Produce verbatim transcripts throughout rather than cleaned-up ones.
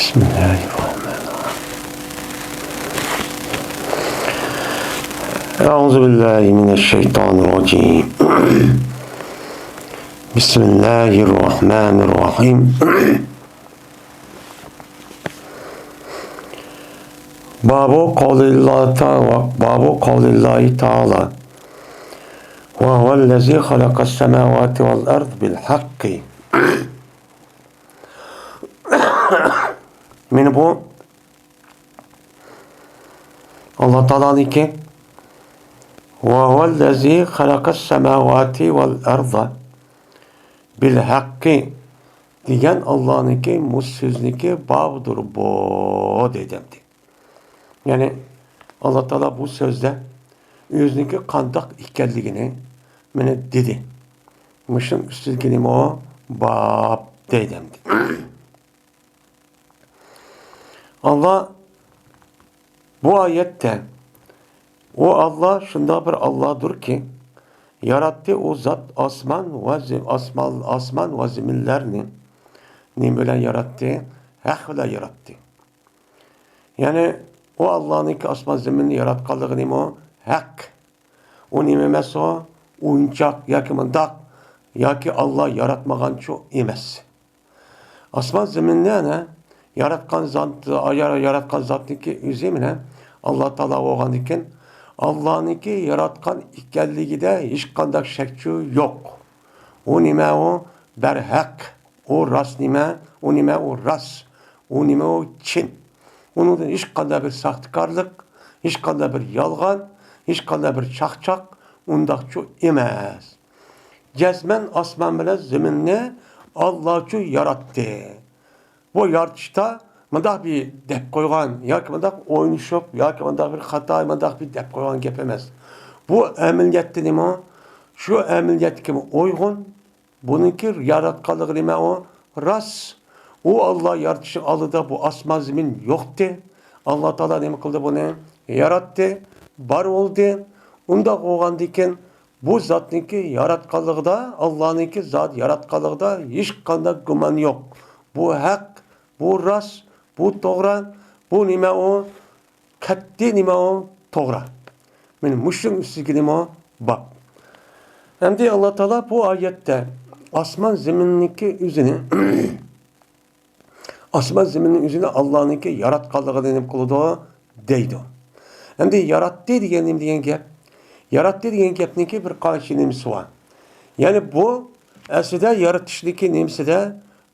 بسم الله الرحمن الرحيم. أعوذ بالله من الشيطان الرجيم. بسم الله الرحمن الرحيم. باب قول الله تعالى، باب قول الله تعالى: وهو الذي خلق السماوات والأرض بالحق. مانا بۇ ئاللا تائالانىڭكى، وهو الذي خلق السماوات والأرض بالحق دېگەن ئاللانىڭكى مۇ سۆزنىڭكى بابىدۇر بۇ دېدى. يەنى ئاللا تائالا بۇ سۆزدە ئۆزىنىڭكى قانداق ئىكەنلىكىنى مانا دېدى. مۇشۇنىڭ ئۈستىدىكى نېمە ئۇ؟ باب دەيدۇ ئەمدى. ئاللا بۇ ئايەتتە، ئۇ ئاللا شۇنداق بىر ئاللادۇركى، ياراتتى ئۇ زات ئاسمان ۋە زېم-، ئاسمان، ئاسمان ۋە زېمىنلەرنى. نېمە بىلەن ياراتتى؟ ھەق بىلەن ياراتتى. يەنى ئۇ ئاللانىڭكى ئاسمان زېمىننى ياراتقانلىقى نېمە ئۇ؟ ھەق. ئۇ نېمە ئەمەس ئۇ؟ ئويۇنچاق ياكى مۇنداق، ياكى ئاللا ياراتمىغانچۇ ئەمەس. ئاسمان زېمىننى ئەنە ياراتقان زات، يار-، ياراتقان زاتنىڭكى ئۆزى مانا ئاللا تائالا بولغاندىكىن، ئاللانىڭكى ياراتقان ئىكەنلىكىدە ھېچقانداق شەكچۇ يوق. ئۇ نېمە ئۇ؟ بەرھەق. ئۇ راست نېمە؟ ئۇ نېمە ئۇ؟ راست. ئۇ نېمە ئۇ؟ چىن. ئۇنىڭدىن ھېچقانداق بىر ساختىكارلىق، ھېچقانداق بىر يالغان، ھېچقانداق بىر چاقچاق ئۇنداقچۇ ئەمەس. جەزمەن ئاسمان بىلەن زېمىننى ئاللاچۇ ياراتتى. بۇ يارىتىشتا مۇنداق بىر دەپ قويغان ياكى مۇنداق ئوينىشىپ ياكى مۇنداق بىر خاتا، مۇنداق بىر دەپ قويغان گەپ ئەمەس. بۇ ئەمەلىيەتتە نېمە؟ شۇ ئەمەلىيەتكىمۇ ئۇيغۇن، بۇنىڭكى ياراتقانلىقى نېمە ئۇ؟ راست. ئۇ ئاللا يارىتىشنىڭ ئالدىدا بۇ ئاسمان زېمىن يوقتى. ئاللا تائالا نېمە قىلدى بۇنى؟ ياراتتى، بار بولدى. ئۇنداق بولغاندىكىن بۇ زاتنىڭكى ياراتقانلىقىدا، ئاللانىڭكى زات ياراتقانلىقىدا ھېچقانداق گۇمان يوق. بۇ ھەق، بۇ راست، بۇ توغرا، بۇ نېمە ئۇ؟ قەتئىي نېمە ئۇ؟ توغرا. مانا مۇشۇنىڭ ئۈستىدىكى نېمە ئۇ؟ باب. ئەمدى ئاللا تائالا بۇ ئايەتتە ئاسمان زېمىننىڭكى ئۆزىنى ئاسمان زېمىننىڭ ئۆزىنى ئاللانىڭكى ياراتقانلىقىنى نېمە قىلىدۇ؟ دەيدۇ. ئەمدى ياراتتى دېگەن نېمە دېگەن گەپ؟ ياراتتى دېگەن گەپنىڭكى بىر قانچە نېمىسى بار. يەنى بۇ ئەسلىدە يارىتىشنىڭكى نېمىسىدە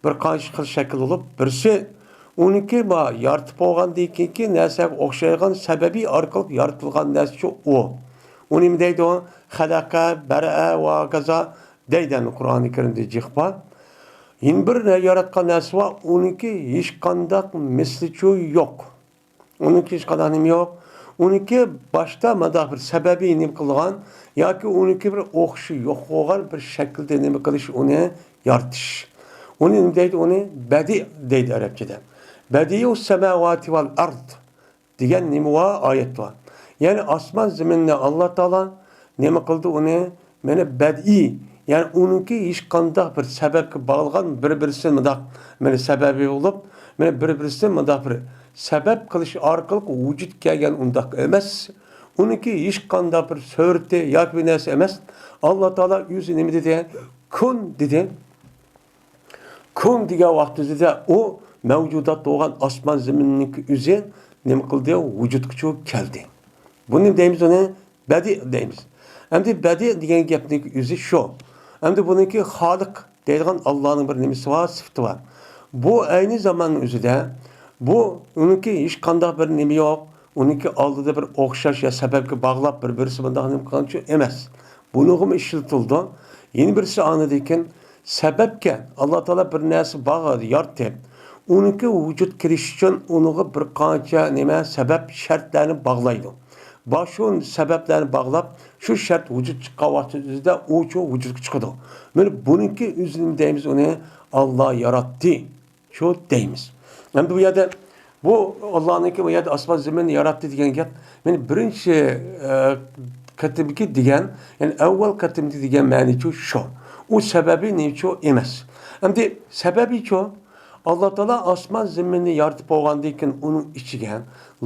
بىر قانچە خىل شەكىل بولۇپ، بىرسى ئۇنىڭكى ما يارىتىپ بولغاندىن كېيىنكى نەرسىگە ئوخشايدىغان سەبەبى ئارقىلىق يارىتىلغان نەرسىچۇ ئۇ. ئۇ نېمە دەيدۇ؟ خەلەقە، بەرەئە ۋە ھاكازا دەيدۇ ئەمدى قۇرئانى كەرىمدە جىق بار. يەنە بىر ياراتقان نەرسە بار، ئۇنىڭكى ھېچقانداق مىسلىچۇ يوق. ئۇنىڭكى ھېچقانداق نېمە يوق. ئۇنىڭكى باشتا مۇنداق بىر سەبەبى نېمە قىلغان ياكى ئۇنىڭكى بىر ئوخشىشى يوق بولغان بىر شەكىلدە نېمە قىلىش، ئۇنى يارىتىش. ئۇنى نېمە دەيدۇ؟ ئۇنى بەدىئ دەيدۇ ئەرەبچىدە. بەدىئۇس سەماۋاتى ۋەل ئەرد دېگەن نېمە بار؟ ئايەت بار. يەنى ئاسمان زېمىننى ئاللا تائالا نېمە قىلدى ئۇنى؟ مانا بەدىئىي، يەنى ئۇنىڭكى ھېچقانداق بىر سەۋەبكە باغلىغان، بىر-بىرسىدىن مۇنداق مانا سەۋەبى بولۇپ، مانا بىر-بىرسىدىن مۇنداق بىر سەۋەب قىلىش ئارقىلىق ۋۇجۇدقا كەلگەن ئۇنداق ئەمەس. ئۇنىڭكى ھېچقانداق بىر سۈرىتى ياكى بىر نەرسە ئەمەس. ئاللا تائالا ئۆزى نېمە دېدى؟ كۇن دېدى. كۇن دېگەن ۋاقتىدا ئۇ مەۋجۇدات بولغان ئاسمان زېمىننىڭكى ئۆزى نېمە قىلدى؟ ۋۇجۇدقىچۇ كەلدى. بۇنى دەيمىز ئۇنى بەدىئ دەيمىز. ئەمدى بەدىئ دېگەن گەپنىڭكى ئۆزى شۇ. ئەمدى بۇنىڭكى خالىق دەيدىغان ئاللانىڭ بىر نېمىسى بار، سۈپىتى بار. بۇ ئەينى زاماننىڭ ئۆزىدە بۇ ئۇنىڭكى ھېچقانداق بىر نېمە يوق. ئۇنىڭكى ئالدىدا بىر ئوخشاش يا سەۋەبكە باغلاپ بىر-بىرسى مۇنداق نېمە قىلغانچۇ ئەمەس. بۇنىڭغىمۇ ئىشلىتىلىدۇ. يەنە بىرسى ئاندىن كېيىن سەۋەبكە، ئاللا تائالا بىر نەرسە باغ-، يارىتىپ، ئۇنىڭكى ۋۇجۇد كېلىشى ئۈچۈن ئۇنىڭغا بىر قانچە نېمە سەۋەب، شەرتلەرنى باغلايدۇ. باشۇ سەۋەبلەرنى باغلاپ، شۇ شەرت ۋۇجۇد چىققان ۋاقتىدا ئۇچۇ ۋۇجۇدقا چىقىدۇ. مانا بۇنىڭكى ئۆزىنى دەيمىز ئۇنى ئاللا ياراتتى. شۇ دەيمىز. ئەمدى بۇ يەردە بۇ ئاللانىڭكى بۇ يەردە ئاسمان زېمىننى ياراتتى دېگەن گەپ، مانا بىرىنچى، ئە، قېتىمكى دېگەن، يەنى ئەۋۋەل قېتىمكى دېگەن مەنىچۇ شۇ. ئۇ سەۋەبى نېمىچۇ ئەمەس. ئەمدى سەۋەبىچۇ؟ ئاللا تائالا ئاسمان زېمىننى يارىتىپ بولغاندىن كېيىن، ئۇنىڭ ئىچىگە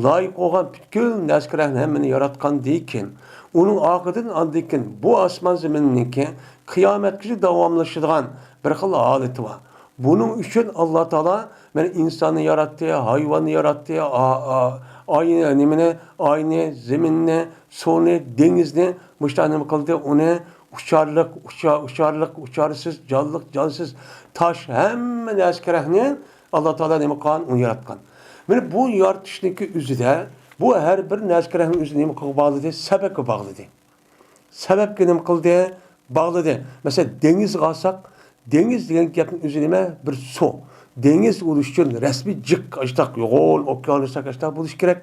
لايىق بولغان پۈتكۈل نەرسە-كەرەكنى ھەممىنى ياراتقاندىن كېيىن، ئۇنىڭ ئارقىدىن ئاندىن كېيىن بۇ ئاسمان زېمىننىڭكى قىيامەتكىچە داۋاملىشىدىغان بىر خىل ھالىتى بار. بۇنىڭ ئۈچۈن ئاللا تائالا مانا ئىنساننى ياراتتى، ھايۋاننى ياراتتى، ئا-، ئا-، ئاينى، نېمىنى، ئاينى، زېمىننى، سۇنى، دېڭىزنى مۇشۇنداق نېمە قىلدى، ئۇنى ئۇچارلىق، ئۇچا-، ئۇچارلىق، ئۇچارسىز، جانلىق، جانسىز، تاش، ھەممە نەرسە-كەرەكنى ئاللا تائالا نېمە قىلغان، ئۇنى ياراتقان. مانا بۇ يارىتىشنىڭكى ئۆزىدە، بۇ ھەر بىر نەرسە-كەرەكنىڭ ئۆزىنى نېمە قىلغان باغلىدى؟ سەۋەبكە باغلىدى. سەۋەبكە نېمە قىلدى؟ باغلىدى. مەسىلەن، دېڭىزغا ئالساق، دېڭىز دېگەن گەپنىڭ ئۆزى نېمە؟ بىر سۇ. دېڭىز بولۇش ئۈچۈن رەسمىي جىق، ئاشتاق يوغان ئوكيان دېسەك، ئاشتاق بولۇشى كېرەك.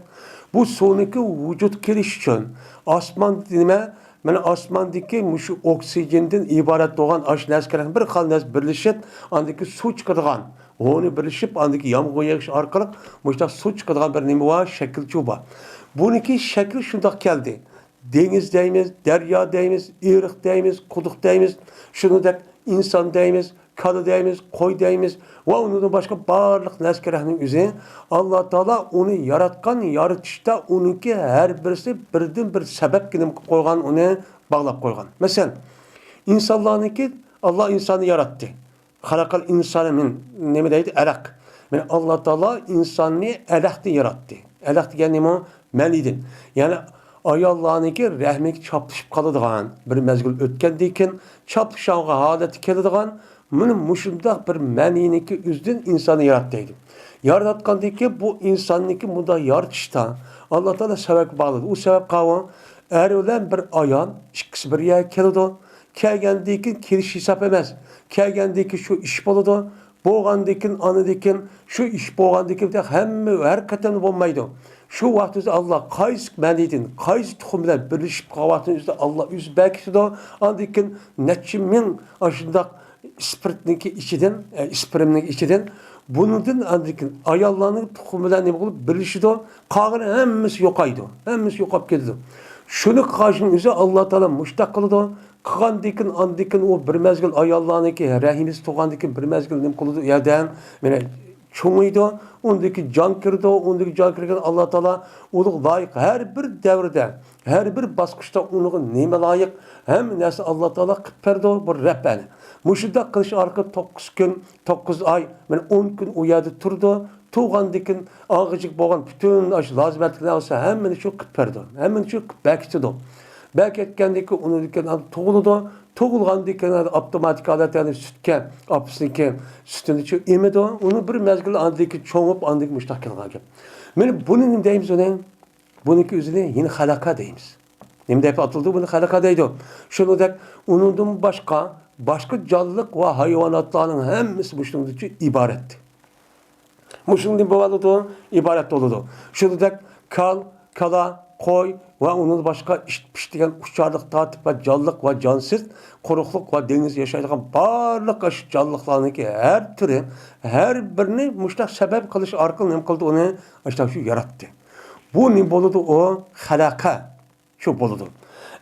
بۇ سۇنىڭكى ۋۇجۇدقا كېلىش ئۈچۈن ئاسمان نېمە؟ مانا ئاسماندىكى مۇشۇ ئوكسىگېندىن ئىبارەت بولغان ئاشۇ نەرسە-كەرەك، بىر خىل نەرسە بىرلىشىپ، ئاندىكى سۇ چىقىدىغان، ھونى بىرلىشىپ، ئاندىكى يامغۇر يېغىش ئارقىلىق مۇشۇنداق سۇ چىقىدىغان بىر نېمە بار، شەكىل شۇ بار. بۇنىڭكى شەكلى شۇنداق كەلدى. دېڭىز دەيمىز، دەريا دەيمىز، ئېرىق دەيمىز، قۇدۇق دەيمىز، شۇنىڭدەك ئىنسان دەيمىز، كالا دەيمىز، قوي دەيمىز ۋە ئۇنىڭدىن باشقا بارلىق نەرسە-كەرەكنىڭ ئۆزى ئاللا تائالا ئۇنى ياراتقان، يارىتىشتا ئۇنىڭكى ھەر بىرسى بىردىن بىر سەۋەبكە نېمە قىلىپ قويغان، ئۇنى باغلاپ قويغان. مەسىلەن، ئىنسانلارنىڭكى، ئاللا ئىنساننى ياراتتى. خەلەقەل ئىنسانە مىن، نېمە دەيدۇ؟ ئەلەق. مانا ئاللا تائالا ئىنساننى ئەلەقتىن ياراتتى. ئەلەق دېگەن نېمە؟ مەنىدىن. يەنى ئاياللارنىڭكى رەھمىگە چاپلىشىپ قالىدىغان، بىر مەزگىل ئۆتكەندىن كېيىن چاپلىشىدىغان ھالەتكە كېلىدىغان، مانا مۇشۇنداق بىر مەنىنىڭكى ئۆزىدىن ئىنساننى ياراتتى دەيدۇ. ياراتقاندىن كېيىن بۇ ئىنساننىڭكى مۇنداق يارىتىشتا ئاللا تائالا سەۋەبكە باغلىدى. ئۇ سەۋەب قاۋۇ، ئەر بىلەن بىر ئايال ئىككىسى بىر يەرگە كېلىدۇ. كەلگەندىن كېيىن كېلىش ھېساب ئەمەس. كەلگەندىن كېيىن شۇ ئىش بولىدۇ. بولغاندىن كېيىن، ئاندىن كېيىن شۇ ئىش بولغاندىن كېيىن ھەممە، ھەر قېتىمدا بولمايدۇ. شۇ ۋاقىت ئۆزى ئاللا قايسى مەنىدىن، قايسى تۇخۇم بىلەن بىرلىشىپ قالغان ۋاقىتنىڭ ئۆزىدە ئاللا ئۆزى بەركىتىدۇ. ئاندىن كېيىن نەچچە مىڭ ئاشۇنداق ئىسپىرتنىڭكى ئىچىدىن، ئە، ئىسپىرمنىڭ ئىچىدىن، بۇنىڭدىن ئاندىن كېيىن ئاياللارنىڭ تۇخۇمى بىلەن نېمە قىلىپ بىرلىشىدۇ، قالغىنى ھەممىسى يوقايدۇ، ھەممىسى يوقاپ كېتىدۇ. شۇنى قىلىشنىڭ ئۆزى ئاللا تائالا مۇشۇنداق قىلىدۇ. قىلغاندىن كېيىن، ئاندىن كېيىن ئۇ بىر مەزگىل ئاياللارنىڭكى رەھىمىسى تۇغاندىن كېيىن بىر مەزگىل نېمە قىلىدۇ؟ ئۇ يەردە مانا چوڭىيىدۇ، ئۇندىكى جان كىرىدۇ، ئۇندىكى جان كىرگەن ئاللا تائالا ئۇنىڭغا لايىق ھەر بىر دەۋردە، ھەر بىر باسقۇچتا ئۇنىڭغا نېمە لايىق، ھەممە نەرسە ئاللا تائالا قىلىپ بەردى، بۇ رەب ئەنە. مۇشۇنداق قىلىش ئارقىلىق توققۇز كۈن، توققۇز ئاي، مانا ئون كۈن ئۇ يەردە تۇرىدۇ. تۇغاندىن كېيىن ئالغۇچىلىك بولغان پۈتۈن ئاشۇ لازىمەتلىكلەر بولسا ھەممىنى شۇ قىلىپ بەردى. ھەممىنى شۇ قىلىپ بەكىتىدۇ. بەكەتكەندىن كېيىن ئۇنىڭدىن كېيىن تۇغۇلىدۇ. تۇغۇلغاندىن كېيىن ئاپتوماتىك ھالەتتە يەنى سۈتكە، ئاپىسىنىڭكى سۈتىنى شۇ ئېمىدۇ. ئۇنى بىر مەزگىل ئاندىن كېيىن چوڭۇپ، ئاندىن كېيىن مۇشۇنداق كېلىدىغان گەپ. مانا بۇنى نېمە دەيمىز ئۇنى؟ بۇنىڭكى ئۆزىنى يەنە خەلەقە دەيمىز. نېمە دەپ ئاتىلىدۇ؟ بۇنى خەلەقە دەيدۇ. شۇنىڭدەك ئۇنىڭدىن باشقا، باشقا جانلىق ۋە ھايۋاناتلارنىڭ ھەممىسى مۇشۇنىڭدىن ئىبارەت. مۇشۇنىڭدىن بولىدۇ، ئىبارەت بولىدۇ. شۇنىڭدەك كال، كالا، قوي ۋە ئۇنىڭدىن باشقا ئىت، پىت دېگەن ئۇچارلىق تارتىپ ۋە جانلىق ۋە جانسىز، قۇرۇقلۇق ۋە دېڭىز ياشايدىغان بارلىق ئاشۇ جانلىقلارنىڭكى ھەر تۈرى، ھەر بىرىنى مۇشۇنداق سەۋەب قىلىش ئارقىلىق نېمە قىلدى ئۇنى؟ ئاشۇنداق شۇ ياراتتى. بۇ نېمە بولىدۇ ئۇ؟ خەلەقە. شۇ بولىدۇ.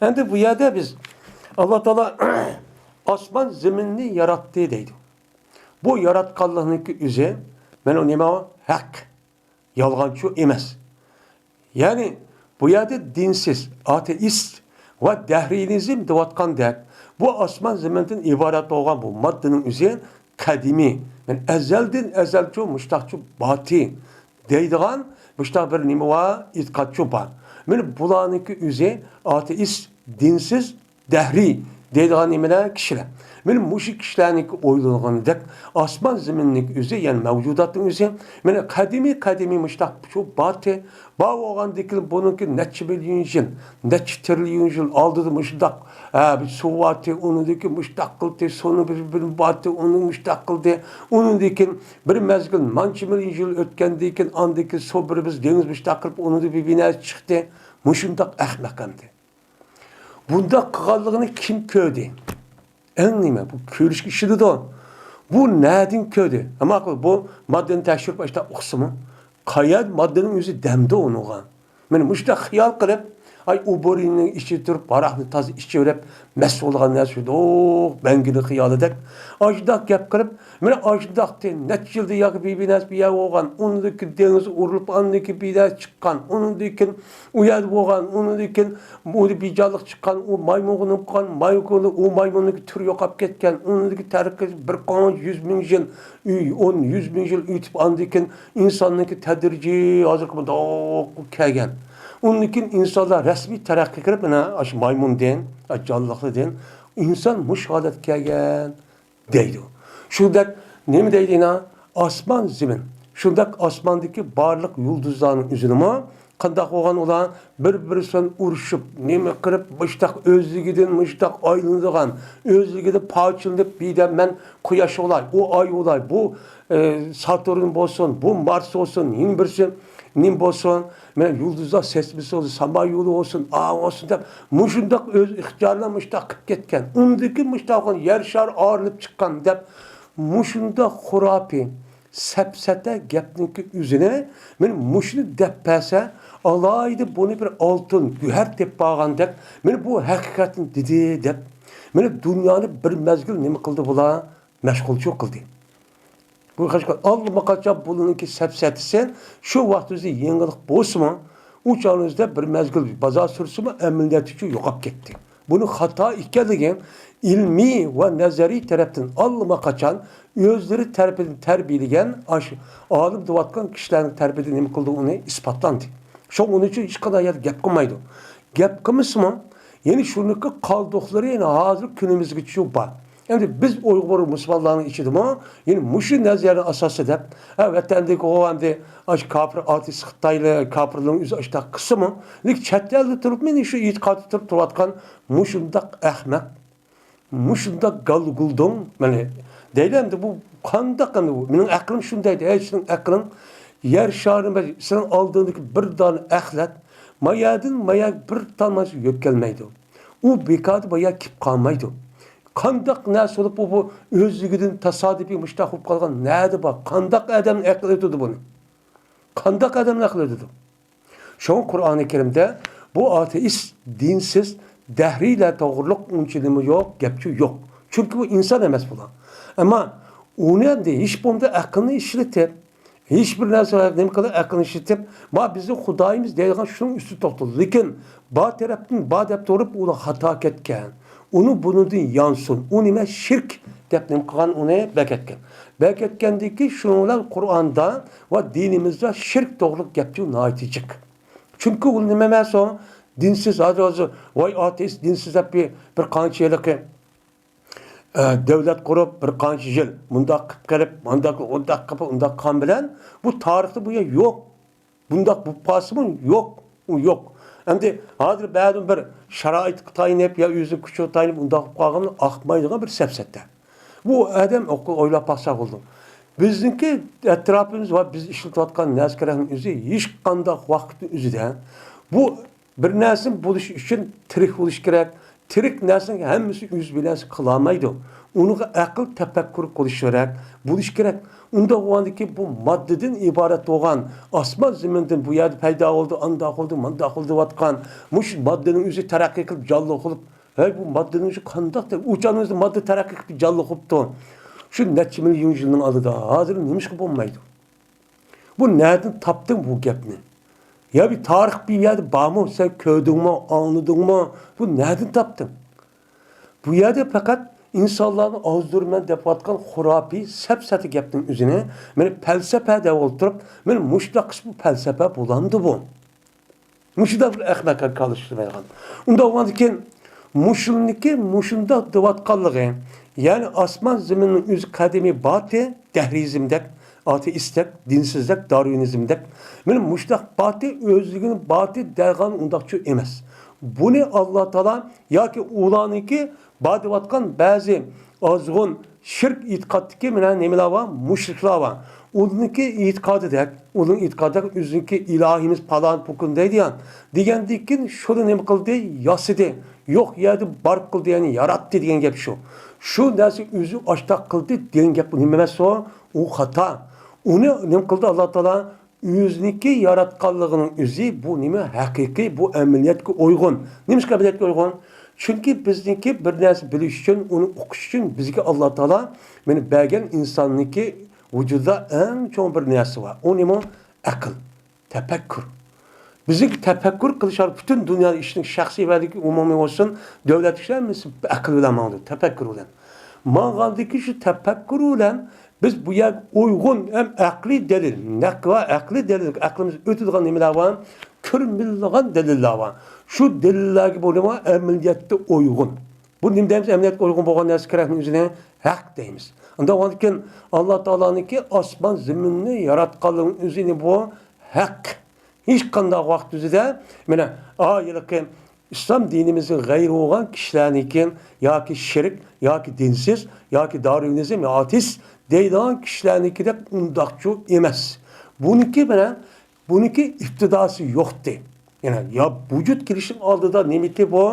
ئەمدى بۇ يەردە بىز ئاللا تائالا ئاسمان زېمىننى ياراتتى دەيدۇ. بۇ ياراتقانلىقنىڭكى ئۆزى، مانا نېمە ئۇ؟ ھەق. يالغانچۇ ئەمەس. يەنى بۇ يەردە دىنسىز، ئاتېئىست ۋە دەھرىينىزم دەۋاتقاندەك، بۇ ئاسمان زېمىندىن ئىبارەت بولغان بۇ ماددىنىڭ ئۆزى قەدىمىي، يەنى ئەزەلدىن ئەزەلچۇ مۇشتاقچۇ باتى دەيدىغان مۇشتاق بىر نېمە بار، ئېتىقادچۇ بار. مانا بۇلارنىڭكى ئۆزى ئاتېئىست، دىنسىز، دەھرىي دەيدىغان نېمىلەر؟ كىشىلەر. مانا مۇشۇ كىشىلەرنىڭكى ئويلىغىنىدەك ئاسمان زېمىننىڭكى ئۆزى، يەنى مەۋجۇداتنىڭ ئۆزى، مانا قەدىمىي، قەدىمىي مۇشتاق شۇ باتى، بار بولغاندىكىن بۇنىڭكى نەچچە مىليون يىل، نەچچە تىرىليون يىل ئالدىدا مۇشۇنداق، ھە، بىر سۇ بارتى، ئۇنىڭدىن كېيىن مۇشۇنداق قىلدى، سۇنى بىر، بىر بارتى، ئۇنى مۇشۇنداق قىلدى، ئۇنىڭدىن كېيىن بىر مەزگىل مانچە مىليون يىل ئۆتكەندىن كېيىن ئاندىن كېيىن سۇ بىر بىز دېڭىز مۇشۇنداق قىلىپ ئۇنىڭدىن بىر، بىر نەرسە چىقتى. مۇشۇنداق ئەخمەق ئەمدى. بۇنداق قىلغانلىقىنى كىم كۆردى؟ ئەڭ نېمە، بۇ كۆرۈشكە ئىشىنىدۇ. بۇ نەدىن كۆردى؟ ئەمما بۇ ماددىنى تەكشۈرۈپ ئاشۇنداق ئۇقسىمۇ؟ قايەردە ماددىنىڭ ئۆزى دەمدۇ ئۇنىڭغا؟ مانا مۇشۇنداق خىيال قىلىپ، ئاي، ئۇ بورىنىڭ ئىچىدە تۇرۇپ، ھاراقنى تازا ئىچىۋېرىپ، مەست بولغان نەرسە شۇنداق بەڭگىنىڭ خىيالىدەك. ئاشۇنداق گەپ قىلىپ، مانا ئاشۇنداق نەچچە يىلدا ياكى بىر نەرسە بىر يەر بولغان، ئۇنىڭدىن كېيىن دېڭىزغا ئۇرۇلۇپ، ئاندىن كېيىن بىر نەرسە چىققان، ئۇنىڭدىن كېيىن ئۇ يەردە بولغان، ئۇنىڭدىن كېيىن ئۇ بىجانلىق چىققان، ئۇ مايمۇنغا نېمە قىلغان، مايمۇن، ئۇ مايمۇننىڭ تۈرى يوقاپ كەتكەن، ئۇنىڭدىن كېيىن تەرەققىي بىر قانچە يۈز مىڭ يىل، ئون، يۈز مىڭ يىل ئۆتۈپ، ئاندىن كېيىن ئىنساننىڭكى تەدرىجىي ھازىرقى مۇنداق كەلگەن. ئۇنىڭدىن كېيىن ئىنسانلار رەسمىي تەرەققىي قىلىپ، مانا ئاشۇ مايمۇندىن، جانلىقلاردىن ئىنسان مۇشۇ ھالەتكە كەلگەن دەيدۇ. شۇنداق نېمە دەيدۇ يەنە؟ ئاسمان، زېمىن. شۇنداق ئاسماندىكى بارلىق يۇلدۇزلارنىڭ ئۆزىنىمۇ قانداق بولغان ئۇلار بىر-بىرسى بىلەن ئۇرۇشۇپ، نېمە قىلىپ، مۇشتاق ئۆزلۈكىدىن مۇشتاق ئايلىنىدىغان، ئۆزلۈكىدىن پارچىلىنىپ، بىردەم مەن قۇياش بولاي، ئۇ ئاي بولاي، بۇ، ئە، ساتۇرن بولسۇن، بۇ مارس بولسۇن، يەنە بىرسى نېمە بولسۇن، مەن يۇلدۇزلار سىستېمىسى بولسۇن، ساما يولى بولسۇن، ئا بولسۇن دەپ، مۇشۇنداق ئۆز ئىختىيارى بىلەن مۇشتاق قىلىپ كەتكەن. ئۇندىكى مۇشتاق يەر شارى ئايرىلىپ چىققان دەپ، مۇشۇنداق خۇراپىي، سەپسەتە گەپنىڭكى ئۆزىنى، مانا مۇشۇنى دەپ بەرسە، ئالاھىدە بۇنى بىر ئالتۇن، گۆھەر تېپىپ بارغاندەك، مانا بۇ ھەقىقەتنى دېدى دەپ، مانا دۇنيانى بىر مەزگىل نېمە قىلدى بۇلار؟ مەشغۇلچۇ قىلدى. بۇ قەشقەر ئاللىماقاچان بۇلارنىڭكى سەپسەتىسى شۇ ۋاقىت ئۆزى يېڭىلىق بولسىمۇ، ئۇ چاغنىڭ ئۆزىدە بىر مەزگىل بازار سۈرسىمۇ، ئەمەلىيەتتىچۇ يوقاپ كەتتى. بۇنىڭ خاتا ئىكەنلىكى ئىلمىي ۋە نەزەرىي تەرەپتىن ئاللىماقاچان ئۆزلىرى تەرىپىدىن تەربىيەلىگەن ئاشۇ ئالىم دەۋاتقان كىشىلەرنىڭ تەرىپىدىن نېمە قىلدى، ئۇنى ئىسپاتلاندى. شۇڭا ئۇنىڭ ئۈچۈن ھېچقانداق يەردە گەپ قىلمايدۇ. گەپ قىلمىسىمۇ، يەنە شۇنىڭكى قالدۇقلىرى يەنە ھازىر كۈنىمىزگىچە بار. ئەمدى بىز ئۇيغۇر مۇسۇلمانلارنىڭ ئىچىدىمۇ يەنە مۇشۇ نەزەرىيە ئاساسىدا، ھە، ۋەتەندىكى ئۇ ئەمدى ئاشۇ كاپىر ئارتىس خىتايلار، كاپىرلارنىڭ ئۆزى ئاشۇنداق قىلسىمۇ، لېكىن چەت ئەلدە تۇرۇپ مېنى شۇ ئېتىقادتا تۇرۇپ تۇرۇۋاتقان مۇشۇنداق ئەخمەق، مۇشۇنداق گاللىگۇلدۇڭ، مانا، دەيدۇ ئەمدى بۇ قانداق ئەمدى بۇ؟ مېنىڭ ئەقلىم شۇنداق دەيدۇ، ئەي سېنىڭ ئەقلىڭ يەر شارى، سېنىڭ ئالدىڭدىكى بىر دانە ئەخلەت، ما يەردىن ما يەرگە بىر تال ما يۆتكەلمەيدۇ. ئۇ بىكاردا بايا كېلىپ قالمايدۇ. قانداق نەرسە بولۇپ، بۇ، بۇ ئۆزلۈكىدىن تاسادىپىي مۇشتاق بولۇپ قالغان نەدە بار؟ قانداق ئادەمنىڭ ئەقلى يېتىدۇ بۇنى؟ قانداق ئادەمنىڭ ئەقلى يېتىدۇ؟ شۇڭا قۇرئانى كەرىمدە بۇ ئاتېئىست، دىنسىز، دەھرىيلەر توغرۇلۇق ئۇنچە نېمە يوق، گەپچۇ يوق. چۈنكى ئۇ ئىنسان ئەمەس بۇلار. ئەمما ئۇنى ئەمدى ھېچ بولمىغاندا ئەقلىنى ئىشلىتىپ، ھېچ بىر نەرسە نېمە قىلىپ ئەقىلنى ئىشلىتىپ، ما بىزنىڭ خۇدايىمىز دەيدىغان شۇنىڭ ئۈستىدە توختىلىدۇ. لېكىن بار تەرەپتىن بار دەپ تۇرۇپ، ئۇلار خاتا كەتكەن. ئۇنى بۇنىڭدىن يانسۇن. ئۇ نېمە؟ شىرك دەپ نېمە قىلغان ئۇنى بەكەتكەن. بەكەتكەندىكى شۇنىڭ بىلەن قۇرئاندا ۋە دىنىمىزدا شىرك توغرۇلۇق گەپچۇ ناھايىتى جىق. چۈنكى ئۇ نېمە ئەمەس ئۇ؟ دىنسىز، ھازىر، ھازىر، ۋاي ئاتېئىست، دىنسىز دەپ بىر، بىر قانچە ھېلىقى ئە، دۆلەت قۇرۇپ، بىر قانچە يىل مۇنداق قىلىپ قېلىپ، مانداق، ئۇنداق قىلىپ، ئۇنداق قىلغان بىلەن، بۇ تارىختا بۇ يەر يوق. بۇنداق بولۇپ قالسىمۇ يوق، ئۇ يوق. ئەمدى ھازىر بەزى بىر شارائىتقا تايىنىپ يا ئۆزىنىڭ كۈچىگە تايىنىپ ئۇنداق بولۇپ قالغان ئاقمايدىغان بىر سەپسەتە. بۇ ئادەم ئوقۇ-، ئويلاپ باقسا بولىدۇ. بىزنىڭكى ئەتراپىمىز ۋە بىز ئىشلىتىۋاتقان نەرسە-كېرەكنىڭ ئۆزى ھېچقانداق ۋاقىتنىڭ ئۆزىدە بۇ بىر نەرسە بولۇش ئۈچۈن تىرىك بولۇش كېرەك. تىرىك نەرسىنىڭ ھەممىسى ئۆزى بىر نەرسە قىلالمايدۇ. ئۇنىڭغا ئەقىل، تەپەككۇر قولىشى كېرەك، بولۇش كېرەك. ئۇنداق بولغاندىكىن بۇ ماددىدىن ئىبارەت بولغان، ئاسمان زېمىندىن بۇ يەردە پەيدا بولدى، ئانداق بولدى، مانداق بولدى دەۋاتقان، مۇشۇ ماددىنىڭ ئۆزى تەرەققىي قىلىپ جانلىق بولۇپ، ھەي، بۇ ماددىنىڭ ئۆزى قانداق دەپ، ئۇ چاغنىڭ ئۆزىدە ماددا تەرەققىي قىلىپ جانلىق بولۇپتۇ. شۇ نەچچە مىليون يىلنىڭ ئالدىدا، ھازىر نېمىشقا بولمايدۇ؟ بۇ نەدىن تاپتىڭ بۇ گەپنى؟ يا بىر تارىخ بىر يەردە بارمۇ؟ سەن كۆردۈڭمۇ، ئاڭلىدىڭمۇ؟ بۇ نەدىن تاپتىڭ؟ بۇ يەردە پەقەت ئىنسانلارنى ئازدۇرىمەن دەپۋاتقان خۇراپىي، سەپسەتە گەپنىڭ ئۆزىنى، مانا پەلسەپە دەپ ئولتۇرۇپ، مانا مۇشۇنداق قىلسا بۇ پەلسەپە بولامدۇ بۇ؟ مۇشۇنداق بىر ئەخمەق ھەركارلىق ئىشلىمەيدىغان. ئۇنداق بولغاندىكىن، مۇشۇنىڭكى مۇشۇنداق دەۋاتقانلىقى، يەنى ئاسمان زېمىننىڭ ئۆزى قەدىمىي بارتى، دەھرىيىزمدەك، ئاتېئىستەك، دىنسىزدەك، دارۋىنىزمدەك، مانا مۇشۇنداق بارتى، ئۆزلۈكىنى بارتى دەيدىغان ئۇنداقچۇ ئەمەس. بۇنى ئاللا تائالا ياكى ئۇلارنىڭكى بار دەۋاتقان بەزى ئازغۇن شىرك ئېتىقادتىكى مانا نېمىلەر بار؟ مۇشرىكلار بار. ئۇنىڭكى ئېتىقادىدەك، ئۇنىڭ ئېتىقادىدەك ئۆزىنىڭكى ئىلاھىمىز پالان پۇكۇن دەيدىغان، دېگەندىن كېيىن شۇنى نېمە قىلدى؟ ياسىدى. يوق يەردە بار قىلدى، يەنى ياراتتى دېگەن گەپ شۇ. شۇ نەرسە ئۆزى ئاشتاق قىلدى دېگەن گەپ نېمە ئەمەس ئۇ؟ ئۇ خاتا. ئۇنى نېمە قىلدى ئاللا تائالا؟ ئۆزىنىڭكى ياراتقانلىقىنىڭ ئۆزى بۇ نېمە؟ ھەقىقىي، بۇ ئەمەلىيەتكە ئۇيغۇن. نېمىشقا ئەمەلىيەتكە ئۇيغۇن؟ چۈنكى بىزنىڭكى بىر نەرسە بىلىش ئۈچۈن، ئۇنى ئۇقۇش ئۈچۈن بىزگە ئاللا تائالا مانا بەرگەن ئىنساننىڭكى ۋۇجۇدىدا ئەڭ چوڭ بىر نەرسە بار. ئۇ نېمە؟ ئەقىل. تەپەككۇر. بىزنىڭ تەپەككۇر قىلىش ئارقىلىق پۈتۈن دۇنيانىڭ ئىشىنىڭ شەخسىي ۋە ئومۇمىي بولسۇن، دۆلەت ئىشلار ھەممىسى ئەقىل بىلەن ماڭىدۇ، تەپەككۇر بىلەن. ماڭغاندىكى شۇ تەپەككۇر بىلەن بىز بۇ يەرگە ئۇيغۇن ھەم ئەقلىي دەلىل، نەق ۋە ئەقلىي دەلىل، ئەقلىمىز ئۆتىدىغان نېمىلەر بار، كۆرمىلىدىغان دەلىللەر بار. شۇ دەلىللەرگە بۇ نېمە؟ ئەمەلىيەتتە ئۇيغۇن. بۇ نېمە دەيمىز؟ ئەمەلىيەتكە ئۇيغۇن بولغان نەرسە كېرەكمۇ ئۆزىنى؟ ھەق دەيمىز. ئۇنداق بولغاندىكىن ئاللا تائالانىڭكى ئاسمان زېمىننى ياراتقانلىقىنىڭ ئۆزىنى بۇ ھەق. ھېچقانداق ۋاقىت ئۆزىدە، مانا، ھېلىقى ئىسلام دىنىمىزدىن غەيرى بولغان كىشىلەرنىڭكى ياكى شېرىك، ياكى دىنسىز، ياكى دارۋىنىزم، يا ئاتېئىست دەيدىغان كىشىلەرنىڭكىدەك ئۇنداقچۇ ئەمەس. بۇنىڭكى بىلەن، بۇنىڭكى ئىپتىداسى يوقتى. يەنى يا ۋۇجۇد كېلىشنىڭ ئالدىدا نېمىتى بۇ؟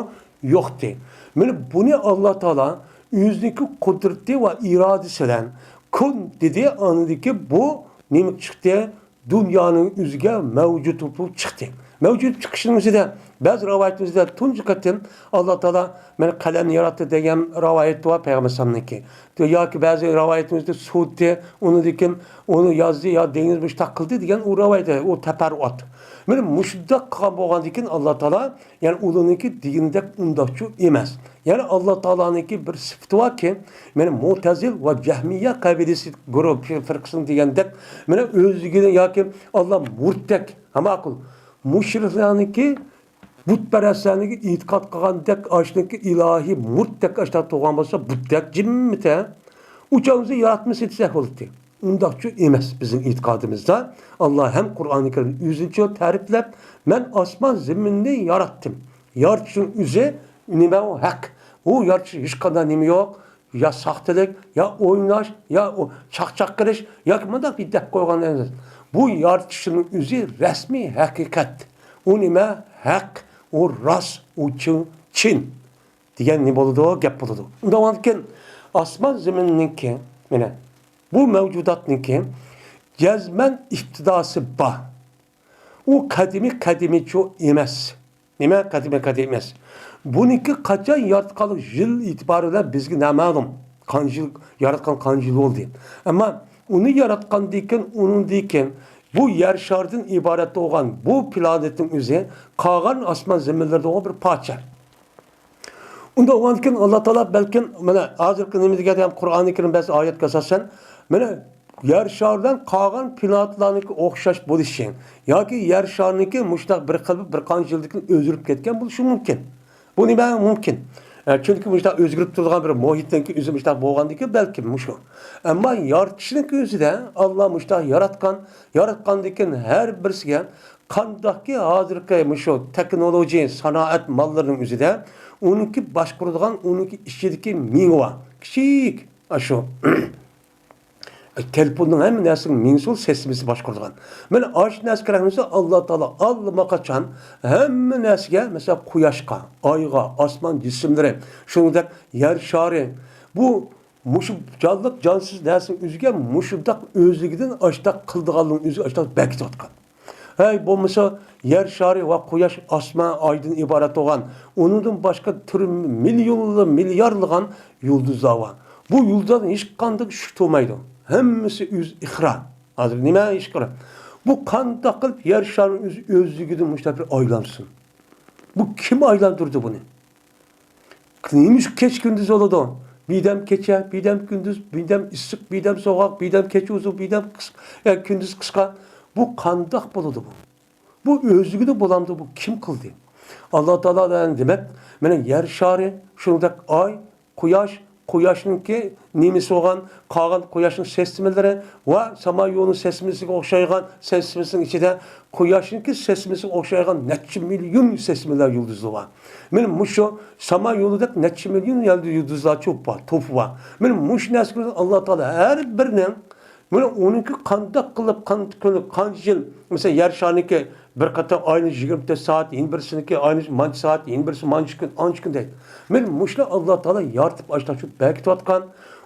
يوقتى. مانا بۇنى ئاللا تائالا ئۆزىنىڭكى قۇدرىتى ۋە ئىرادىسى بىلەن كۇن دېدى، ئاندىكى بۇ نېمە چىقتى؟ دۇنيانىڭ ئۆزىگە مەۋجۇت بولۇپ چىقتى. مەۋجۇت چىقىشنىڭ ئۆزىدە بەزى رىۋايىتىمىزدە تۇنجى قېتىم ئاللا تائالا مانا قەلەمنى ياراتتى دېگەن رىۋايەت بار پەيغەمبەر ئەلەيھىسسالامنىڭكى. ياكى بەزى رىۋايىتىمىزدە سۇۋۇتتى، ئۇنىڭدىن كېيىن ئۇنى يازدى، يا دېڭىز مۇشتاق قىلدى دېگەن ئۇ رىۋايەت، ئۇ تەپەررۇئات. مانا مۇشۇنداق قىلغان بولغاندىن كېيىن ئاللا تائالا، يەنى ئۇلارنىڭكى دېگىنىدەك ئۇنداقچۇ ئەمەس. يەنى ئاللا تائالانىڭكى بىر سۈپىتى باركى، مانا مۇتەزىل ۋە جەھمىيە قەبىلىسى گۇرۇھ فىرقىسىنىڭ دېگەندەك، مانا ئۆزىگىنى ياكى ئاللا مۇرتتەك، ھە ماقۇل، مۇشرىكلارنىڭكى، بۇتپەرەسلەرنىڭكى ئېتىقاد قىلغاندەك ئاشۇنىڭكى ئىلاھىي مۇرتتەك ئاشۇنداق تۇرغان بولسا، بۇتتەك جىممىتە ئۇ چاغدا ياراتمىسا دېسەك بولاتتى. ئۇنداقچۇ ئەمەس بىزنىڭ ئېتىقادىمىزدا. ئاللا ھەم قۇرئانى كەرىمدە ئۆزىنىچۇ تەرىپلەپ، مەن ئاسمان زېمىننى ياراتتىم. يارىتىشنىڭ ئۆزى نېمە ئۇ؟ ھەق. ئۇ يارىتىش ھېچقانداق نېمە يوق. يا ساختىلىق، يا ئويناش، يا ئۇ چاقچاق قىلىش، ياكى مۇنداق بىر دەپ قويغان ئەمەس. بۇ يارىتىشنىڭ ئۆزى رەسمىي ھەقىقەت. ئۇ نېمە؟ ھەق، ئۇ راست، ئۇ چىن، چىن دېگەن نېمە بولىدۇ؟ گەپ بولىدۇ. ئۇنداق بولغاندىكىن ئاسمان زېمىننىڭكى، مانا بۇ مەۋجۇداتنىڭكى جەزمەن ئىپتىداسى بار. ئۇ قەدىمىي قەدىمىيچۇ ئەمەس. نېمە قەدىمىي قەدىمىي ئەمەس؟ بۇنىڭكى قاچان ياراتقانلىقى يىل ئېتىبارى بىلەن بىزگە نامەلۇم. قانچە يىل ياراتقان، قانچە يىل بولدى. ئەمما ئۇنى ياراتقاندىن كېيىن، ئۇنىڭدىن كېيىن بۇ يەر شارىدىن ئىبارەت بولغان بۇ پلانېتنىڭ ئۆزى قالغان ئاسمان زېمىنلىرىدا بولغان بىر پارچە. ئۇنداق بولغاندىكىن ئاللا تائالا بەلكىم، مانا ھازىرقى نېمە دېگەن، قۇرئانى كەرىم بەزى ئايەتكە ئاساسەن، مانا يەر شارى بىلەن قالغان پلانېتلارنىڭكى ئوخشاش بولۇشى ياكى يەر شارىنىڭكى مۇشۇنداق بىر خىل بىر قانچە يىلدىن كېيىن ئۆزگىرىپ كەتكەن بولۇشى مۇمكىن. بۇ نېمە مۇمكىن؟ ئە، چۈنكى مۇشۇنداق ئۆزگىرىپ تۇرىدىغان بىر مۇھىتنىڭكى ئۆزى مۇشۇنداق بولغاندىكىن بەلكىم مۇشۇ. ئەمما يارىتىشنىڭكى ئۆزىدە ئاللا مۇشۇنداق ياراتقان، ياراتقاندىن كېيىن ھەر بىرسىگە قانداقكى ھازىرقى مۇشۇ تېخنولوگىيە، سانائەت ماللىرىنىڭ ئۆزىدە ئۇنىڭكى باشقۇرىدىغان، ئۇنىڭكى ئىچىدىكى مېڭە بار. كىچىك، ئاشۇ تېلېفوننىڭ ھەممە نەرسىنىڭ مېڭىسى سىستېمىسى باشقۇرىدىغان. مانا ئاشۇ نەرسە كېرەك بولسا، ئاللا تائالا ئاللىماقاچان ھەممە نەرسىگە، مەسىلەن، قۇياشقا، ئايغا، ئاسمان جىسىملىرى، شۇنىڭدەك يەر شارى، بۇ مۇشۇ جانلىق، جانسىز نەرسىنىڭ ئۆزىگە مۇشۇنداق ئۆزلۈكىدىن ئاشتاق قىلىدىغانلىقىنىڭ ئۆزىگە ئاشتاق بەركىتىۋاتقان. ھەي، بولمىسا يەر شارى ۋە قۇياش، ئاسمان، ئايدىن ئىبارەت بولغان، ئۇنىڭدىن باشقا تۈر مىليونلا، مىليارلىغان يۇلدۇزلار بار. بۇ يۇلدۇزلاردا ھېچقانداق شۈك تۇرمايدۇ. ھەممىسى ئۆز ئىقرار. ھازىر نېمە ئىش قىلىپ؟ بۇ قانداق قىلىپ يەر شارىنىڭ ئۆزى ئۆزلۈكىدىن مۇشۇنداق بىر ئايلانسۇن؟ بۇ كىم ئايلاندۇردى بۇنى؟ نېمە ئۈچۈن كېچە كۈندۈز بولىدۇ؟ بىردەم كېچە، بىردەم كۈندۈز، بىردەم ئىسسىق، بىردەم سوغۇق، بىردەم كېچە ئۇزۇن، بىردەم قىس-، ئە، كۈندۈز قىسقا. بۇ قانداق بولىدۇ بۇ؟ بۇ ئۆزلۈكىدە بولامدۇ؟ بۇ كىم قىلدى؟ ئاللا تائالا دېمەك، مانا يەر شارى، شۇنىڭدەك ئاي، قۇياش، قۇياشنىڭكى نېمىسى بولغان، قالغان قۇياشنىڭ سىستېمىلىرى ۋە ساما يولىنىڭ سىستېمىسىگە ئوخشايدىغان، سىستېمىسىنىڭ ئىچىدە قۇياشنىڭكى سىستېمىسىگە ئوخشايدىغان نەچچە مىليون سىستېمىلار يۇلدۇزلار بار. مانا مۇشۇ ساما يولىدەك نەچچە مىليون يۇلدۇزلار چوپ بار، توپى بار. مانا مۇشۇ نەرسىلەرنى ئاللا تائالا ھەر بىرىنىڭ، مانا ئۇنىڭكى قانداق قىلىپ، قان-، كۈنى قانچە يىل، مىسال، يەر شارىنىڭكى بىر قېتىم ئاينى يىگىرمە تۆت سائەت، يەنە بىرسىنىڭكى ئاينى مانچە سائەت، يەنە بىرسى مانچە كۈن، ئانچە كۈن دەيدۇ. مانا مۇشۇلار ئاللا تائالا يارىتىپ، ئاشۇنداق شۇ بەركىتىۋاتقان.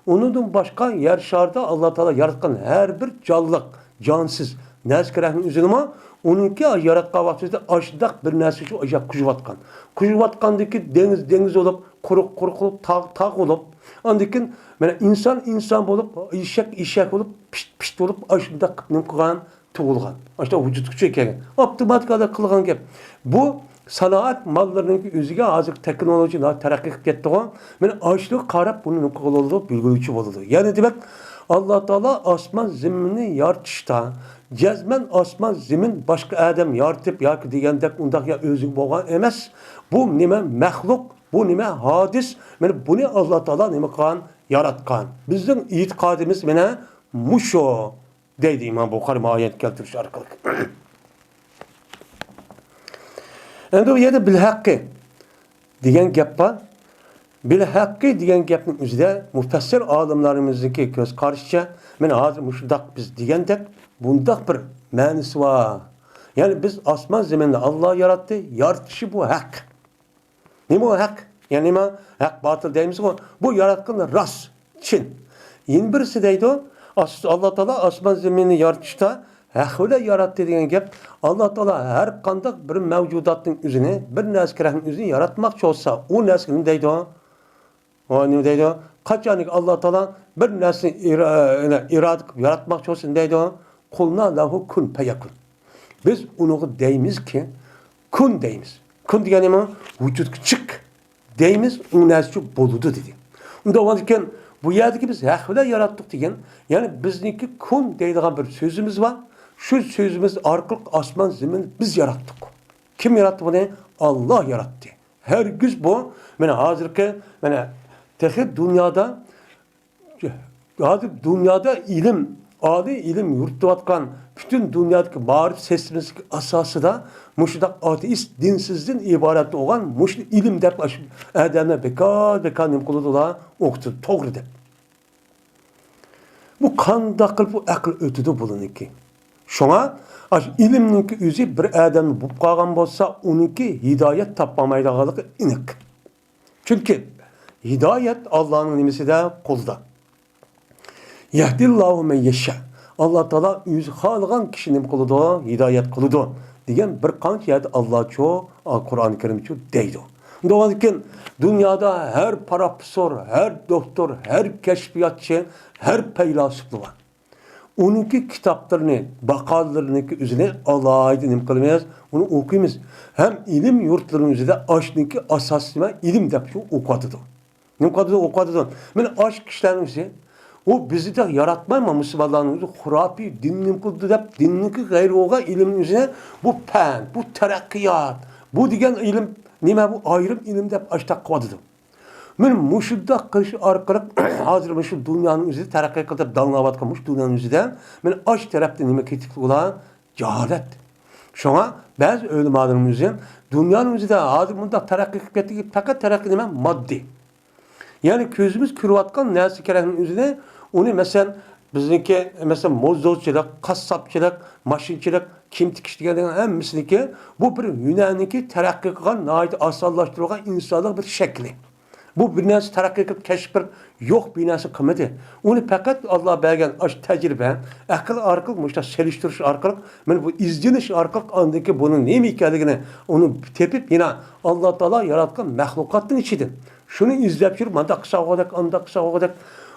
ئۇنىڭدىن باشقا يەر شارىدا ئاللا تائالا ياراتقان ھەر بىر جانلىق، جانسىز، نەرسە كېرەكنىڭ ئۆزىنىمۇ ئۇنىڭكى ياراتقان ۋاقتىدا ئاشۇنداق بىر نەرسە ئۈچۈن ئاشۇنداق قۇيۇۋاتقان. قۇيۇۋاتقاندىكى دېڭىز دېڭىز بولۇپ، قۇرۇق قۇرۇق بولۇپ، تاغ تاغ بولۇپ، ئاندىن كېيىن مانا ئىنسان ئىنسان بولۇپ، ئېشەك ئېشەك بولۇپ، پىت پىت بولۇپ، ئاشۇنداق قىلىپ نېمە قىلغان؟ تۇغۇلغان. ئاشۇنداق ۋۇجۇدقا چۈشۈپ كەلگەن. ئاپتوماتىكا قىلغان گەپ. بۇ سانائەت ماللىرىنىڭ ئۆزىگە ھازىر تېخنولوگىيە تەرەققىي قىلىپ كەتتىغۇ. مانا ئاشۇنى قاراپ بۇنى نېمە قىلغىلى بولىدۇ، بىلگۈچى بولىدۇ. يەنى دېمەك، ئاللا تائالا ئاسمان زېمىننى يارىتىشتا، جەزمەن ئاسمان زېمىن باشقا ئادەم يارىتىپ ياكى دېگەندەك ئۇنداق يا ئۆزىگە بولغان ئەمەس. بۇ نېمە مەخلۇق، بۇ نېمە ھادىس، مانا بۇنى ئاللا تائالا نېمە قىلغان، ياراتقان. بىزنىڭ ئېتىقادىمىز مانا مۇشۇ. دەيدۇ ئىمام بۇخارى مۇ ئايەت كەلتۈرۈش ئارقىلىق. ئەمدى بۇ يەردە بىلھەققى دېگەن گەپ بار. بىلھەققى دېگەن گەپنىڭ ئۆزىدە مۇپەسسىر ئالىملىرىمىزنىڭكى كۆز قارىشىچە، مانا ھازىر مۇشۇنداق بىز دېگەندەك بۇنداق بىر مەنىسى بار. يەنى بىز ئاسمان زېمىننى ئاللا ياراتتى، يارىتىشى بۇ ھەق. نېمە ئۇ ھەق؟ يەنى نېمە؟ ھەق، باتىل دەيمىزغۇ. بۇ ياراتقان راست، چىن. يەنە بىرسى دەيدۇ، ئاس-، ئاللا تائالا ئاسمان زېمىننى يارىتىشتا ھەق بىلەن ياراتتى دېگەن گەپ. ئاللا تائالا ھەر قانداق بىر مەۋجۇداتنىڭ ئۆزىنى، بىر نەرسە كېرەكنىڭ ئۆزىنى ياراتماقچى بولسا، ئۇ نەرسىگە نېمە دەيدۇ؟ ئۇ نېمە دەيدۇ؟ قاچانكى ئاللا تائالا بىر نەرسىنى ئىرا-، ئىرادە قىلىپ ياراتماقچى بولسا نېمە دەيدۇ؟ قۇلنا لەھۇ كۇن پەيەكۇن. بىز ئۇنىڭغا دەيمىزكى، كۇن دەيمىز. كۇن دېگەن نېمە؟ ۋۇجۇدقا چىق دەيمىز، ئۇ نەرسە شۇ بولىدۇ دېدى. ئۇنداق بولغاندىكىن، بۇ يەردىكى بىز ھەق بىلەن ياراتتۇق دېگەن، يەنى بىزنىڭكى كۇن دەيدىغان بىر سۆزىمىز بار. شۇ سۆزىمىز ئارقىلىق ئاسمان زېمىننى بىز ياراتتۇق. كىم ياراتتى بۇنى؟ ئاللا ياراتتى. ھەرگىز بۇ، مانا ھازىرقى، مانا تېخى دۇنيادا، ھازىر دۇنيادا ئىلىم، ئالىي ئىلىم يۈرۈتۈۋاتقان، پۈتۈن دۇنيادىكى مائارىپ سىستېمىسىدىكى ئاساسىدا مۇشۇنداق ئاتېئىست، دىنسىزدىن ئىبارەت بولغان مۇشۇ ئىلىم دەپ ئاشۇ ئادەملەر بىكار، بىكار نېمە قىلىدۇ ئۇلار؟ ئوقۇتىدۇ، توغرا دەپ. بۇ قانداق قىلىپ بۇ ئەقىل ئۆتىدۇ بۇلىنىڭكى؟ شۇڭا ئاشۇ ئىلىمنىڭكى ئۆزى بىر ئادەمنى بولۇپ قالغان بولسا، ئۇنىڭكى ھىدايەت تاپالمايدىغانلىقى ئېنىق. چۈنكى ھىدايەت ئاللانىڭ نېمىسىدە؟ قولىدا. يەھدىللاھۇ مەن يەشا. ئاللا تائالا ئۆزى خالىغان كىشىنى نېمە قىلىدۇ؟ ھىدايەت قىلىدۇ دېگەن بىر قانچە يەردە ئاللاچۇ، قۇرئان كەرىمچۇ دەيدۇ. ئۇنداق بولغاندىكىن دۇنيادا ھەر پروفېسسور، ھەر دوكتور، ھەر كەشپىياتچى، ھەر پەيلاسوپلا بار. ئۇنىڭكى كىتابلىرىنى، ماقالىلىرىنىڭكى ئۆزىنى ئالاھىدە نېمە قىلىمىز؟ ئۇنى ئوقۇيمىز. ھەم ئىلىم يۇرتلىرىنىڭ ئۆزىدە ئاشۇنىڭكى ئاساسىي نېمە؟ ئىلىم دەپ شۇ ئوقۇۋاتىدۇ. نېمە قىلىدۇ؟ ئوقۇۋاتىدۇ. مانا ئاشۇ كىشىلەرنىڭ ئۆزى، ئۇ بىزنى تېخى ياراتماي، مانا مۇسۇلمانلارنىڭ ئۆزى خۇراپىي دىن نېمە قىلىدۇ دەپ، دىننىڭكى غەيرىي بولغان ئىلىمنىڭ ئۆزىنى بۇ پەن، بۇ تەرەققىيات، بۇ دېگەن ئىلىم نېمە؟ بۇ ئايرىم ئىلىم دەپ ئاشۇنداق قىلىۋاتىدۇ. مانا مۇشۇنداق قىلىش ئارقىلىق، ھازىر مۇشۇ دۇنيانىڭ ئۆزى تەرەققىي قىلدى دەپ داڭلاۋاتقان مۇشۇ دۇنيانىڭ ئۆزىدە، مانا ئاشۇ تەرەپتە نېمە كېتىكلىك بولار؟ جاھالەت. شۇڭا بەزى ئۆلىمالىرىمىز دۇنيانىڭ ئۆزىدە ھازىر مۇنداق تەرەققىي قىلىپ كەتتىكى، پەقەت تەرەققىي نېمە؟ ماددىي. يەنى كۆزىمىز كۆرۈۋاتقان نەرسە كېرەكنىڭ ئۆزىنى، ئۇنى مەسىلەن، بىزنىڭكى، مەسىلەن، موزدورچىلىق، قاسساپچىلىق، ماشىنىچىلىق، كىيىم تىكىش دېگەنلەرنىڭ ھەممىسىنىڭكى بۇ بىر ھۈنەرنىڭكى تەرەققىي قىلغان، ناھايىتى ئاسانلاشتۇرۇلغان ئىنسانلىق بىر شەكلى. بۇ بىر نەرسە تەرەققىي قىلىپ، كەشىپ بىر يوق بىر نەرسە قىلمىدى. ئۇنى پەقەت ئاللا بەرگەن ئاشۇ تەجرىبە، ئەقىل ئارقىلىق، مۇشۇنداق سېلىشتۇرۇش ئارقىلىق، مانا بۇ ئىزدىنىش ئارقىلىق ئاندىن كېيىن بۇنىڭ نېمە ئىكەنلىكىنى ئۇنى تېپىپ، يەنە ئاللا تائالا ياراتقان مەخلۇقاتنىڭ ئىچىدىن شۇنى ئىزدەپ يۈرۈپ، مانداق قىلسا بولغۇدەك، ئانداق قىلسا بولغۇدەك،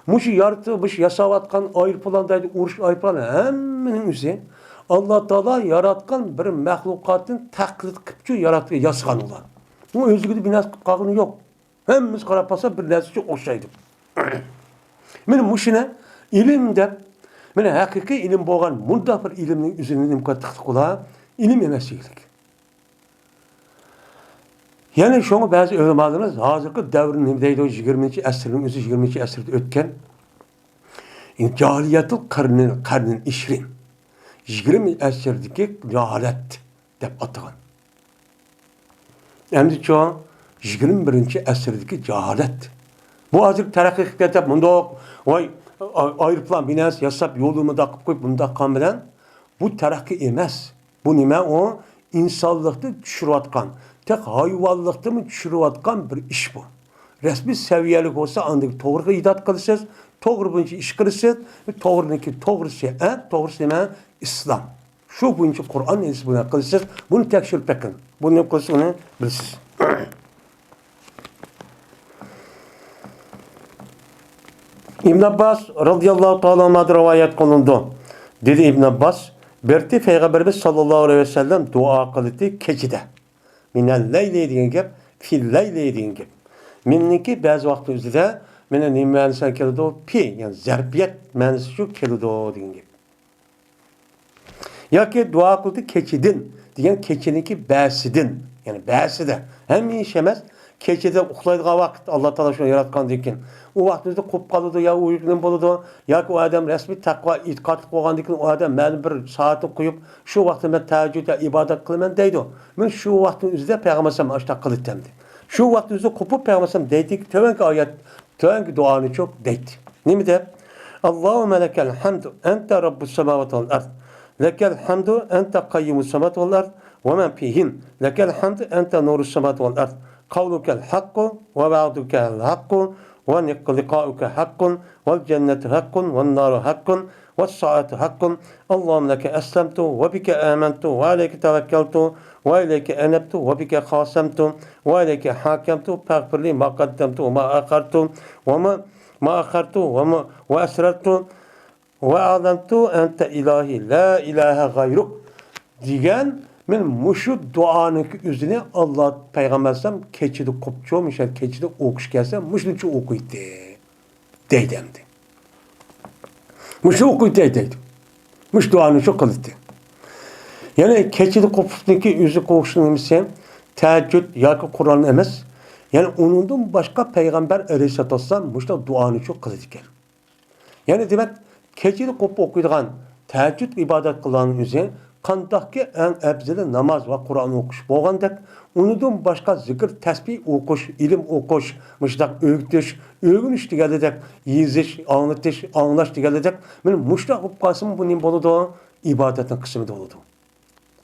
مۇشۇ يارىتىپ، مۇشۇ ياساۋاتقان ئايروپىلان دەيدۇ، ئۇرۇش ئايروپىلانى ھەممىنىڭ ئۆزى ئاللا تائالا ياراتقان بىر مەخلۇقاتتىن تەقلىد قىلىپچۇ ياراتقان، ياسىغان ئۇلار. ئۇ ئۆزىگە بىر نەرسە قىلىپ قالغىنى يوق. ھەممىمىز قاراپ قالسا بىر نەرسىگە ئوخشايدۇ. مانا مۇشۇنى ئىلىم دەپ، مانا ھەقىقىي ئىلىم بولغان مۇنداق بىر ئىلىمنىڭ ئۆزىنى نېمە قىلىپ تىقلىق بولا؟ ئىلىم ئەمەس دېگىلىك. يەنى شۇڭا بەزى ئۆلىمالىرىمىز ھازىرقى دەۋرنى نېمە دەيدۇ؟ يىگىرمىنچى ئەسىرنىڭ ئۆزى، يىگىرمىنچى ئەسىردە ئۆتكەن. جاھىلىيەتۇل قەرنىن، قەرنىن ئىشرىن. يىگىرمە ئەسىردىكى جاھالەت دەپ ئاتىغان. ئەمدىچۇ، يىگىرمە بىرىنچى ئەسىردىكى جاھالەت. بۇ ھازىر تەرەققىي قىلىپ كېتىپ، مۇنداق، ۋاي، ئا-، ئايروپىلان بىناسى ياساپ، يولىنى مۇنداق قىلىپ قويۇپ، مۇنداق قىلغان بىلەن، بۇ تەرەققىي ئەمەس. بۇ نېمە ئۇ؟ ئىنسانلىقنى چۈشۈرۈۋاتقان، تېخى ھايۋانلىقتىنمۇ چۈشۈرۈۋاتقان بىر ئىش بۇ. رەسمىي سەۋىيەلىك بولسا، ئاندىن توغرىغا ئىدات قىلىسىز، توغرا بويىچە ئىش قىلىسىز، توغرىنىڭكى توغرىسى، ئە، توغرىسى نېمە؟ ئىسلام. شۇ بويىچە قۇرئان ھەدىس بىلەن قىلىسىز، بۇنى تەكشۈرۈپ بېقىڭ. بۇنى قىلسا، بۇنى بىلىسىز. ئىبن ئابباس رازىياللاھۇ تائالا ئەنھۇدىن رىۋايەت قىلىنىدۇ. دېدى ئىبن ئابباس، بىر پەيغەمبىرىمىز ساللاللاھۇ ئەلەيھى ۋەسەللەم دۇئا قىلدى كېچىدە. مىنەل لەيلى دېگەن گەپ، فىل لەيلى دېگەن گەپ. مىننىڭكى بەزى ۋاقىتتا ئۆزىدە، مانا نېمە مەنىسى كېلىدۇ؟ پى، يەنى زەرپىيەت مەنىسى شۇ كېلىدۇ دېگەن گەپ. ياكى دۇئا قىلدى كېچىدىن دېگەن كېچىنىڭكى بەسىدىن، يەنى بەسىدە. ھەمىشە ئەمەس، كېچىدە ئۇخلايدىغان ۋاقىت، ئاللا تائالا شۇنى ياراتقاندىن كېيىن. ئۇ ۋاقتىمىزدا قوپۇپ قالىدۇ يا ئۇيقۇ نېمە بولىدۇ، ياكى ئۇ ئادەم رەسمىي تەقۋا ئېتىقادلىق بولغاندىن كېيىن ئۇ ئادەم مەلۇم بىر سائەتنى قويۇپ، شۇ ۋاقىتتا مەن تەھەججۇد ۋە ئىبادەت قىلىمەن دەيدۇ. مانا شۇ ۋاقىتنىڭ ئۆزىدە پەيغەمبەر ئەلەيھىسسالام ئاشۇنداق قىلىدىكەن. شۇ ۋاقىتنىڭ ئۆزىدە قوپۇپ پەيغەمبەر ئەلەيھىسسالام دەيدىكى، تۆۋەنكى ئايەت، تۆۋەنكى دۇئانى چوق دەيدۇ. نېمە دەپ؟ اللهم لك الحمد أنت رب السماوات والأرض، لك الحمد أنت قيوم السماوات والأرض ومن فيهن، لك الحمد أنت نور السماوات والأرض، قولك الحق ووعدك الحق ولقاؤك حق والجنة حق والنار حق والساعة حق. اللهم لك أسلمت وبك آمنت وعليك توكلت وإليك أنبت وبك خاصمت وإليك حاكمت فاغفر لي ما قدمت وما أخرت وما، ما أخرت وما، وأسررت وأعلنت أنت إلهي لا إله غيرك دېگەن، مانا مۇشۇ دۇئانىڭكى ئۆزىنى ئاللا پەيغەمبەر ئەلەيھىسسالام كېچىدە قوپچۇ، مۇشۇ كېچىدە ئوقۇش كەلسە، مۇشۇنچە ئوقۇيتتى دەيدۇ ئەمدى. مۇشۇ ئوقۇيتتى دەيدۇ. مۇشۇ دۇئانى شۇ قىلىتتى. يەنى كېچىدە قوپۇپتىكى ئۆزى قوقۇشنىڭ نېمىسى؟ تەھەججۇد ياكى قۇرئان ئەمەس. يەنى ئۇنىڭدىن باشقا پەيغەمبەر ئەلەيھىسسالاتۇ ۋەسسالام مۇشۇنداق دۇئانى شۇ قىلىدىكەن. يەنى دېمەك، كېچىدە قوپۇپ ئوقۇيدىغان، تەھەججۇد ئىبادەت قىلغاننىڭ ئۆزى قانداقكى ئەڭ ئەپزىلى ناماز ۋە قۇرئان ئوقۇش بولغاندەك، ئۇنىڭدىن باشقا زىكىر، تەسبىھ ئوقۇش، ئىلىم ئوقۇش، مۇشۇنداق ئۆگىتىش، ئۆگىنىش دېگەندەك، يېزىش، ئاڭلىتىش، ئاڭلاش دېگەندەك، مانا مۇشۇنداق بولۇپ قالسىمۇ، بۇ نېمە بولىدۇ؟ ئىبادەتنىڭ قىسمى بولىدۇ.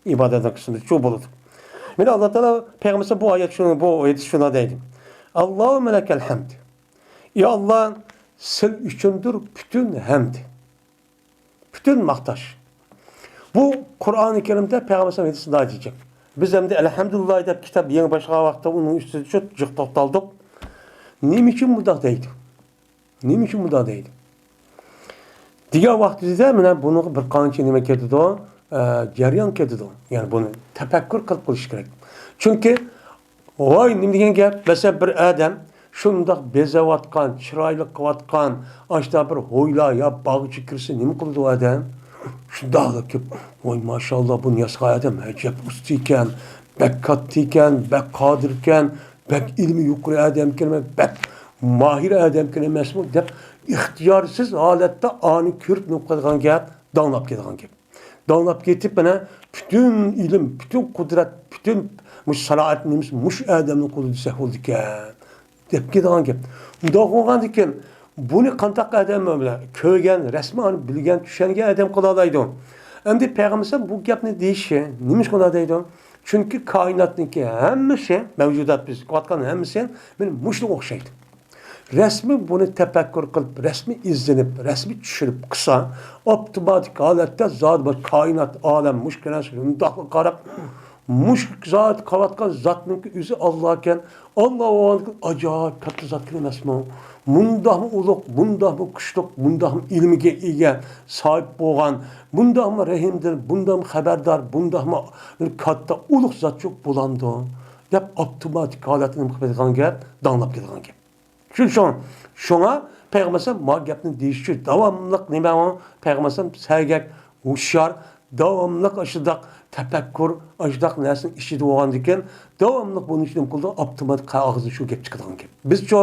ئىبادەتنىڭ قىسمى شۇ بولىدۇ. مانا ئاللا تائالا پەيغەمبەر بۇ ئايەت شۇنى، بۇ ئايەت شۇنى دەيدۇ. اللهم لك الحمد. يا ئاللا، سەن ئۈچۈندۇر پۈتۈن ھەمد. پۈتۈن ماختاش. بۇ قۇرئانى كەرىمدە پەيغەمبەر ئەلەيھىسسالام ھېدىسىدە دېيىلگەن. بىز ئەمدى ئەلھەمدۇلىللا دەپ كىتاب يېڭى باشلىغان ۋاقىتتا ئۇنىڭ ئۈستىدە شۇ جىق توختالدۇق. نېمە ئۈچۈن بۇنداق دەيدۇ؟ نېمە ئۈچۈن بۇنداق دەيدۇ؟ دېگەن ۋاقتىمىزدا مانا بۇنىڭغا بىر قانچە نېمە كېتىدۇ؟ ئە، جەريان كېتىدۇ. يەنى بۇنى تەپەككۇر قىلىپ قىلىش كېرەك. چۈنكى ۋاي، نېمە دېگەن گەپ؟ مەسىلەن، بىر ئادەم شۇنداق بېزەۋاتقان، چىرايلىق قىلىۋاتقان، ئاشۇنداق بىر ھويلا يا باغچە كىرسە نېمە قىلىدۇ ئۇ ئادەم؟ شۇنداقلا كېلىپ، ۋاي، ماشائاللا، بۇنى ياسىغان ئادەم ئەجەب ئۇستا ئىكەن، بەك كاتتا ئىكەن، بەك قادىر ئىكەن، بەك ئىلمى يۇقىرى ئادەم ئىكەن، بەك ماھىر ئادەم ئىكەن ئەمەسمۇ دەپ، ئىختىيارسىز ھالەتتە ئانى كۆرۈپ نېمە قىلىدىغان گەپ؟ داڭلاپ كېتىدىغان گەپ. داڭلاپ كېتىپ، مانا، پۈتۈن ئىلىم، پۈتۈن قۇدرەت، پۈتۈن مۇشۇ سانائەت نېمىسى مۇشۇ ئادەمنىڭ قولىدا دېسەك بولىدىكەن، دەپ كېتىدىغان گەپ. ئۇنداق بولغاندىكىن، بۇنى قانداق ئادەم بىلەن كۆرگەن، رەسمىي ئانى بىلگەن، چۈشەنگەن ئادەم قىلالايدۇ؟ ئەمدى پەيغەمبەر بۇ گەپنى دېيىشى نېمىشقا ئۇنداق دەيدۇ؟ چۈنكى كائىناتنىڭكى ھەممىسى، مەۋجۇدات بىز كۆرۈۋاتقان ھەممىسى مانا مۇشۇنىڭغا ئوخشايدۇ. رەسمىي بۇنى تەپەككۇر قىلىپ، رەسمىي ئىزدىنىپ، رەسمىي چۈشىنىپ قىلسا، ئاپتوماتىك ھالەتتە زادى بىر كائىنات، ئالەم، مۇشۇ نەرسىگە مۇنداقلا قاراپ، مۇشۇ زادى قىلىۋاتقان زاتنىڭكى ئۆزى ئاللاكەن. ئاللا بولغاندىكىن ئاجايىپ كاتتا زاتكەن ئەمەسمۇ؟ مۇنداقمۇ ئۇلۇغ، مۇنداقمۇ كۈچلۈك، مۇنداقمۇ ئىلمىگە ئىگە، ساھىب بولغان، مۇنداقمۇ رەھىمدىل، مۇنداقمۇ خەۋەردار، مۇنداقمۇ كاتتا ئۇلۇغ زات يوق بولامدۇ؟ دەپ ئاپتوماتىك ھالەتتە نېمە قىلىپ كېتىدىغان گەپ؟ داڭلاپ كېتىدىغان گەپ. شۇ، شۇ، شۇڭا پەيغەمبەر ئەلەيھىسسالام ما گەپنى دېيىشى ئۈچۈن داۋاملىق نېمە ئۇ؟ پەيغەمبەر ئەلەيھىسسالام سەگەك، ھوشيار، داۋاملىق ئاشۇنداق تەپەككۇر، ئاشۇنداق نەرسىنىڭ ئىچىدە بولغاندىكىن، داۋاملىق بۇنى نېمە قىلىدۇ؟ ئاپتوماتىك ئاغزىدىن شۇ گەپ چىقىدىغان گەپ. بىزچۇ،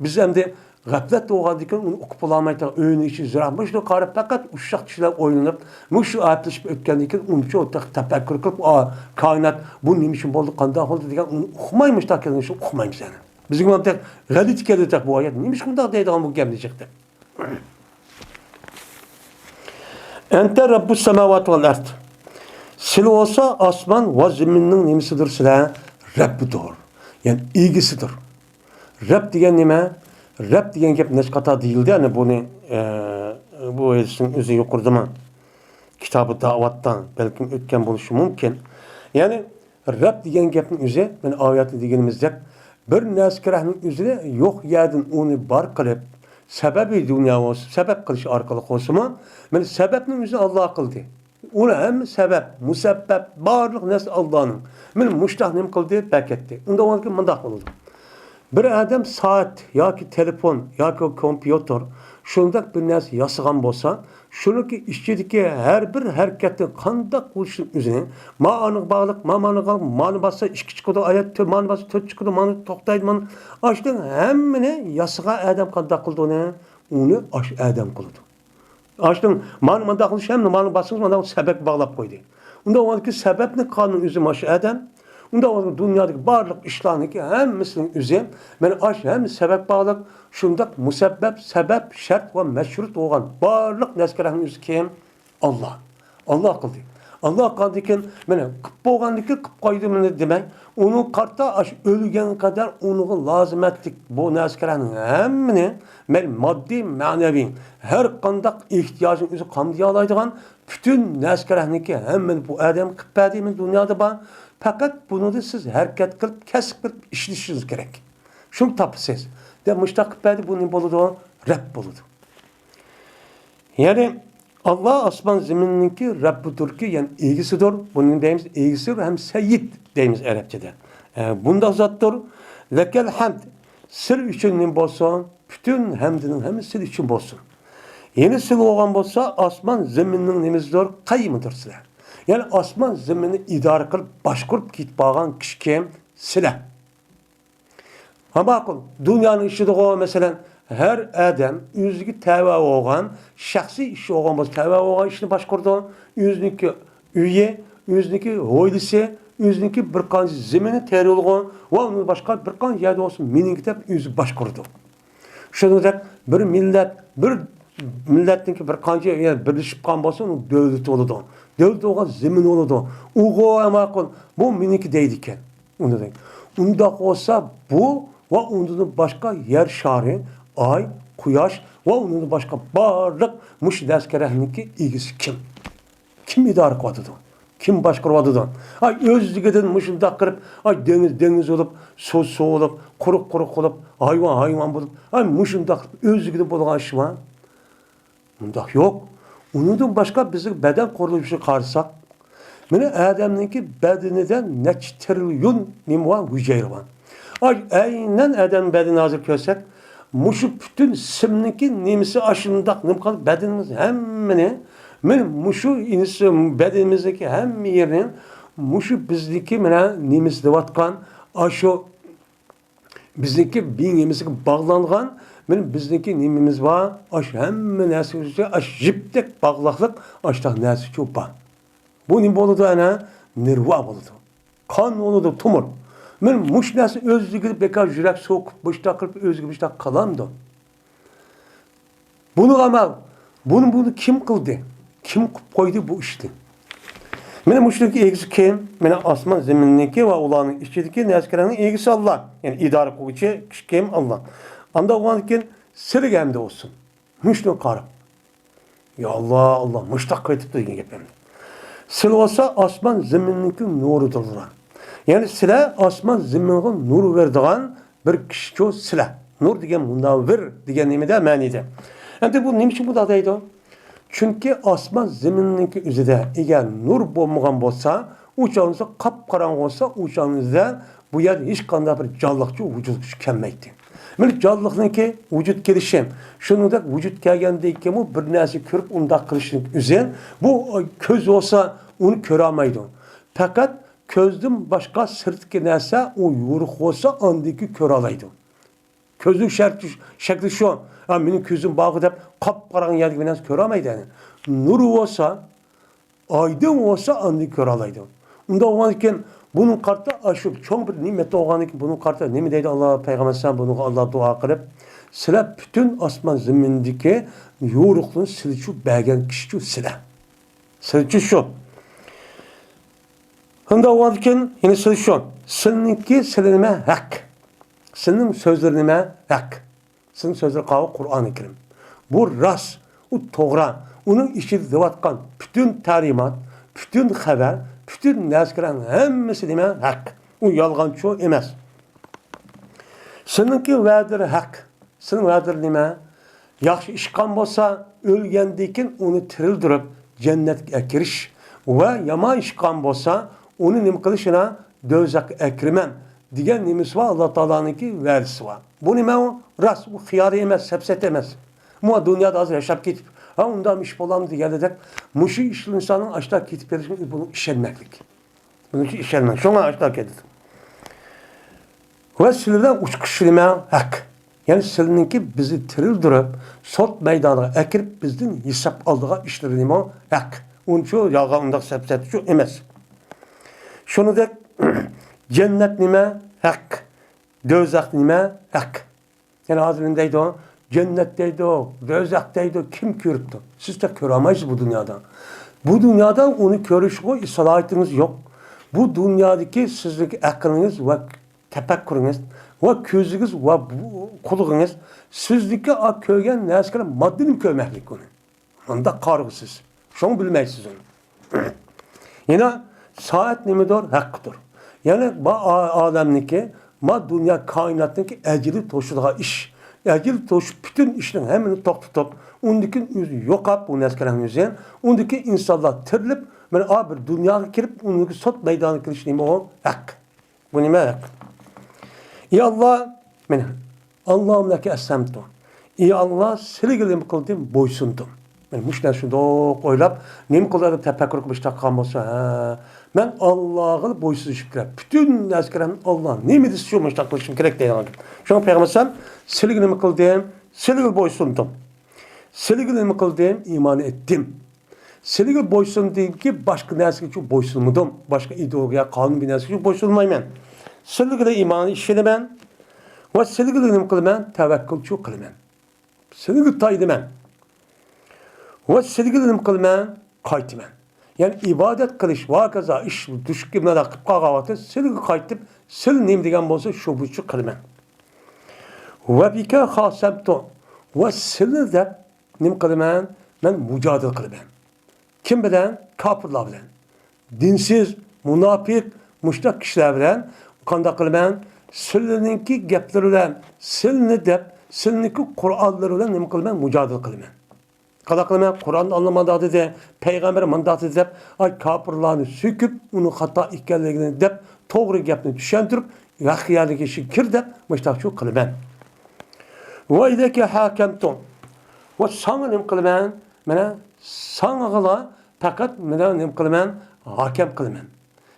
بىز ئەمدى غەپلەت بولغاندىكىن ئۇنى ئۇقۇپ بولالمايدىغان، ئۆينىڭ ئىچى زىراق، مۇشۇنى قاراپ پەقەت ئۇششاق چىشلەپ ئويلىنىپ، مۇشۇ ئەپلىشىپ ئۆتكەندىن كېيىن ئۇنچە تەپەككۇر قىلىپ، ئا، كائىنات بۇ نېمە ئۈچۈن بولدى، قانداق بولدى دېگەن ئۇنى ئۇقمايمىز، تا كەلگەن ئۇقمايمىز يەنە. بىزگە مۇنداق غەلىتە كېلىدۇ تېخى بۇ ئايەت. نېمىشقا مۇنداق دەيدىغان بۇ گەپنى جىق دەپ؟ ئەنتە رەببۇس سەماۋاتى ۋەل ئەرد. سىلە بولسا ئاسمان ۋە زېمىننىڭ نېمىسىدۇر سىلە؟ رەببىدۇر. يەنى ئىگىسىدۇر. رەب دېگەن نېمە؟ رەب دېگەن گەپ نەچچە قاتار دېيىلدى. ئەنە بۇنى، ئە، بۇ ھەدىسنىڭ ئۆزى يۇقىرىدىمۇ. كىتابى دەئۋاتتا بەلكىم ئۆتكەن بولۇشى مۇمكىن. يەنى رەب دېگەن گەپنىڭ ئۆزى، مانا ئايەتتە دېگىنىمىزدەك، بىر نەرسە كەرەكنىڭ ئۆزىنى يوق يەردىن ئۇنى بار قىلىپ، سەبەبى دۇنيا بولسا، سەۋەب قىلىش ئارقىلىق بولسىمۇ، مانا سەۋەبنىڭ ئۆزى ئاللا قىلدى. ئۇنى ھەممە سەۋەب، مۇسەببەب، بارلىق نەرسە ئاللانىڭ. مانا مۇشتاق نېمە قىلدى؟ بەكەتتى. ئۇنداق بولغاندىكىن مۇنداق بولىدۇ. بىر ئادەم سائەت ياكى تېلېفون ياكى كومپيۇتېر، شۇنداق بىر نەرسە ياسىغان بولسا، شۇنىڭكى ئىچىدىكى ھەر بىر ھەرىكەتنىڭ قانداق بولۇشىنىڭ ئۆزىنى، مانىغا باغلىق، ما-، مانىغا باغلىق، مانى باسسا ئىككى چىقىدۇ، ئايەت تۆ-، مانى باسسا تۆت چىقىدۇ، مانى توختايدۇ، مانى، ئاشۇنىڭ ھەممىنى ياسىغان ئادەم قانداق قىلىدۇ ئۇنى؟ ئۇنى ئاشۇ ئادەم قىلىدۇ. ئاشتىن مانا مۇنداق قىلىش ھەم مانا باسقۇچ مانا سەۋەبكە باغلاپ قويدى. ئۇنداق بولغاندىكىن سەۋەبنى قانۇن ئۆزى مانا شۇ ئادەم. ئۇنداق بولغاندىكىن دۇنيادىكى بارلىق ئىشلارنىڭكى ھەممىسىنىڭ ئۆزى مانا ئاشۇ ھەممە سەۋەب باغلىق. شۇنداق مۇسەببەب، سەۋەب، شەرت ۋە مەشرۇت بولغان بارلىق نەرسىلەرنىڭ ئۆزى كىم؟ ئاللا. ئاللا قىلدى. ئاللا قىلغاندىكىن مانا قىپ بولغاندىكىن قىپ قويدى مانا دېمەك. ئۇنىڭ قارتا ئاشۇ ئۆلگەنگە قەدەر ئۇنىڭغا لازىمەتلىك بۇ نەرسىلەرنىڭ ھەممىنى مەن ماددىي، مەنىۋى ھەر قانداق ئېھتىياجنى ئۆزى قامدىيالايدىغان پۈتۈن نەرسىلەرنىڭكى ھەممىنى بۇ ئادەم قىپ بەردى، مانا دۇنيادا بار. پەقەت بۇنىڭدا سىز ھەرىكەت قىلىپ، كەسىپ قىلىپ ئىشلىشىڭىز كېرەك. شۇنى تاپىسىز. دەپ مۇشۇنداق قىپ بەردى، بۇ نېمە بولىدۇ؟ رەب بولىدۇ. يەنى ئاللا ئاسمان زېمىننىڭكى رەببىدۇركى، يەنى ئىگىسىدۇر. بۇنى دەيمىز ئىگىسى ھەم سەييىد دەيمىز ئەرەبچىدە. ئە، بۇنداق زاتتۇر. لەكەل ھەمد، سىل ئۈچۈن نېمە بولسۇن؟ پۈتۈن ھەمدىنىڭ ھەممىسى سىل ئۈچۈن بولسۇن. يەنى سىل بولغان بولسا ئاسمان زېمىننىڭ نېمىسىدۇر؟ قەييىمىدۇر سىلە. يەنى ئاسمان زېمىننى ئىدارە قىلىپ، باشقۇرۇپ كېتىپ بارغان كىشى كىم؟ سىلە. ھا، ماقۇل. دۇنيانىڭ ئىچىدىغۇ، مەسىلەن، ھەر ئادەم ئۆزىگە تەۋە بولغان، شەخسىي ئىشى بولغان بولسا، تەۋە بولغان ئىشنى باشقۇرىدۇ. ئۆزىنىڭكى ئۆيى، ئۆزىنىڭكى ھويلىسى، ئۆزىنىڭكى بىر قانچە زېمىنى تېرىلغان ۋە ئۇندىن باشقا بىر قانچە يەردە بولسا، مېنىڭكى دەپ ئۆزى باشقۇرىدۇ. شۇنىڭدەك بىر مىللەت، بىر مىللەتنىڭكى بىر قانچە يەر بىرلىشىپ قالغان بولسا، ئۇنىڭ دۆلىتى بولىدۇ. دۆلىتى بولغان زېمىنى بولىدۇ. ئۇغۇ، ماقۇل، بۇ مېنىڭكى دەيدىكەن. ئۇنداق، ئۇنداق بولسا، بۇ ۋە ئۇندىن باشقا يەر شارى، ئاي، قۇياش ۋە ئۇندىن باشقا بارلىق مۇشۇ نەرسىلەرنىڭكى ئىگىسى كىم؟ كىم ئىدارە قىلىۋاتىدۇ؟ كىم باشقۇرۇۋاتىدۇ؟ ئاي، ئۆزلۈكىدىن مۇشۇنداق قىلىپ، ئاي، دېڭىز دېڭىز بولۇپ، سۇ سۇ بولۇپ، قۇرۇق قۇرۇق بولۇپ، ھايۋان ھايۋان بولۇپ، ئاي، مۇشۇنداق ئۆزلۈكىدىن بولغان ئىش بار. مۇنداق يوق. ئۇنىڭدىن باشقا بىزنىڭ بەدەن قۇرۇلۇشىغا قارىساق، مانا ئادەمنىڭكى بەدىنىدە نەچچە تىرىليون نېمە بار، ھۈجەيرە بار. ئاي، ئەينەن ئادەمنىڭ بەدىنىنى ھازىر كۆرسەك، مۇشۇ پۈتۈن سىمنىڭكى نېمىسى ئاشۇنداق نېمە قىلىپ بەدىنىمىز ھەممىنى، مانا مۇشۇ ئىنس-، بەدىنىمىزدىكى ھەممە يېرىنى مۇشۇ بىزنىڭكى مانا نېمىسى دەۋاتقان، ئاشۇ بىزنىڭكى بېيىڭىمىزگە باغلانغان، مانا بىزنىڭكى نېمىمىز بار؟ ئاشۇ ھەممە نەرسىگە ئاشۇ يىپتەك باغلاقلىق، ئاشۇنداق نەرسىچۇ بار. بۇ نېمە بولىدۇ ئەنە؟ نېرۋا بولىدۇ. قان بولىدۇ، تومۇر. مانا مۇشۇ نەرسە ئۆزلۈكىدە بىكار يۈرەك سوقۇپ، مۇشۇنداق قىلىپ ئۆزىگە مۇشۇنداق قىلامدۇ؟ بۇنى ئامال، بۇنى، بۇنى كىم قىلدى؟ كىم قىلىپ قويدى بۇ ئىشنى؟ مانا مۇشۇنىڭكى ئىگىسى كىم؟ مانا ئاسمان زېمىننىڭكى ۋە ئۇلارنىڭ ئىچىدىكى نەرسىلەرنىڭ ئىگىسى ئاللا. يەنى ئىدارە قىلغۇچى كىشى كىم؟ ئاللا. ئانداق بولغاندىكىن سىلىگە ھەمدى بولسۇن. مۇشۇنى قاراپ. يا ئاللا، ئاللا مۇشتاق قىلىۋېتىپتۇ دېگەن گەپ ئەمدى. سىلە بولسا ئاسمان زېمىننىڭكى نۇرىدۇرلار. يەنى سىلە ئاسمان زېمىنغا نۇر بېرىدىغان بىر كىشىچۇ سىلە. نۇر دېگەن مۇنەۋۋىر دېگەن نېمىدە مەنىدە. ئەمدى بۇ نېمە ئۈچۈن بۇنداق دەيدۇ؟ چۈنكى ئاسمان زېمىننىڭكى ئۆزىدە ئەگەر نۇر بولمىغان بولسا، ئۇ چاغنىڭدا قاپقاراڭغۇ بولسا، ئۇ چاغنىڭدا بۇ يەردە ھېچقانداق بىر جانلىقچۇ ۋۇجۇدقا كەلمەيتتى. مانا جانلىقنىڭكى ۋۇجۇد كېلىشى، شۇنىڭدەك ۋۇجۇد كەلگەندىن كېيىنمۇ بىر نەرسە كۆرۈپ ئۇنداق قىلىشنىڭ ئۆزى، بۇ كۆز بولسا ئۇنى كۆرەلمەيدۇ. پەقەت كۆزدىن باشقا سىرتتىكى نەرسە ئۇ يورۇق بولسا ئاندىن كېيىن كۆرەلەيدۇ. كۆزنىڭ شەرتى، شەكلى شۇ. ھا، مېنىڭ كۆزۈم بارغۇ دەپ قاپقاراڭغۇ يەردىكى بىر نەرسە كۆرەلمەيدۇ يەنى. نۇر بولسا، ئايدىڭ بولسا ئاندىن كۆرەلەيدۇ. ئۇنداق بولغاندىكىن بۇنىڭ قارتا ئاشۇ چوڭ بىر نېمەت بولغاندىكىن بۇنىڭ قارتا نېمە دەيدۇ ئاللا پەيغەمبەر ئەلەيھىسسالام بۇنىڭغا ئاللا دۇئا قىلىپ، سىلەر پۈتۈن ئاسمان زېمىندىكى يورۇقلۇقنى سىلىچۇ بەرگەن كىشىچۇ سىلەر. سىلىچۇ شۇ. ئۇنداق بولغاندىكىن يەنە سىلى شۇ. سىلنىڭكى سىلى نېمە؟ ھەق. سىلنىڭ سۆزلىرى نېمە؟ ھەق. سىلنىڭ سۆزلىرى قاۋۇ قۇرئانى كەرىم. بۇ راست. ئۇ توغرا. ئۇنىڭ ئىچىدە دەۋاتقان پۈتۈن تەلىمات، پۈتۈن خەۋەر، پۈتۈن نەرسىلەرنىڭ ھەممىسى نېمە؟ ھەق. ئۇ يالغانچۇ ئەمەس. سېنىڭكى ۋەدىلىرى ھەق. سېنىڭ ۋەدىلىرى نېمە؟ ياخشى ئىش قىلغان بولسا، ئۆلگەندىن كېيىن ئۇنى تىرىلدۈرۈپ، جەننەتكە ئەكىرىش ۋە يامان ئىش قىلغان بولسا، ئۇنى نېمە قىلىشىنا؟ دوزاخقا ئەكىرىمەن دېگەن نېمىسى بار؟ ئاللا تائالانىڭكى ۋەدىسى بار. بۇ نېمە ئۇ؟ راست، ئۇ خىيالىي ئەمەس، سەپسەتە ئەمەس. ئەمما دۇنيادا ھازىر ياشاپ كېتىپ، ھا، ئۇنداق ئىش بولامدۇ دېگەندەك، مۇشۇ ئىش ئىنساننىڭ ئاشتا كېتىپ بېرىشىنى بۇنىڭ ئىشەنمەكلىك. بۇنىڭ ئۈچۈن ئىشەنمەڭ. شۇڭا ئاشتا كېتىدۇ. ۋە سىلەردە ئۇچقۇچ نېمە؟ ھەق. يەنى سىلىنىڭكى بىزنى تىرىلدۈرۈپ، سوت مەيدانىغا ئەكىرىپ، بىزدىن ھېساب ئالىدىغان ئىشلىرى نېمە؟ ھەق. ئۇنچۇ يالغان، ئۇنداق سەپسەتىچۇ ئەمەس. شۇنىڭدەك جەننەت نېمە؟ ھەق. دوزاخ نېمە؟ ھەق. يەنە ھازىر نېمە دەيدۇ؟ جەننەت دەيدۇ، دوزاخ دەيدۇ، كىم كۆرۈپتۇ؟ سىز تېخى كۆرەلمەيسىز بۇ دۇنيادا. بۇ دۇنيادا ئۇنى كۆرۈشكە سالاھىيىتىڭىز يوق. بۇ دۇنيادىكى سىزنىڭ ئەقلىڭىز ۋە تەپەككۇرىڭىز ۋە كۆزىڭىز ۋە بۇ قۇلىقىڭىز سىزنىڭكى ئا كۆرگەن نەرسىگە ماددىنى كۆرمەكلىك ئۇنى. مۇنداق قارىغۇسىز. شۇڭا بىلمەيسىز ئۇنى. يەنە سائەت نېمىدۇر؟ ھەققىدۇر. يەنى ما ئا-، ئادەمنىڭكى، ما دۇنيا كائىناتنىڭكى ئەجىلى توشىدىغان ئىش. ئەجىل توشۇپ، پۈتۈن ئىشنىڭ ھەممىنى توختىتىپ، ئۇندىن كېيىن ئۆزى يوقاپ، بۇ نەرسىلەرنىڭ ئۆزى، ئۇندىن كېيىن ئىنسانلار تىرىلىپ، مانا ئا بىر دۇنياغا كىرىپ، ئۇنىڭكى سوت مەيدانىغا كىرىش نېمە ئۇ؟ ھەق. بۇ نېمە ھەق؟ ئى ئاللا، مەن، ئاللاھۇممە لەكە ئەسلەمتۇ. ئى ئاللا، سىلىگە نېمە قىلدىم؟ بويسۇندۇم. مەن مۇشۇ نەرسە شۇنداق ئويلاپ، نېمە قىلدى دەپ تەپەككۇر قىلىپ ئىشتاق قىلغان بولسا، ھە، مەن ئاللاغا بويسۇنۇشۇم كېرەك. پۈتۈن نەرسىگە ئاللا نېمە دېسە شۇ مۇشۇنداق قىلىشىم كېرەك دەيدىغان گەپ. شۇڭا پەيغەمبەر ئەلەيھىسسالام، سىلىگە نېمە قىلدىم؟ سىلىگە بويسۇندۇم. سىلىگە نېمە قىلدىم؟ ئىمان ئېيتتىم. سىلىگە بويسۇندىمكى، باشقا نەرسىگىچۇ بويسۇنمىدىم. باشقا ئىدېئولوگىيە، قانۇن بىر نەرسىگىچۇ بويسۇنمايمەن. سىلىگىلا ئىمان ئىشىنىمەن ۋە سىلىگىلا نېمە قىلىمەن؟ تەۋەككۈلچۇ قىلىمەن. سىلىگە تايىنىمەن ۋە سىلىگىلا نېمە قىلىمەن؟ قايتىمەن. يەنى ئىبادەت قىلىش ۋە ھاكازا ئىش دۈشكۈنلەر قىلىپ قالغان ۋاقىتتا سىلىگە قايتىپ، سىل نېمە دېگەن بولسا شۇ بويىچە قىلىمەن. ۋە بىكە خاسەمتۇ، ۋە سىلنى دەپ نېمە قىلىمەن؟ مەن مۇجادىلە قىلىمەن. كىم بىلەن؟ كاپىرلار بىلەن. دىنسىز، مۇناپىق، مۇشتاق كىشىلەر بىلەن قانداق قىلىمەن؟ سىلىنىڭكى گەپلىرى بىلەن، سىلنى دەپ، سىلىنىڭكى قورئانلىرى بىلەن نېمە قىلىمەن؟ مۇجادىلە قىلىمەن. قانداق قىلىمەن؟ قورئان ئاللا مۇنداق دېدى، پەيغەمبەر مۇنداق دېدى دەپ، ئاي كاپىرلارنى سۆكۈپ، ئۇنىڭ خاتا ئىكەنلىكىنى دەپ، توغرا گەپنى چۈشەندۈرۈپ، ھەق يەرلىك ئىشىگە كىر دەپ، مۇشتاقچۇ قىلىمەن. ۋە ئىلەيكە ھاكەمتۇ. ۋە ساڭا نېمە قىلىمەن؟ مانا ساڭىغىلا پەقەت مانا نېمە قىلىمەن؟ ھاكەم قىلىمەن.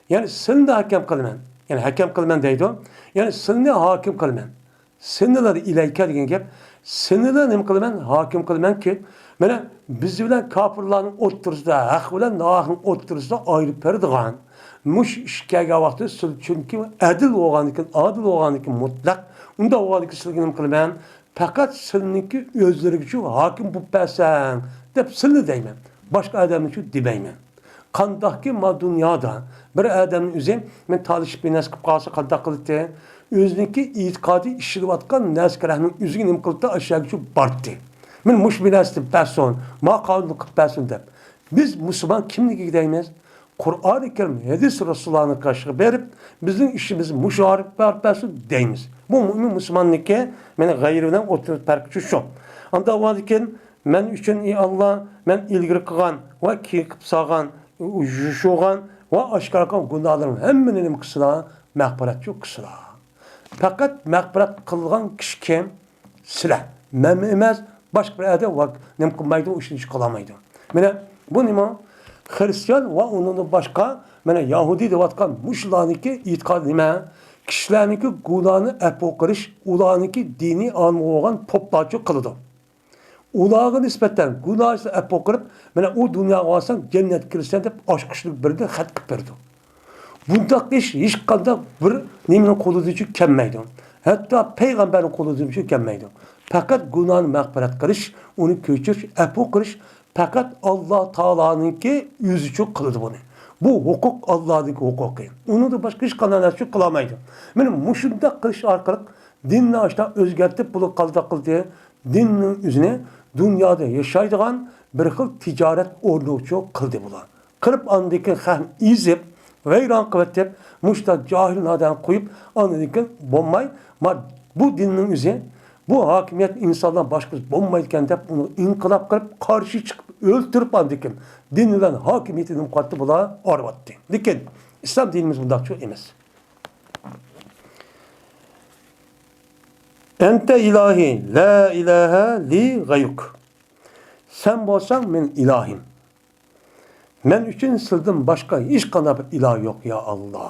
يەنى سىلنى ھاكەم قىلىمەن. يەنى ھەكەم قىلىمەن دەيدۇ. يەنى سىلنى ھاكىم قىلىمەن. سىلنىلا ئىلەيكە دېگەن گەپ. سىلنىلا نېمە قىلىمەن؟ ھاكىم قىلىمەنكى، مانا بىز بىلەن كاپىرلارنىڭ ئوتتۇرىسىدا، ھەق بىلەن ناھەقنىڭ ئوتتۇرىسىدا ئايرىپ بېرىدىغان مۇشۇ ئىش كەلگەن ۋاقىتتا سىل، چۈنكى ئەدىل بولغاندىكىن، ئادىل بولغاندىكىن مۇتلەق، ئۇنداق بولغاندىكىن سىلگە نېمە قىلىمەن؟ پەقەت سىلنىڭكى ئۆزلىرىگىچۇ ھاكىم بولۇپ بەرسەڭ دەپ سىلنى دەيمەن. باشقا ئادەمنىچۇ دېمەيمەن. قانداقكى ما دۇنيادا بىر ئادەمنىڭ ئۆزى مەن تالىشىپ بىر نەرسە قىلىپ قالسا قانداق قىلاتتى؟ ئۆزىنىڭكى ئېتىقادى ئىشلىۋاتقان نەرسە كېرەكنىڭ ئۆزىگە نېمە قىلاتتى؟ ئاشۇ يەرگىچۇ باراتتى. مەن مۇشۇ بىر نەرسە دەپ بەرسۇن، ما قانۇننى قىلىپ بەرسۇن دەپ. بىز مۇسۇلمان كىملىكىگە دەيمىز؟ قۇرئانى كەرىم، ھەدىس رەسۇلۇللانىڭ قېشىغا بېرىپ، بىزنىڭ ئىشىمىزنى مۇشۇ ئارىپ بېرىپ بەرسۇن دەيمىز. بۇ مۇئمىن مۇسۇلماننىڭكى، مېنىڭ غەيرىدىن ئوتتۇرا پەرقى شۇ. ئانداق بولغاندىكىن، مەن ئۈچۈن، ئى ئاللا، مەن ئىلگىرى قىلغان ۋە كېيىن قىلىپ سالغان، يوشۇرغان ۋە ئاشكارا قىلغان گۇناھلىرىم ھەممىنى نېمە قىلسىلا، مەغپىرەتچۇ قىلسىلا. پەقەت مەغپىرەت قىلغان كىشى كىم؟ سىلەر. مەنمۇ ئەمەس، باشقا بىر ئادەم ۋە نېمە قىلمايدۇ، ئۇ ئىشنى قىلالمايدۇ. مانا بۇ نېمە؟ خرىستىيان ۋە ئۇنىڭدىن باشقا، مانا يەھۇدىي دەۋاتقان مۇشۇلارنىڭكى ئېتىقادى نېمە؟ كىشىلەرنىڭكى گۇناھىنى ئەپۇ قىلىش، ئۇلارنىڭكى دىنىي ئالىمى بولغان پوپلارچۇ قىلىدۇ. ئۇلارغا نىسبەتەن گۇناھ ئىشلار ئەپۇ قىلىپ، مانا ئۇ دۇنياغا بارساڭ جەننەتكە كىرىسەن دەپ ئاچقۇچلۇق بىردىن خەت قىلىپ بېرىدۇ. بۇنداق ئىش ھېچقانداق بىر نېمىنىڭ قولىدىنچۇ كەلمەيدۇ. ھەتتا پەيغەمبەرنىڭ قولىدىنچۇ كەلمەيدۇ. پەقەت گۇناھنى مەغپىرەت قىلىش، ئۇنى كۆچۈرۈش، ئەپۇ قىلىش پەقەت ئاللا تائالانىڭكى ئۆزىچۇ قىلىدۇ بۇنى. بۇ ھوقۇق ئاللانىڭكى ھوقۇقى. ئۇنىڭدىن باشقا ھېچقانداق نەرسە قىلالمايدۇ. مانا مۇشۇنداق قىلىش ئارقىلىق دىننى ئاشۇنداق ئۆزگەرتىپ، بۇنى قانداق قىلدى؟ دىننىڭ ئۆزىنى دۇنيادا ياشايدىغان بىر خىل تىجارەت ئورنىغىچۇ قىلدى بۇلار. قىلىپ ئاندىن كېيىن خەقنى ئېزىپ، ۋەيران قىلىۋېتىپ، مۇشۇنداق جاھىل نادان قويۇپ، ئاندىن كېيىن بولماي، ما-، بۇ دىننىڭ ئۆزى، بۇ ھاكىمىيەت ئىنسانلار باشقىسى بولمايدىكەن دەپ، ئۇنى ئىنقىلاب قىلىپ، قارشى چىقىپ، ئۆلتۈرۈپ، ئاندىن كېيىن دىن بىلەن ھاكىمىيىتىنى يوقاتتى، بۇلار ئايرىۋەتتى. لېكىن ئىسلام دىنىمىز بۇنداقچۇ ئەمەس. ئەنتە ئىلاھى، لا ئىلاھە لى غەيرۇك. سەن بولساڭ مېنىڭ ئىلاھىم. مەن ئۈچۈن سىلىدىن باشقا ھېچقانداق بىر ئىلاھ يوق، يا ئاللا،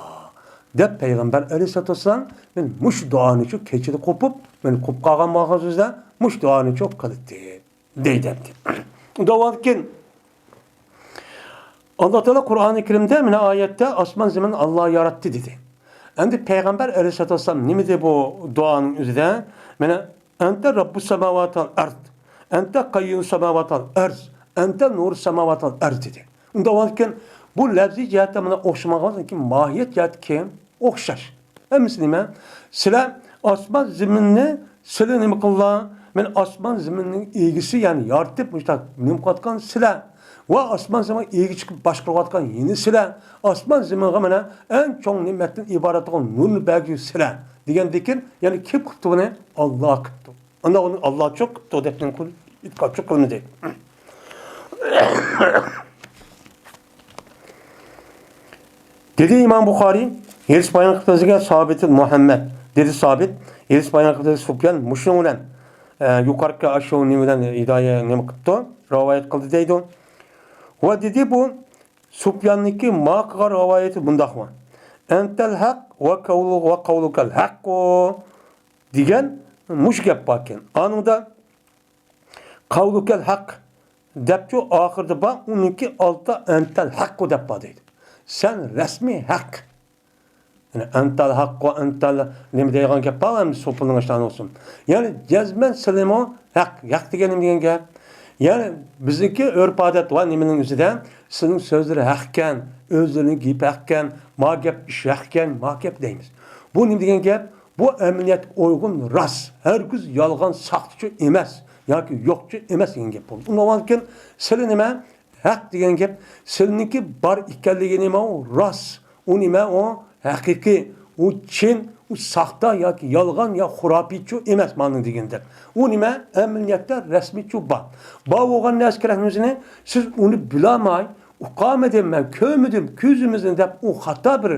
دەپ پەيغەمبەر ئەلەيھىسسالاتۇ ۋەسسالام، مەن مۇشۇ دۇئانىچۇ كېچىدە قوپۇپ، مەن قوپۇپ قالغان ۋاقىتتا مۇشۇ دۇئانىچۇ قىلدى، دەيدۇ ئەمدى. ئۇنداق بولغاندىكىن، ئاللا تائالا قۇرئانى كەرىمدە، مانا ئايەتتە، ئاسمان زېمىننى ئاللا ياراتتى، دېدى. ئەمدى پەيغەمبەر ئەلەيھىسسالاتۇ ۋەسسالام نېمە دېدى بۇ دۇئانىڭ ئۆزىدە؟ مانا، ئەنتە رەببۇس ساماۋاتىل ئەرز، ئەنتە قەييۇم ساماۋاتىل ئەرز، ئەنتە نۇر ساماۋاتىل ئەرز، دېدى. ئۇنداق بولغاندىكىن، بۇ لەپزىي جەھەتتە مانا ئوخشىمىغان، لېكىن ماھىيەت جەھەتتە كېيىن ئوخشاش. ھەممىسى نېمە؟ سىلەر ئاسمان زېمىننى، سىلەر نېمە قىلدىڭلار؟ مەن ئاسمان زېمىننىڭ ئىگىسى، يەنى يارىتىپ، مۇشۇنداق نېمە قىلىۋاتقان سىلەر. ۋە ئاسمان زېمىنغا ئىگە چىقىپ باشقۇرۇۋاتقان يەنە سىلەر. ئاسمان زېمىنغا مانا ئەڭ چوڭ نېمەتتىن ئىبارەت بولغان نۇرنى بەرگۈچى سىلەر، دېگەندىكىن، يەنى كىم قىپتۇ بۇنى؟ ئاللا قىپتۇ. ئانداق ئۇنى ئاللا چوق قىپتۇ دەپ نېمە قىل-، ئېتىقاد چوق قىلمىدى. دېدى ئىمام بۇخارىي، ھېدىس بايان قىلىپ بىزگە سابىت مۇھەممەد. دېدى سابىت، ھېدىس بايان قىلىپ بىزگە سۇپيان مۇشۇنىڭ بىلەن، ئە، يۇقىرىقى ئاشۇ نېمە بىلەن ھىدايە نېمە قىپتۇ، رىۋايەت قىلدى دەيدۇ. ۋە دېدى بۇ سۇپياننىڭكى ما قىلغان رىۋايىتى مۇنداق بار. ئەنتەل ھەق ۋە قەۋلۇ-، ۋە قەۋلۇكەل ھەققۇ دېگەن مۇشۇ گەپ باركەن. ئانىڭدا قەۋلۇكەل ھەق دەپچۇ ئاخىرىدا بار، ئۇنىڭكى ئالدىدا ئەنتەل ھەققۇ دەپ بار دەيدۇ. سەن رەسمىي ھەق. يەنى ئەنتەل ھەققۇ، ئەنتەل نېمە دەيدىغان گەپ بار، ئەمدى سوپىنىڭ ئىشلارى بولسۇن. يەنى جەزمەن سىلىمۇ ھەق. ھەق دېگەن نېمە دېگەن گەپ؟ يەنى بىزنىڭكى ئۆرپ-ئادەت ۋە نېمىنىڭ ئۆزىدە سىلىنىڭ سۆزلىرى ھەقكەن، ئۆزلىرىنىڭ گېپى ھەقكەن، ما گەپ ئىش ھەقكەن، ما گەپ دەيمىز. بۇ نېمە دېگەن گەپ؟ بۇ ئەمەلىيەتكە ئۇيغۇن، راست، ھەرگىز يالغان، ساختىچۇ ئەمەس ياكى يوقچۇ ئەمەس دېگەن گەپ بولدى. ئۇنداق بولغاندىكىن سىلى نېمە؟ ھەق دېگەن گەپ، سىلىنىڭكى بار ئىكەنلىكى نېمە ئۇ؟ راست. ئۇ نېمە ئۇ؟ ھەقىقىي. ئۇ چىن، ئۇ ساختا ياكى يالغان يا خۇراپىيچۇ ئەمەس مانا دېگەندەك. ئۇ نېمە؟ ئەمەلىيەتتە رەسمىيچۇ بار. بار بولغان نەرسە كېرەكمىزنى سىز ئۇنى بىلەلمەي، ئۇقالمىدىم مەن، كۆرمىدىم كۆزىمىزنى دەپ ئۇ خاتا بىر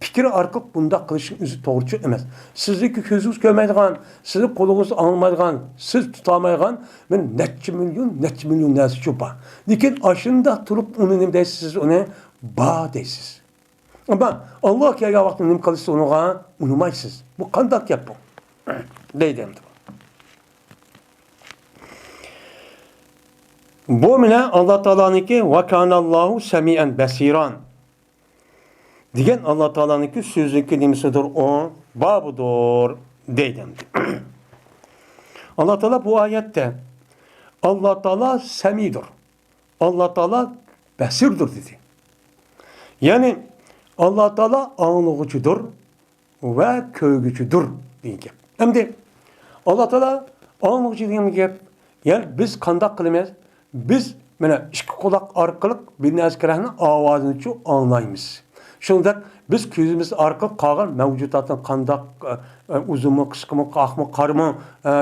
پىكىر ئارقىلىق بۇنداق قىلىشنىڭ ئۆزى توغرىچۇ ئەمەس. سىزنىڭكى كۆزىڭىز كۆرمەيدىغان، سىزنىڭ قولىڭىز ئاڭلىمايدىغان، سىز تۇتالمايدىغان بىر نەچچە مىليون، نەچچە مىليون نەرسىچۇ بار. لېكىن ئاشۇنداق تۇرۇپ ئۇنى نېمە دەيسىز، سىز ئۇنى بار دەيسىز. ئەمما ئاللا كەلگەن ۋاقىتتا نېمە قىلىسىز ئۇنىڭغا؟ ئۇنىمايسىز. بۇ قانداق گەپ بۇ؟ دەيدۇ ئەمدى. بۇ مانا ئاللا تائالانىڭكى ۋە كانەللاھۇ سەمىئەن بەسىرا دېگەن ئاللا تائالانىڭكى سۆزىنىڭكى نېمىسىدۇر ئۇ؟ بابىدۇر دەيدۇ ئەمدى. ئاللا تائالا بۇ ئايەتتە ئاللا تائالا سەمىدۇر، ئاللا تائالا بەسىردۇر دېدى. يەنى ئاللا تائالا ئاڭلىغۇچىدۇر ۋە كۆرگۈچىدۇر دېگەن گەپ. ئەمدى ئاللا تائالا ئاڭلىغۇچى دېگەن گەپ. يەنى بىز قانداق قىلىمىز؟ بىز مانا ئىككى قۇلاق ئارقىلىق بىر نەرسە كېرەكنى ئاۋازىنىچۇ ئاڭلايمىز. شۇنداق بىز كۆزىمىز ئارقىلىق قالغان مەۋجۇداتنىڭ قانداق، ئە، ئە، ئۇزۇنمۇ، قىسقىمۇ، ئاقمۇ، قارىمۇ، ئە،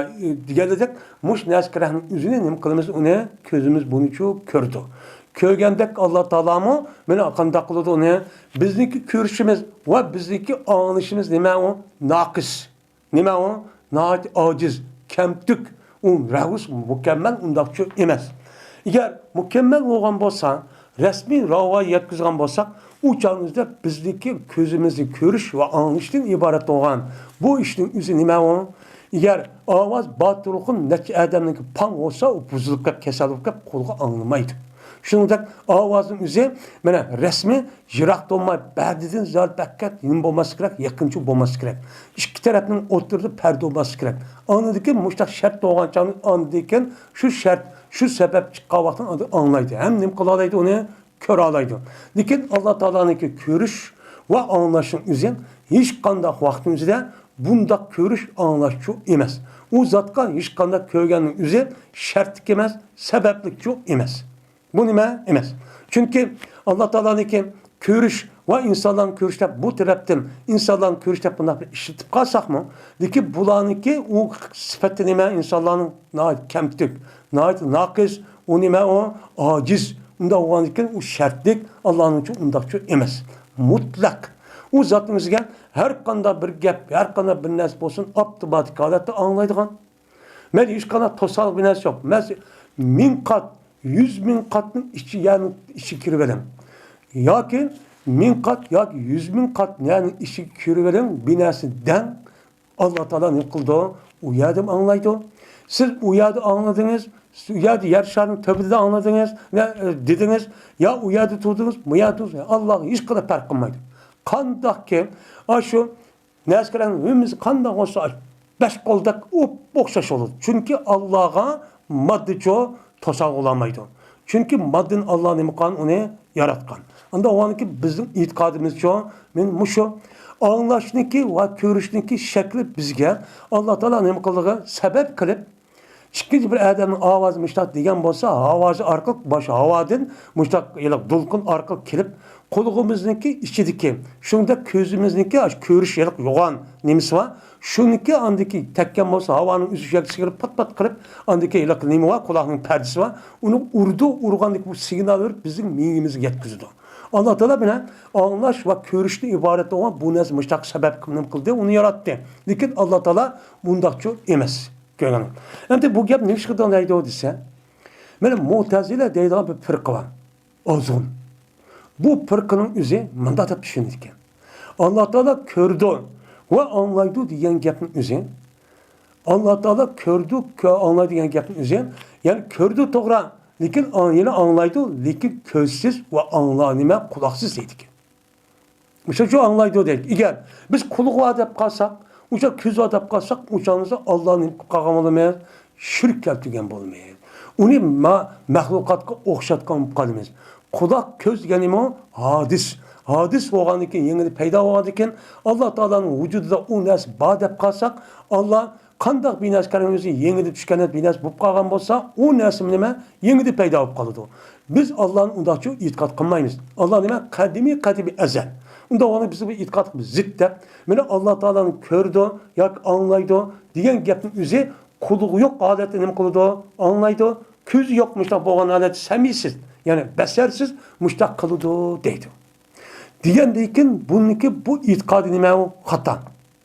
دېگەندەك مۇشۇ نەرسە كېرەكنىڭ ئۆزىنى نېمە قىلىمىز؟ ئۇنى كۆزىمىز بۇنىچۇ كۆرىدۇ. كۆرگەندەك ئاللا تائالامۇ مانا قانداق قىلىدۇ ئۇنى؟ بىزنىڭكى كۆرۈشىمىز ۋە بىزنىڭكى ئاڭلىشىمىز نېمە ئۇ؟ ناقىس. نېمە ئۇ؟ ناھايىتى ئاجىز، كەمتۈك. ئۇ رەۋۇس مۇكەممەل ئۇنداقچۇ ئەمەس. ئەگەر مۇكەممەل بولغان بولسا، رەسمىي راۋا يەتكۈزگەن بولساق، ئۇ چاغىمىزدا بىزنىڭكى كۆزىمىزنى كۆرۈش ۋە ئاڭلىشتىن ئىبارەت بولغان بۇ ئىشنىڭ ئۆزى نېمە ئۇ؟ ئەگەر ئاۋاز بار تۇرغۇن نەچچە ئادەمنىڭكى پاڭ بولسا، ئۇ بۇزۇلۇپ كەپ، كېسەل بولۇپ كەپ، قۇلىقى ئاڭلىمايدۇ. شۇنىڭدەك ئاۋازنىڭ ئۆزى، مانا، رەسمىي يىراق بولماي، بەدىدىن زال پەقەت نېمە بولماسلىق كېرەك، يېقىنچۇ بولماسلىق كېرەك. ئىككى تەرەپنىڭ ئوتتۇرىدا پەردە بولماسلىق كېرەك. ئاندىن كېيىن مۇشۇنداق شەرت بولغان چاغدا ئاندىن كېيىن شۇ شەرت، شۇ سەۋەب چىققان ۋاقىتتا ئاندىن ئاڭلايدۇ. ھەم نېمە قىلالايدۇ ئۇنى؟ كۆرەلەيدۇ. لېكىن ئاللا تائالانىڭكى كۆرۈش ۋە ئاڭلاشنىڭ ئۆزى ھېچقانداق ۋاقىتنىڭ ئۆزىدە بۇنداق كۆرۈش ئاڭلاشچۇ ئەمەس. ئۇ زاتقا ھېچقانداق كۆرگەننىڭ ئۆزى شەرتلىك ئەمەس، سەۋەبلىكچۇ ئەمەس. بۇ نېمە ئەمەس؟ چۈنكى ئاللا تائالانىڭكى كۆرۈش ۋە ئىنسانلارنى كۆرۈش دەپ بۇ تەرەپتىن ئىنسانلارنى كۆرۈش دەپ بۇنداق بىر ئىشلىتىپ قالساقمۇ، لېكىن بۇلارنىڭكى ئۇ سۈپەتى نېمە؟ ئىنسانلارنىڭ ناھايىتى كەمتۈك، ناھايىتى ناقىس، ئۇ نېمە ئۇ؟ ئاجىز. ئۇنداق بولغاندىكىن ئۇ شەرتلىك، ئاللانىڭچۇ ئۇنداقچۇ ئەمەس. مۇتلەق. ئۇ زاتنىڭ ئۆزىگە ھەر قانداق بىر گەپ، ھەر قانداق بىر نەرسە بولسۇن، ئاپتوماتىك ھالەتتە ئاڭلايدىغان. مەيلى ھېچقانداق توسالغۇ بىر نەرسە يوق. مەسىلەن، مىڭ قات، يۈز مىڭ قاتنىڭ ئىچى، يەرنىڭ ئىچىگە كىرىۋېلىڭ. ياكى مىڭ قات ياكى يۈز مىڭ قات يەرنىڭ ئىچىگە كىرىۋېلىڭ، بىر نەرسە دەڭ. ئاللا تائالا نېمە قىلىدۇ؟ ئۇ يەردىمۇ ئاڭلايدۇ. سىز ئۇ يەردە ئاڭلىدىڭىز، سىز ئۇ يەردە يەر شارىنىڭ تۈپىدە ئاڭلىدىڭىز، نە، ئە، دېدىڭىز، يا ئۇ يەردە تۇردىڭىز، بۇ يەردە تۇردىڭىز، ئاللاغا ھېچقانداق پەرق قىلمايدۇ. قانداقكى، ئاشۇ نەسكىرەنىڭ ھەممىسى قانداق بولسا، بەش قولدەك ئوپئوخشاش بولىدۇ. چۈنكى ئاللاغا ماددىچۇ توسالغۇ بولالمايدۇ. چۈنكى ماددىنى ئاللا نېمە قىلغان، ئۇنى ياراتقان. ئاندا ئۇنىڭكى بىزنىڭ ئېتىقادىمىزچۇ، مېنىڭ مۇشۇ ئاڭلاشنىڭكى ۋە كۆرۈشنىڭكى شەكلى بىزگە ئاللا تائالا نېمە قىلدىغان سەۋەب قىلىپ، ئىككىنچى بىر ئادەمنىڭ ئاۋازى مۇشتاق دېگەن بولسا، ئاۋازى ئارقىلىق، باش ھاۋادىن مۇشتاق ھېلىق دولقۇن ئارقىلىق كېلىپ، قۇلىقىمىزنىڭكى ئىچىدىكى، شۇنداق كۆزىمىزنىڭكى ئاشۇ كۆرۈش ھېلىق يوغان نېمىسى بار، شۇنىڭكى ئاندىكى تەگكەن بولسا، ھاۋانىڭ ئۆزى شۇ يەرگە سىگىرىپ پات-پات قىلىپ، ئاندىكى ھېلىق نېمە بار، قۇلاقنىڭ پەردىسى بار، ئۇنى ئۇرىدۇ، ئۇرغاندىكى بۇ سىگنال بېرىپ بىزنىڭ مېڭىمىزگە يەتكۈزىدۇ. ئاللا تائالا بىلەن ئاڭلاش ۋە كۆرۈشتىن ئىبارەت بولغان بۇ نەرسە مۇشتاق سەۋەب نېمە قىلدى، ئۇنى ياراتتى. لېكىن ئاللا تائالا بۇنداقچۇ ئەمەس. كۆرگەن. ئەمدى بۇ گەپ نېمىشقا دەيدۇ دېسە، مانا مۇتەزىلە دەيدىغان بىر پىرقە بار. ئازغۇن. بۇ پىرقىنىڭ ئۆزى مۇنداق دەپ چۈشىنىدىكەن. ئاللا تائالا كۆرىدۇ ۋە ئاڭلايدۇ دېگەن گەپنىڭ ئۆزى، ئاللا تائالا كۆرىدۇ، كۆ-، ئاڭلايدۇ دېگەن گەپنىڭ ئۆزى، يەنى كۆرىدۇ توغرا، لېكىن ئاڭ-، يەنە ئاڭلايدۇ، لېكىن كۆزسىز ۋە ئاڭلا-، نېمە، قۇلاقسىز دەيدىكەن. مۇشۇنچە ئاڭلايدۇ دەيدۇ. ئەگەر بىز قۇلىقى بار دەپ قالساق، ئۇچا كۆزى بار دەپ قالساق، ئۇچاڭلىسا ئاللا نېمە قىلىپ قالغان بولىمىز؟ شىرك كەلتۈرگەن بولىمىز. ئۇنى ما-، مەخلۇقاتقا ئوخشاتقان بولۇپ قالىمىز. قۇلاق، كۆز دېگەنمۇ ھادىس. ھادىس بولغاندىن كېيىن، يېڭىدىن پەيدا بولغاندىن كېيىن، ئاللا تائالانىڭ ۋۇجۇدىدا ئۇ نەرسە بار دەپ قالساق، ئاللا قانداق بىناس كەلگەن بولسا، يېڭىدىن چۈشكەن بىناس بولۇپ قالغان بولسا، ئۇ نەرسە نېمە؟ يېڭىدىن پەيدا بولۇپ قالىدۇ. بىز ئاللانى ئۇنداقچە ئېتىقاد قىلمايمىز. ئاللا نېمە؟ قەدىمىي، قەدىمىي ئەزەل. ئۇنداق بولغاندا بىز بۇ ئېتىقادقا زىت دەپ، مانا ئاللا تائالانى كۆرىدۇ ياكى ئاڭلايدۇ دېگەن گەپنىڭ ئۆزى قۇلىقى يوق ھالەتتە نېمە قىلىدۇ؟ ئاڭلايدۇ. كۆزى يوق مۇشتاق بولغان ھالەتتە سەمىيسىز، يەنى بەسەرسىز مۇشتاق قىلىدۇ دەيدۇ. دېگەندىن كېيىن بۇنىڭكى بۇ ئېتىقادى نېمە ئۇ؟ خاتا.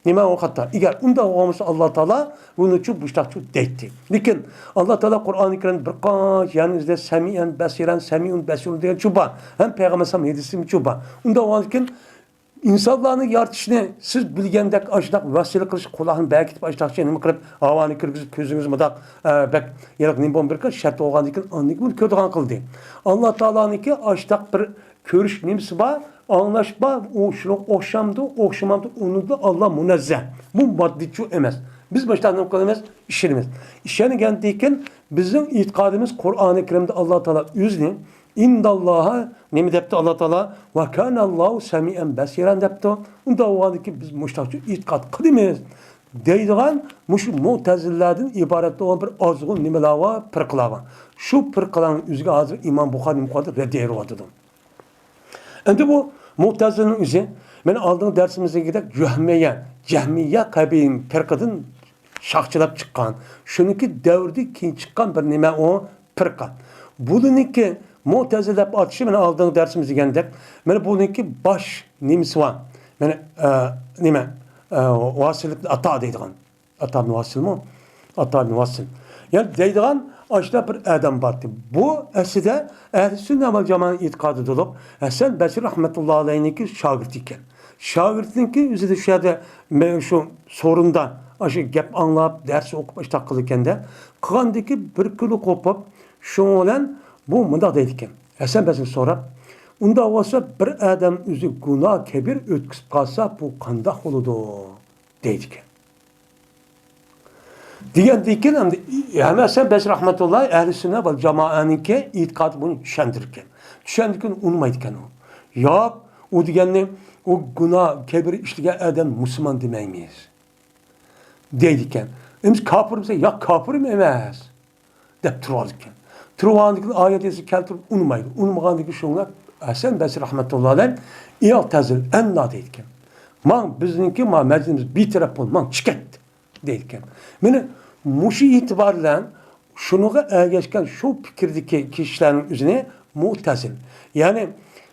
نېمە ئۇ خاتا؟ ئەگەر ئۇنداق بولغان بولسا، ئاللا تائالا بۇنىچۇ مۇشتاقچۇ دەيتتى. لېكىن ئاللا تائالا قۇرئانى كەرىمدە بىر قانچە يەرنى ئۆزىدە سەمىئەن، بەسىرەن، سەمىئۇن، بەسىرۇن دېگەنچۇ بار. ھەم پەيغەمبەر ئەلەيھىسسالام ھەدىسىمۇچۇ بار. ئۇنداق بولغاندىكىن ئىنسانلارنى يارىتىشنى سىز بىلگەندەك ئاشۇنداق ۋەسىلە قىلىش، قۇلاقنى بەركىتىپ ئاشۇنداقچە نېمە قىلىپ، ھاۋانى كىرگۈزۈپ، كۆزىڭىز مۇنداق، ئە، بەك يېرىق نېمە بولمىدىكەن، شەرت بولغاندىكىن ئاندىن كېيىن بۇنى كۆرىدىغان قىلدى. ئاللا تائالانىڭكى ئاشۇنداق بىر كۆرۈش نېمىسى بار، ئاڭلاش بار، ئۇ شۇنىڭغا ئوخشامدۇ، ئوخشىمامدۇ، ئۇنىڭدىن ئاللا مۇنەززە. بۇ ماددىچۇ ئەمەس. بىز مۇشۇنداق نېمە قىلىمىز؟ ئىشىنىمىز. ئىشەنگەندىن كېيىن بىزنىڭ ئېتىقادىمىز قۇرئانى كەرىمدە ئاللا تائالا ئۆزىنى، ئىنداللاھا، نېمە دەپتۇ ئاللا تائالا؟ ۋە كاناللاھۇ سەمىئەن بەسىرەن دەپتۇ. ئۇنداق بولغاندىكىن بىز مۇشۇنداقچۇ ئېتىقاد قىلىمىز دەيدىغان مۇشۇ مۇتەزىلىلەردىن ئىبارەت بولغان بىر ئازغۇن نېمىلەر بار، پىرقىلەر بار. شۇ پىرقىلەرنىڭ ئۆزىگە ھازىر ئىمام بۇخارى نېمە قىلىۋاتىدۇ؟ رەددىيە بېرىۋاتىدۇ. ئەمدى بۇ مۇتەزىلىنىڭ ئۆزى، مانا ئالدىنقى دەرسىمىزدىكىدەك جەھمىيە، جەھمىيە قەبىلە پىرقىدىن شاخچىلاپ چىققان، شۇنىڭكى دەۋرىدىن كېيىن چىققان بىر نېمە ئۇ پىرقە. بۇنىڭكى مۇتەزىلە دەپ ئاتىشى، مانا ئالدىنقى دەرسىمىز دېگەندەك، مانا بۇنىڭكى باش نېمىسى بار. مانا، ئە، نېمە، ئە، ۋاسىل ئىبن ئاتا دەيدىغان. ئاتا ئىبن ۋاسىلمۇ؟ ئاتا ئىبن ۋاسىل. يەنى دەيدىغان ئاشۇنداق بىر ئادەم بارتى. بۇ ئەسلىدە ئەھلى سۈننە ۋەل جامائەنىڭ ئېتىقادىدا بولۇپ، ھەسەن بەسرى رەھمەتۇللا ئەلەيھنىڭكى شاگىرتى ئىكەن. شاگىرتىنىڭكى ئۆزىدە شۇ يەردە مەن شۇ سورۇندا ئاشۇ گەپ ئاڭلاپ، دەرس ئوقۇپ، ئاشۇنداق قىلىدىكەن-دە. قىلغاندىكى بىر كۈنى قوپۇپ، شۇنىڭ بىلەن بۇ مۇنداق دەيدىكەن. ھەسەن بەسرى سوراپ، ئۇنداق بولسا بىر ئادەم ئۆزى گۇناھ كەبىر ئۆتكۈزۈپ قالسا، بۇ قانداق بولىدۇ؟ دەيدىكەن. دېگەندىن كېيىن ئەمدى ھەم ھەسەن بەسرى رەھمەتۇللا ئەھلى سۈننە ۋەل جامائەنىڭكى ئېتىقادى بۇنى چۈشەندۈرگەن. چۈشەندىكىن ئۇنىمايدىكەن ئۇ. ياق، ئۇ دېگەننى ئۇ گۇناھ كەبىرە ئىشلىگەن ئادەم مۇسۇلمان دېمەيمىز، دەيدىكەن. ئەمىسە كاپىرمىسەن؟ ياق، كاپىرمۇ ئەمەس، دەپ تۇرۇۋالىدىكەن. تۇرۇۋالغاندىن كېيىن ئايەت ھەدىسنى كەلتۈرۈپ ئۇنىمايدۇ. ئۇنىمىغاندىن كېيىن شۇڭا ھەسەن بەسرى رەھمەتۇللا ئەلەيھ، ئىئتەزىل ئەننا دەيدىكەن. ماڭ، بىزنىڭكى ما مەجلىسىمىز بىتەرەپ بول، ماڭ، چىقىت. دەيدىكەن. مانا مۇشۇ ئېتىبار بىلەن شۇنىڭغا ئەگەشكەن شۇ پىكىردىكى كىشىلەرنىڭ ئۆزىنى مۇئتەزىل، يەنى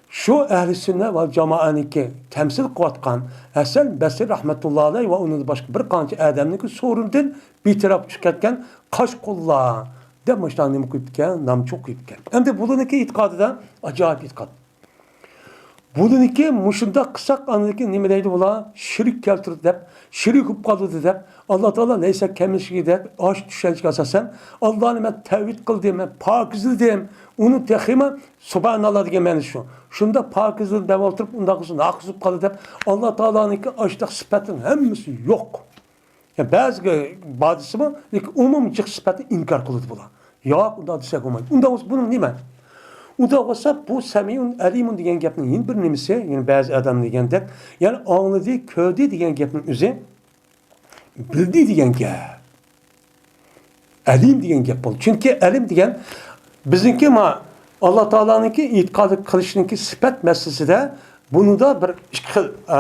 شۇ ئەھلى سۈننە ۋە جامائەنىڭكى تەمسىل قىلىۋاتقان ھەسەن بەسرى رەھمەتۇللا ئەلەيھ ۋە ئۇنىڭدىن باشقا بىر قانچە ئادەمنىڭكى سورۇنىدىن بىتەرەپ چىقىپ كەتكەن قاچقۇنلار دەپ مۇشۇنداق نېمە قويۇپتىكەن، نامچۇ قويۇپتىكەن. ئەمدى بۇلارنىڭكى ئېتىقادىدا ئاجايىپ ئېتىقاد. بۇنىڭكى مۇشۇنداق قىلساق، ئاندىكى نېمە دەيدۇ بۇلار؟ شېرىك كەلتۈردى دەپ، شېرىك بولۇپ قالدى دەپ، ئاللا تائالا لەيسە كەمىسلىھى دەپ، ئاشۇ چۈشەنچىگە ئاساسەن، ئاللانى مەن تەۋھىد قىلدىم، مەن پاكىزلىدىم، ئۇنى تېخىمۇ سۇبھاناللا دېگەن مەنىسى شۇ. شۇنداق پاكىزلىدىم دەپ ئولتۇرۇپ، ئۇنداق قىلسا ناقىس بولۇپ قالدى دەپ، ئاللا تائالانىڭكى ئاشۇنداق سۈپەتنىڭ ھەممىسى يوق. يا بەزىگە بار دېسىمۇ، لېكىن ئومۇمىي جىق سۈپەتنى ئىنكار قىلىدۇ بۇلار. ياق، ئۇنداق دېسەك بولمايدۇ. ئۇنداق بولسا بۇنىڭ نېمە؟ ئۇنداق بولسا بۇ سەمىئۇن ئەلىمۇن دېگەن گەپنىڭ يەنە بىر نېمىسى، يەنى بەزى ئادەم دېگەندەك، يەنى ئاڭلىدى، كۆردى دېگەن گەپنىڭ ئۆزى بىلدى دېگەن گەپ. ئەلىم دېگەن گەپ بولدى. چۈنكى ئەلىم دېگەن بىزنىڭكى ما ئاللا تائالانىڭكى ئېتىقاد قىلىشنىڭكى سۈپەت مەسىلىسىدە بۇنىڭدا بىر ئىككى خىل، ئە،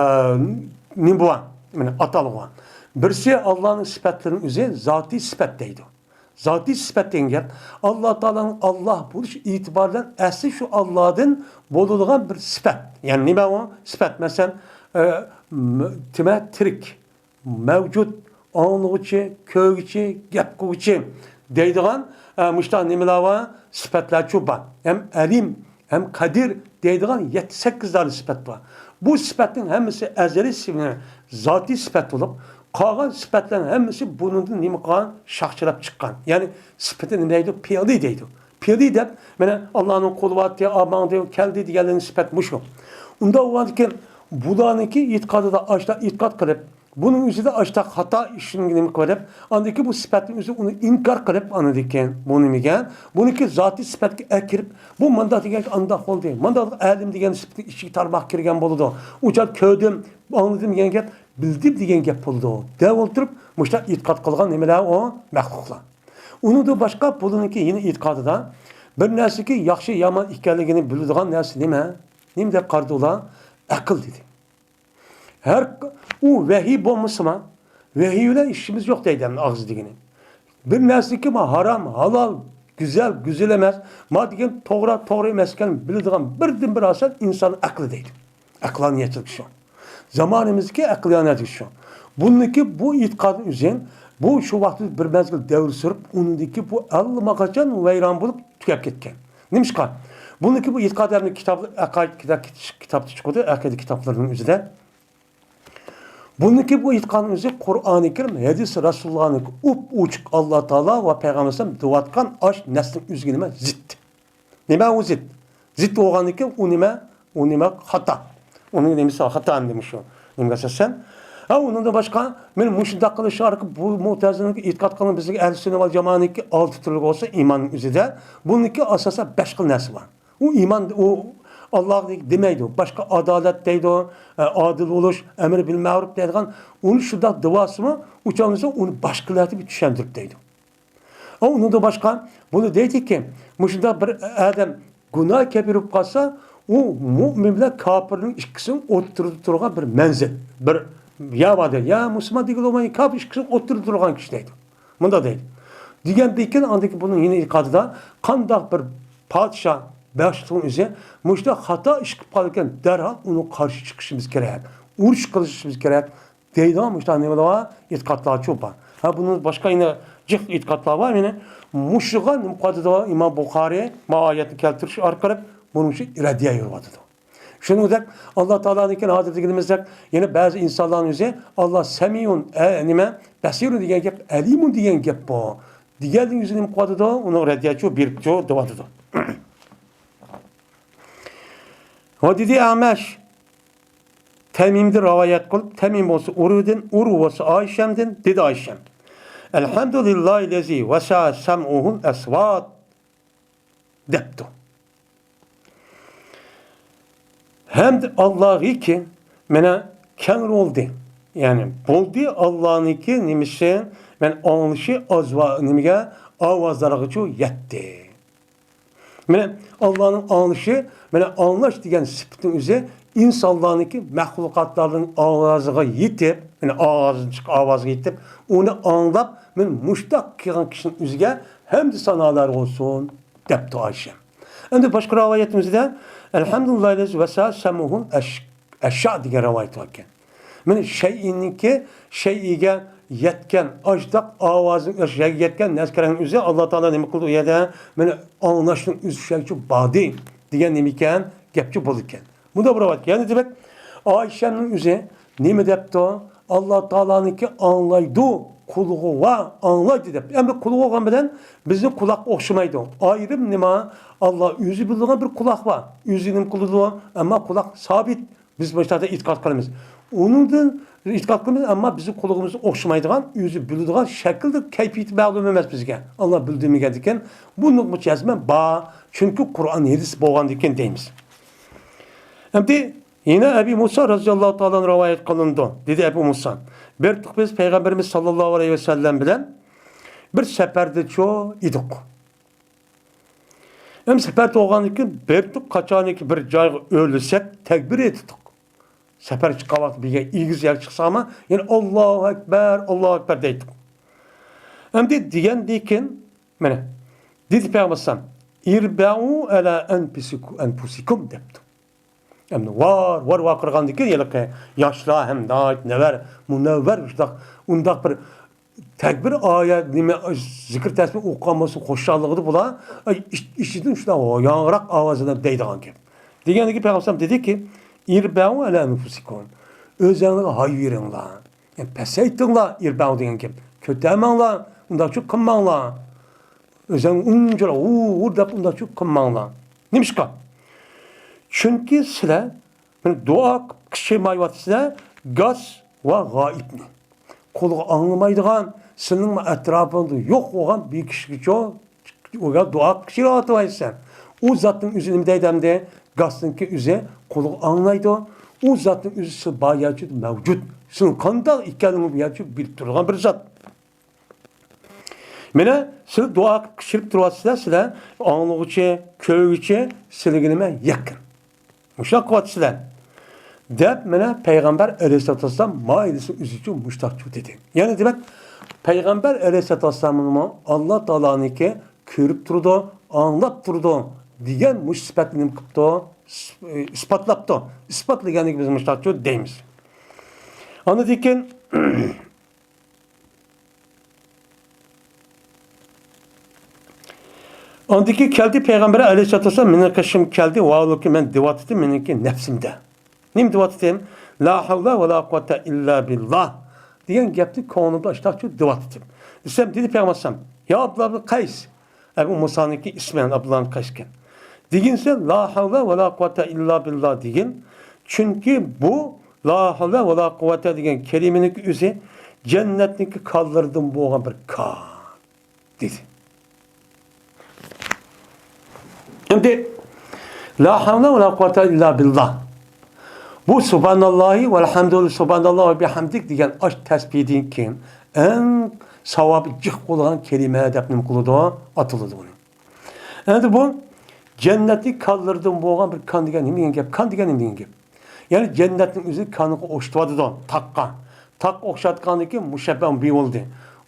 نېمە بار؟ مانا ئاتالغۇ بار. بىرسى ئاللانىڭ سۈپەتلىرىنىڭ ئۆزى زاتىي سۈپەت دەيدۇ. زاتىي سۈپەت دېگەن گەپ ئاللا تائالانىڭ ئاللا بولۇش ئېتىبارى بىلەن ئەسلى شۇ ئاللادىن بولىدىغان بىر سۈپەت. يەنى نېمە ئۇ سۈپەت؟ مەسىلەن، ئە، م-، تىمە تىرىك، مەۋجۇت، ئاڭلىغۇچى، كۆرگۈچى، گەپ قىلغۇچى دەيدىغان، ئە، مۇشۇنداق نېمىلەر بار، سۈپەتلەرچۇ بار. ھەم ئەلىم، ھەم قەدىر دەيدىغان يەتتە سەككىز دانە سۈپەت بار. بۇ سۈپەتنىڭ ھەممىسى ئەزەلىي سۈپىتى، زاتىي سۈپەت بولۇپ، قالغان سۈپەتلەرنىڭ ھەممىسى بۇنىڭدىن نېمە قىلغان؟ شاخچىلاپ چىققان. يەنى سۈپىتى نېمە دەيدۇ؟ پېئلى دەيدۇ. پېئلى دەپ، مانا، ئاللانىڭ قولى بارتى، ئا، ماڭدى، كەلدى دېگەنلەرنىڭ سۈپەت مۇشۇ. ئۇنداق بولغاندىكىن، بۇلارنىڭكى ئېتىقادىدا ئاشۇنداق ئېتىقاد قىلىپ، بۇنىڭ ئۆزىدە ئاشۇنداق خاتا ئىشنى نېمە قىلىپ، ئاندىن كېيىن بۇ سۈپەتنىڭ ئۆزى ئۇنى ئىنكار قىلىپ، ئاندىن كېيىن بۇ نېمىگە، بۇنىڭكى زاتىي سۈپەتكە ئەكىرىپ، بۇ مانداق دېگەنكى ئانداق بولدى، مانداق ئەلىم دېگەن سۈپەتنىڭ ئىچىگە تارماق كىرگەن بولىدۇ. ئۇ چاغ كۆردۈم، ئاڭلىدىم دېگەن گەپ، بىلدىم دېگەن گەپ بولىدۇ، دەپ ئولتۇرۇپ، مۇشۇنداق ئېتىقاد قىلغان نېمىلەر ئۇ مەخلۇقلار. ئۇنىڭدىن باشقا بۇلارنىڭكى يەنە ئېتىقادىدا بىر نەرسىكى ياخشى يامان ئىكەنلىكىنى بىلىدىغان نەرسە نېمە؟ نېمە دەپ قارىدى ئۇلار؟ ئەقىل دېدى. ھەر ئۇ ۋەھىي بولمىسىمۇ، ۋەھىي بىلەن ئىشىمىز يوق دەيدۇ ئەمدى ئاغزى دېگىنى. بىر نەرسىكى ما ھارام، ھالال، گۈزەل، گۈزەل ئەمەس، ما دېگەن توغرا، توغرا ئەمەس ئىكەنلىكىنى بىلىدىغان بىردىنبىر ئاسان ئىنسان ئەقلى دەيدۇ. ئەقلانىيەتچىلىك شۇ. زامانىمىزدىكى ئەقلانىيەتچىلىك شۇ. بۇنىڭكى بۇ ئېتىقادنى ئۆزى، بۇ شۇ ۋاقىتتا بىر مەزگىل دەۋر سۈرۈپ، ئۇنىڭدىكى بۇ ئاللىماقاچان ۋەيران بولۇپ تۈگەپ كەتكەن. نېمىشقا؟ بۇنىڭكى بۇ ئېتىقاد ئەمدى كىتاب، ئەقايىد كىتاب، كىتابتا چىقىدۇ، ئەقىدە كىتابلىرىنىڭ ئۆزىدە. بۇنىڭكى بۇ ئېيتقان ئۆزى قۇرئانى كەرىم، ھەدىس رەسۇلۇللانىڭ ئۇپ-ئوچۇق ئاللا تائالا ۋە پەيغەمبەر ئەلەيھىسسالام دەۋاتقان ئاش نەسنىڭ ئۆزىگە نېمە؟ زىت. نېمە ئۇ زىت؟ زىت بولغاندىكىن ئۇ نېمە؟ ئۇ نېمە؟ خاتا. ئۇنىڭ نېمىسى خاتا ئەمدى مۇشۇ. نېمىگە ئاساسەن؟ ھە، ئۇنىڭدىن باشقا، مەن مۇشۇنداق قىلىش ئارقىلىق بۇ مۇئتەزىلىنىڭ ئېتىقاد قىلغان بىزدىكى ئەھلى سۈننە ۋەل جامائەنىڭكى ئالتە تۈرلۈك بولسا ئىماننىڭ ئۆزىدە، بۇنىڭكى ئاساسەن بەش خىل نەرسە بار. ئۇ ئىمان، ئۇ ئاللاغا دېمەيدۇ. باشقا ئادالەت دەيدۇ، ئە، ئادىل بولۇش، ئەمر بىل مەرۇپ دەيدىغان، ئۇنى شۇنداق دېۋالسىمۇ، ئۇ چاغدا ئۇنى باشقىلاردا بىر چۈشەندۈرۈپ دەيدۇ. ئۇنىڭدىن باشقا، بۇنى دەيدىكى، مۇشۇنداق بىر ئادەم گۇناھ كەبىرە بولۇپ قالسا، ئۇ مۇئمىن بىلەن كاپىرنىڭ ئىككىسىنىڭ ئوتتۇرىدا تۇرغان بىر مەنزىل، بىر يا بار دەيدۇ. يا مۇسۇلمان دېگىلى بولمايدۇ، كاپىر ئىككىسىنىڭ ئوتتۇرىدا تۇرغان كىشى دەيدۇ. مۇنداق دەيدۇ. دېگەندىن كېيىن ئاندىن كېيىن بۇنىڭ يەنە ئېتىقادىدا قانداق بىر پادىشاھ، باشلىقنىڭ ئۆزى مۇشۇنداق خاتا ئىش قىلىپ قالىدىكەن، دەرھال ئۇنىڭغا قارشى چىقىشىمىز كېرەك، ئۇرۇش قىلىشىمىز كېرەك دەيدىغان مۇشۇنداق نېمىلەر بار، ئېتىقادلارچۇ بار. ھە، بۇنىڭ باشقا يەنە جىق ئېتىقادلار بار. يەنە مۇشۇغا نېمە قىلىۋاتىدۇ؟ ئىمام بۇخارىي ما ئايەتنى كەلتۈرۈش ئارقىلىق بۇنىڭ ئۈچۈن رەددىيە يۈرۈۋاتىدۇ. شۇنىڭدەك ئاللا تائالانىڭكى ھازىر دېگىنىمىزدەك، يەنە بەزى ئىنسانلارنىڭ ئۆزى، ئاللا سەمىئۇن، ئە، نېمە، بەسىرۇن دېگەن گەپ، ئەلىمۇن دېگەن گەپ بۇ. دېگەننىڭ ئۆزى نېمە قىلىۋاتىدۇ؟ ئۇنىڭ رەددىيەچۇ بېرىپچۇ دەۋاتىدۇ. ۋە دېدى ئەمەش، تەمىمدىن رىۋايەت قىلىپ، تەمىم بولسا ئۇرۋىدىن، ئۇرۋا بولسا ئايشەمدىن، دېدى ئايشەم، ئەلھەمدۇلىللاھىللەزى ۋەسەئە سەمئۇھۇل ئەسۋات. دەپتۇ. ھەمد ئاللاغىكى، مانا كەڭرى بولدى. يەنى بولدى ئاللانىڭكى نېمىسى، مانا ئاڭلىشى ئاز ۋا نېمىگە، ئاۋازلارغىچۇ يەتتى. مانا ئاللانىڭ ئاڭلىشى، مانا ئاڭلاش دېگەن سۈپىتىنىڭ ئۆزى ئىنسانلارنىڭكى مەخلۇقاتلارنىڭ ئاۋازىغا يېتىپ، مانا ئاۋازدىن چىققان ئاۋازغا يېتىپ، ئۇنى ئاڭلاپ، مانا مۇشتاق كېلىدىغان كىشىنىڭ ئۆزىگە ھەمدۇ سانالار بولسۇن، دەپتۇ ئايشە. ئەمدى باشقا رىۋايىتىمىزدە، ئەلھەمدۇلىللاھىللەزى ۋەسسەئە سەمئۇھۇل ئەش-، ئەششا دېگەن رىۋايەت باركەن. مانا شەيئىنىڭكى، شەيئىگە يەتكەن، ئاشۇنداق ئاۋازنىڭ، ئاشۇ يەرگە يەتكەن نەرسىلەرنىڭ ئۆزى، ئاللا تائالا نېمە قىلدى ئۇ يەردە؟ مانا ئاڭلاشنىڭ ئۆزى شۇنچە باردى دېگەن نېمە ئىكەن؟ گەپچۇ بولىدىكەن. مۇنداق بىر رىۋايەت. يەنە دېمەك، ئايشەمنىڭ ئۆزى نېمە دەپتۇ؟ ئاللا تائالانىڭكى ئاڭلايدۇ، قۇلىقى بار، ئاڭلايدۇ دەپتۇ. ئەمدى قۇلىقى بولغان بىلەن بىزنىڭ قۇلاق ئوخشىمايدۇ. ئايرىم نېمە؟ ئاللا ئۆزى بىلىدىغان بىر قۇلاق بار. ئۆزى نېمە قىلىدۇ؟ ئەمما قۇلاق سابىت. بىز مۇشۇنداق ئېتىقاد قىلىمىز. ئۇنىڭدىن ئېتىقاد قىلىمىز، ئەمما بىزنىڭ قۇلىقىمىز ئوخشىمايدىغان، ئۆزى بىلىدىغان شەكىلدە كەيپىيىتى مەلۇم ئەمەس بىزگە. ئاللا بىلدۈرمىگەندىكىن، بۇنىڭغا جەزمەن بار، چۈنكى قۇرئان ھەدىس بولغاندىكىن دەيمىز. ئەمدى يەنە ئەبى مۇسا رەزىياللاھۇ تائالا ئەنھۇ رىۋايەت قىلىنىدۇ. دېدى ئەبۇ مۇسا، بىر تۇق بىز پەيغەمبىرىمىز ساللاللاھۇ ئەلەيھى ۋەسەللەم بىلەن بىر سەپەردىچۇ ئىدۇق. ئەمدى سەپەردە بولغاندىن كېيىن بىر تۇق قاچانكى بىر جايغا ئۆرلىسەك تەكبىر ئېيتتۇق. سەپەر چىققان ۋاقتى بىر يەر ئېگىز يەرگە چىقساقمۇ يەنە ئاللاھۇ ئەكبەر، ئاللاھۇ ئەكبەر دەيتتۇق. ئەمدى دېگەندىن كېيىن مانا دېدى پەيغەمبەر ئەلەيھىسسالام، ئىربەئۇ ئەلا ئەنپۇسىكۇ-، ئەنپۇسىكۇم دەپتۇ. ئەمدى ۋار، ۋار ۋارقىرىغاندىن كېيىن ھېلىقى ياشلار ھەم ناھايىتى نەۋەر، مۇنەۋۋەر شۇنداق، ئۇنداق بىر تەكبىر ئايەت، نېمە، زىكىر تەسبىھ ئوقۇغان بولسا خۇشاللىقىدا بۇلار، ئاي، ئىچ-، ئىچىدىن شۇنداق ياڭراق ئاۋاز بىلەن دەيدىغان گەپ. دېگەندىكىن پەيغەمبەر دېدىكى، ئىربەئۇ ئەلا ئەنفۇسىكۇم. ئۆزەڭلارغا ھاي بېرىڭلار. يەنى پەسەيتىڭلار، ئىربەئۇ دېگەن گەپ. كۆتەرمەڭلار، ئۇنداقچۇ قىلماڭلار. ئۆزەڭ ئۇنچىلا ھۇ-ھۇ دەپ ئۇنداقچۇ قىلماڭلار. نېمىشقا؟ چۈنكى سىلەر مانا دۇئا قىلىپ قىچىرمايۋاتىسىلەر، گاس ۋە غائىبنى. قۇلىقى ئاڭلىمايدىغان، سېنىڭ ئەتراپىڭدا يوق بولغان بىر كىشىگىچۇ ئۇ دۇئا قىلىپ قىچىرىۋاتىسەن. ئۇ زاتنىڭ ئۆزى نېمە دەيدۇ ئەمدى؟ گاسنىڭكى ئۆزى قۇلىقى ئاڭلايدۇ. ئۇ زاتنىڭ ئۆزى سىز بار يەرچۇ مەۋجۇت. سېنىڭ قانداق ئىكەنلىكىڭنى بۇ يەرچۇ بىلىپ تۇرىدىغان بىر زات. مانا سىلەر دۇئا قىلىپ قىچىرىپ تۇرۇۋاتىسىلەر، سىلەر ئاڭلىغۇچى، كۆرگۈچى سىلىگە نېمە يېقىن. مۇشۇنداق قىلىۋاتىسىلەر. دەپ مانا پەيغەمبەر ئەلەيھىسسالاتۇ ۋەسسالام مايىلىسى ئۆزىچۇ مۇشتاقچۇ دېدى. يەنى دېمەك، پەيغەمبەر ئەلەيھىسسالاتۇ ۋەسسالاممۇ ئاللا تائالانىڭكى كۆرۈپ تۇرىدۇ، ئاڭلاپ تۇرىدۇ دېگەن مۇشۇ سۈپەتنى نېمە قىپتۇ؟ ئىس-، ئىسپاتلاپتۇ. ئىسپاتلىغانلىقى بىز مۇشتاقچۇ دەيمىز. ئاندىن كېيىن ئاندىن كېيىن كەلدى پەيغەمبەر ئەلەيھىسسالاتۇ ۋەسسالام مېنىڭ قېشىمغا كەلدى، ۋاھالۇكى مەن دېۋاتىتىم مېنىڭكى نەپسىمدە. نېمە دېۋاتىتىم؟ لا ھەۋلە ۋە لا قۇۋۋەتە ئىللا بىللا دېگەن گەپنى كۆڭلۈمدە ئاشتاقچۇ دېۋاتىتىم. دېسەم دېدى پەيغەمبەر ئەلەيھىسسالام، يا ئابدۇللا ئىبن قەيس، ئەبۇ مۇسانىڭكى ئىسمى ئابدۇللا ئىبن قەيس ئىكەن. دېگىنسە لا ھەۋلە ۋە لا قۇۋۋەتە ئىللا بىللا دېگىن. چۈنكى بۇ لا ھەۋلە ۋە لا قۇۋۋەتە دېگەن كەلىمىنىڭكى ئۆزى جەننەتنىڭكى كانلىرىدىن بولغان بىر كان. دېدى. ئەمدى لا ھەۋلە ۋە لا قۇۋۋەتە ئىللا بىللا. بۇ سۇبھاناللاھى ۋەلھەمدۇلىللاھ، سۇبھاناللاھ ۋە بىھەمدىھ دېگەن ئاش تەسبىھدىن كېيىن ئەڭ ساۋابى جىق بولغان كەلىمە دەپ نېمە قىلىدۇ؟ ئاتىلىدۇ ئۇنى. ئەمدى بۇ جەننەتنىڭ كانلىرىدىن بولغان بىر كان دېگەن نېمە دېگەن گەپ؟ كان دېگەن نېمە دېگەن گەپ؟ يەنى جەننەتنىڭ ئۆزى كانغا ئوخشىتىۋاتىدۇ، تاغقا. تاغقا ئوخشاتقاندىن كېيىن مۇشەببەھ بىر بولدى.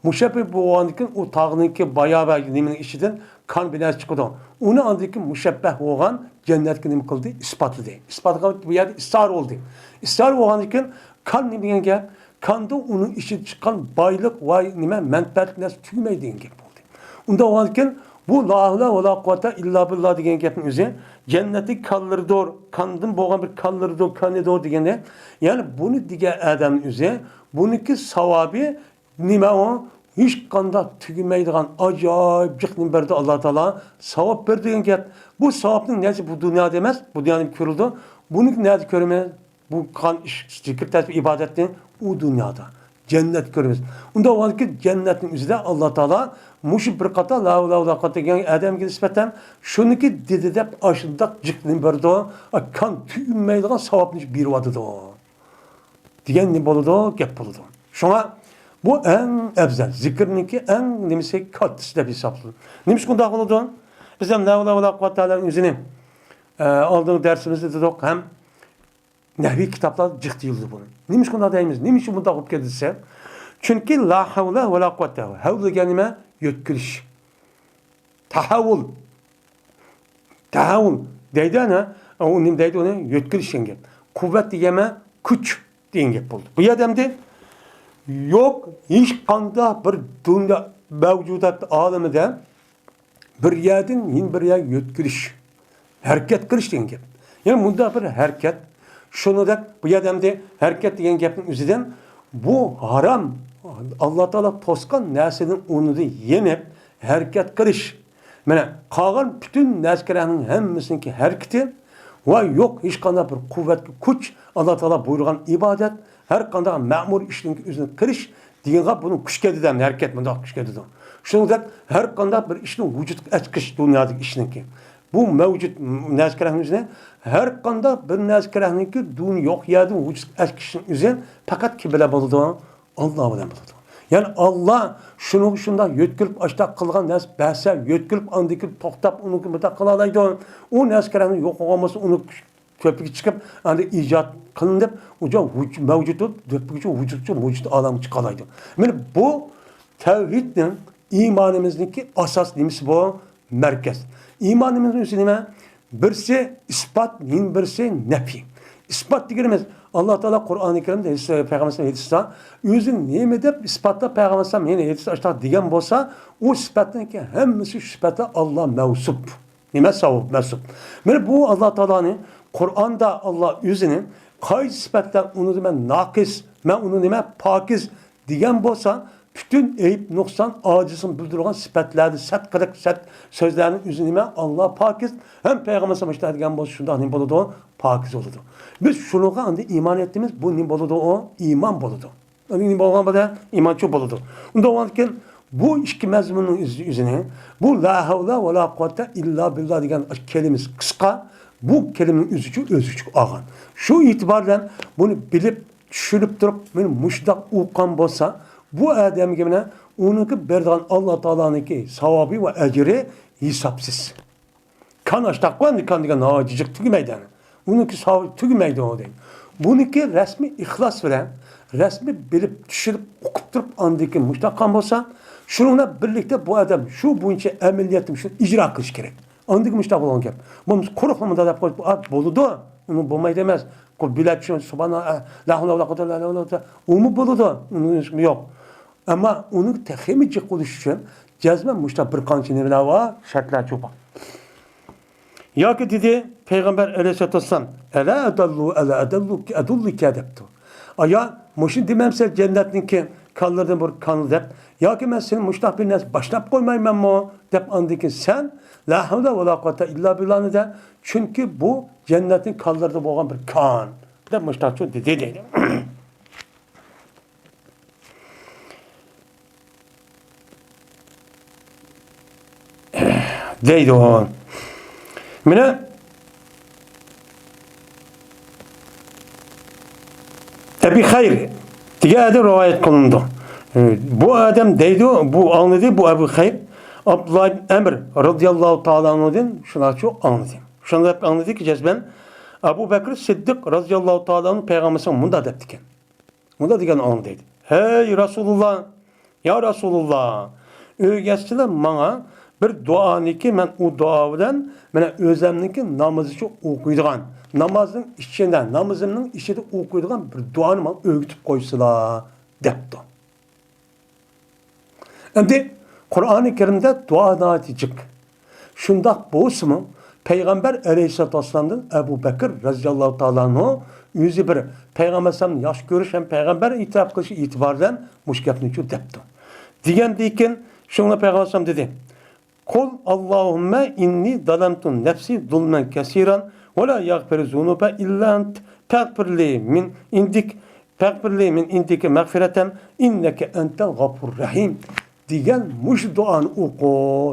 مۇشەببەھ بولغاندىن كېيىن ئۇ تاغنىڭكى بايا بىر نېمىنىڭ ئىچىدىن كان بىر نەرسە چىقىدۇ. ئۇنى ئاندىن كېيىن مۇشەببەھ بولغان جەننەتكە نېمە قىلدى؟ ئىسپاتلىدى. ئىسپاتلىغان بۇ يەردە ئىستىئارە بولدى. ئىستىئارە بولغاندىن كېيىن كان نېمە دېگەن گەپ؟ كاندىن ئۇنىڭ ئىچىدە چىققان بايلىق ۋە نېمە مەنپەئەتلىك نەرسە تۈگىمەيدۇ دېگەن گەپ بولدى. ئۇنداق بولغاندىكىن بۇ لا ھەۋلە ۋە لا قۇۋۋەتە ئىللا بىللا دېگەن گەپنىڭ ئۆزى جەننەتنىڭ كانلىرىدۇر، كاندىن بولغان بىر كانلىرىدۇر، كانىدۇر دېگەندە، يەنى بۇنى دېگەن ئادەمنىڭ ئۆزى، بۇنىڭكى ساۋابى نېمە ئۇ؟ ھېچقانداق تۈگىمەيدىغان ئاجايىپ جىق نېمە بەردى ئاللا تائالا، ساۋاب بەردى دېگەن گەپ. بۇ ساۋابنىڭ نەرسى بۇ دۇنيادا ئەمەس، بۇ دۇنيادا كۆرۈلىدۇ. بۇنىڭكى نەدە كۆرىمىز؟ بۇ قىلغان ئىش، زىكىر تەسبىھ ئىبادەتنى ئۇ دۇنيادا، جەننەتتە كۆرىمىز. ئۇنداق بولغاندىكىن جەننەتنىڭ ئۆزىدە ئاللا تائالا مۇشۇ بىر قاتار لا ھەۋلە ۋە لا قۇۋۋەتە دېگەن ئادەمگە نىسبەتەن شۇنىڭكى دېدى دەپ ئاشۇنداق جىق نېمە بېرىدۇ، كان تۈگىمەيدىغان ساۋابنى بېرىۋاتىدۇ. دېگەن نېمە بولىدۇ؟ گەپ بولىدۇ. شۇڭا بۇ ئەڭ ئەۋزەل، زىكىرنىڭكى ئەڭ نېمىسى، كاتتىسى دەپ ھېسابلىنىدۇ. نېمىشقا ئۇنداق بولىدۇ؟ بىز ھەم لا ھەۋلە ۋە لا قۇۋۋەتە ئىللا بىللانىڭ ئۆزىنى، ئە، ئالدىنقى دەرسىمىزدە دېدۇق، ھەم نەھۋىي كىتابلاردا جىق دېيىلىدۇ بۇنى. نېمىشقا ئۇنداق دەيمىز؟ نېمە ئۈچۈن بۇنداق بولۇپ كەتتى دېسە، چۈنكى لا ھەۋلە ۋە لا قۇۋۋەتە، ھەۋل دېگەن نېمە؟ يۆتكىلىش. تەھەۋۋۇل. تەھەۋۋۇل دەيدۇ ئەنە، ئۇ نېمە دەيدۇ ئۇنى؟ يۆتكىلىش دېگەن گەپ. قۇۋۋەت دېگەن نېمە؟ كۈچ دېگەن گەپ بولدى. بۇ يەردە ئەمدى يوق، ھېچقانداق بىر دۇنيا مەۋجۇدات ئالىمىدە بىر يەردىن يەنە بىر يەرگە يۆتكىلىش، ھەرىكەت قىلىش دېگەن گەپ. يەنى مۇنداق بىر ھەرىكەت، شۇنىڭدەك بۇ يەردە ئەمدى ھەرىكەت دېگەن گەپنىڭ ئۆزىدىن بۇ ھارام، ئاللا تائالا توسقان نەرسىنىڭ ئورنىدا يېنىپ ھەرىكەت قىلىش. مانا قالغان پۈتۈن نەرسە-كەرەكنىڭ ھەممىسىنىڭكى ھەرىكىتى ۋە يوق ھېچقانداق بىر قۇۋۋەتكە، كۈچ، ئاللا تائالا بۇيرۇغان ئىبادەت، ھەر قانداق مەمۇرىي ئىشنىڭكى ئۆزىنى قىلىش دېگەنغا بۇنىڭ كۈچ كەلدى دەپ ھەرىكەت مۇنداق كۈچ كەلدى. شۇنىڭدەك ھەر قانداق بىر ئىشنىڭ ۋۇجۇدقا ئەكىش دۇنيادىكى ئىشنىڭكى. بۇ مەۋجۇت نەرسە-كەرەكنىڭ ئۆزىنى، ھەر قانداق بىر نەرسە-كەرەكنىڭكى دۇنيا يوق يەردىن ۋۇجۇدقا ئەكىشنىڭ ئۆزى پەقەت كىم بىلەن بولىدۇ؟ ئاللا بىلەن بولىدۇ. يەنى ئاللا شۇنىڭغا شۇنداق يۆتكىلىپ، ئاشتاق قىلغان نەرسە بەرسە، يۆتكىلىپ، ئاندىن كېيىن توختاپ، ئۇنىڭكى مۇنداق قىلالايدۇ. ئۇ نەرسە-كەرەكنىڭ يوق بولغان بولسا، ئۇنى تۆپىگە چىقىپ، ئەمدى ئىجاد قىلىنىپ، ئۇ جا ۋۇج-، مەۋجۇت بولۇپ، تۆپىگىچە ۋۇجۇدچۇ، ۋۇجۇد ئالەمگە چىقالايدۇ. مانا بۇ تەۋھىدنىڭ، ئىمانىمىزنىڭكى ئاساس نېمىسى بۇ؟ مەركەز. ئىمانىمىزنىڭ ئۆزى نېمە؟ بىرسى ئىسپات، يەنە بىرسى نەپى. ئىسپات دېگىنىمىز، ئاللا تائالا قۇرئانى كەرىمدە، ھەدىس، پەيغەمبەر ھەدىستە ئۆزى نېمە دەپ ئىسپاتلاپ، پەيغەمبەر يەنە ھەدىس ئاشتاق دېگەن بولسا، ئۇ سۈپەتنىڭكى ھەممىسى شۇ سۈپەتلەر ئاللا مەۋسۇپ. نېمە سەۋەب مەسۇل؟ مانا بۇ ئاللا تائالانى قۇرئاندا ئاللا ئۆزىنى قايسى سۈپەتلەر ئۇنىڭدا مەن ناقىس، مەن ئۇنى نېمە پاكىز دېگەن بولسا، پۈتۈن ئەيىب، نۇقسان، ئاجىزلىقنى بىلدۈرىدىغان سۈپەتلەردىن، سەت قىلىق، سەت سۆزلەرنىڭ ئۆزى نېمە؟ ئاللا پاكىز، ھەم پەيغەمبەر سەللەللاھۇ ئەلەيھى ۋەسەللەم شۇنداق نېمە بولىدۇ؟ پاكىز بولىدۇ. بىز شۇنىڭغا ئەمدى ئىمان ئېيتىمىز، بۇ نېمە بولىدۇ؟ ئۇ ئىمان بولىدۇ. ئۇنى بولغان بولسا ئىمانچى بولىدۇ. ئۇنداق بولغاندىكىن بۇ ئىككى مەزمۇننىڭ ئۆزى، ئۆزىنى، بۇ لا ھەۋلە ۋە لا قۇۋۋەتە ئىللا بىللا دېگەن كەلىمىسى قىسقا، بۇ كەلىمىنىڭ ئۆزىچۇ، ئۆزىچۇ ئالغان. شۇ ئېتىبار بىلەن بۇنى بىلىپ، چۈشىنىپ تۇرۇپ، مانا مۇشۇنداق ئوقۇغان بولسا، بۇ ئادەمگە مانا ئۇنىڭكى بېرىدىغان ئاللا تائالانىڭكى ساۋابى ۋە ئەجرى ھېسابسىز. كان ئاشتاق قوي، ئەمدى كان دېگەن ھاجىجىق تۈگىمەيدۇ ئەنە. ئۇنىڭكى ساۋابى تۈگىمەيدۇ ئۇ دەيدۇ. بۇنىڭكى رەسمىي ئىخلاس بىلەن، رەسمىي بىلىپ، چۈشىنىپ، ئوقۇپ تۇرۇپ، ئاندىن كېيىن مۇشۇنداق قىلغان بولسا، شۇنىڭ بىلەن بىرلىكتە بۇ ئادەم شۇ بويىچە ئەمەلىيەتتە شۇنى ئىجرا قىلىشى كېرەك. ئاندىن كېيىن مۇشۇنداق بولغان گەپ. بولمىسا قۇرۇقلا مۇنداق دەپ قويۇپ، ئا، بولىدۇ. ئۇنى بولمايدۇ ئەمەس. بۇ بىلەت شۇ سۇبھان، ئە، لا ھەۋلە ۋە لا قۇۋۋەتە ئىللا بىللا، ئۇمۇ بولىدۇ. ئۇنىڭ يوق. ئەمما ئۇنىڭ تېخىمۇ جىق بولۇشى ئۈچۈن جەزمەن مۇشۇنداق بىر قانچە نېمىلەر بار، شەرتلەر بار. ياكى دېدى پەيغەمبەر ئەلەيھىسسالاتۇ ۋەسسالام، ئەلا ئەدۇللۇ، ئەلا ئەدۇللۇ، ئەدۇللۇكە دەپتۇ. ئايا، مۇشۇنى دېمەمسەن جەننەتنىڭكى كانلىرىدىن بىر كانى دەپ؟ ياكى مەن سېنى مۇشۇنداق بىر نەرسە باشلاپ قويمايمەنمۇ؟ دەپ ئاندىن كېيىن سەن لا ھەۋلە ۋە لا قۇۋۋەتە ئىللا بىللانى دە، چۈنكى بۇ جەننەتنىڭ كانلىرىدا بولغان بىر كان دەپ مۇشۇنداقچۇ دېدى دەيدۇ. دەيدۇ. مانا ئەبى خەير دېگەن ئادەم رىۋايەت قىلىنىدۇ. بۇ ئادەم دەيدۇ، بۇ ئاڭلىدى، بۇ ئەبى خەير ئابدۇللا ئىبن ئەمر رازىياللاھۇ تائالا ئەنھۇدىن شۇنداقچۇ ئاڭلىدى. شۇنداق ئاڭلىدىكى جەزمەن ئەبۇ بەكرى سىددىق رازىياللاھۇ تائالا ئەنھۇ پەيغەمبەر مۇنداق دەپتىكەن. مۇنداق دېگەن ئاڭلىدى. ھەي رەسۇلۇللا، يا رەسۇلۇللا، ئۆگەتسىلە ماڭا بىر دۇئانىكى، مەن ئۇ دۇئا بىلەن مانا ئۆزەمنىڭكى نامىزىچە ئوقۇيدىغان، نامازنىڭ ئىچىدە، نامىزىمنىڭ ئىچىدە ئوقۇيدىغان بىر دۇئانى ماڭا ئۆگىتىپ قويسىلا، دەپتۇ. ئەمدى قۇرئانى كەرىمدە دۇئا ناھايىتى جىق. شۇنداق بولسىمۇ، پەيغەمبەر ئەلەيھىسسالاتۇ ۋەسسالامدىن ئەبۇ بەكىر رەزىياللاھۇ تائالا ئەنھۇ ئۆزى بىر پەيغەمبەر ئەلەيھىسسالامنى ياخشى كۆرۈش ھەم پەيغەمبەر ئېتىراپ قىلىش ئېتىبارى بىلەن مۇشۇ گەپنى شۇ دەپتۇ. دېگەندىن كېيىن شۇڭا پەيغەمبەر ئەلەيھىسسالام دېدى، قۇل ئاللاھۇممە ئىننى زالەمتۇ نەفسى زۇلمەن كەسىرەن ۋە لا يەغفىرۇ زۇنۇبە ئىللا ئەنت فەغفىرلى مىن ئىندىك فەغفىرلى مىن ئىندىكە مەغفىرەتەن ئىننەكە ئەنتەل غەفۇر رەھىم دېگەن مۇشۇ دۇئانى ئوقۇ